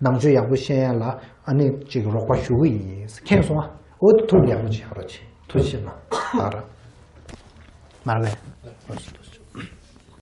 ནང་ཆོས་ཡག་པོ་ཤེས་ཡ་ལ་ཨ་ནི་ཅིག་རོགས་པ་ཞུ་གི་ཡིན། མཁྱེན་སོང་ཨ། འོ་དེ་ཐུགས་ཡག་པོ་ཅིག་ཡག་རོགས་བྱེད། ཐུགས་རྗེ་ཆེ་གནང་། ཨ་ར། མར་བས།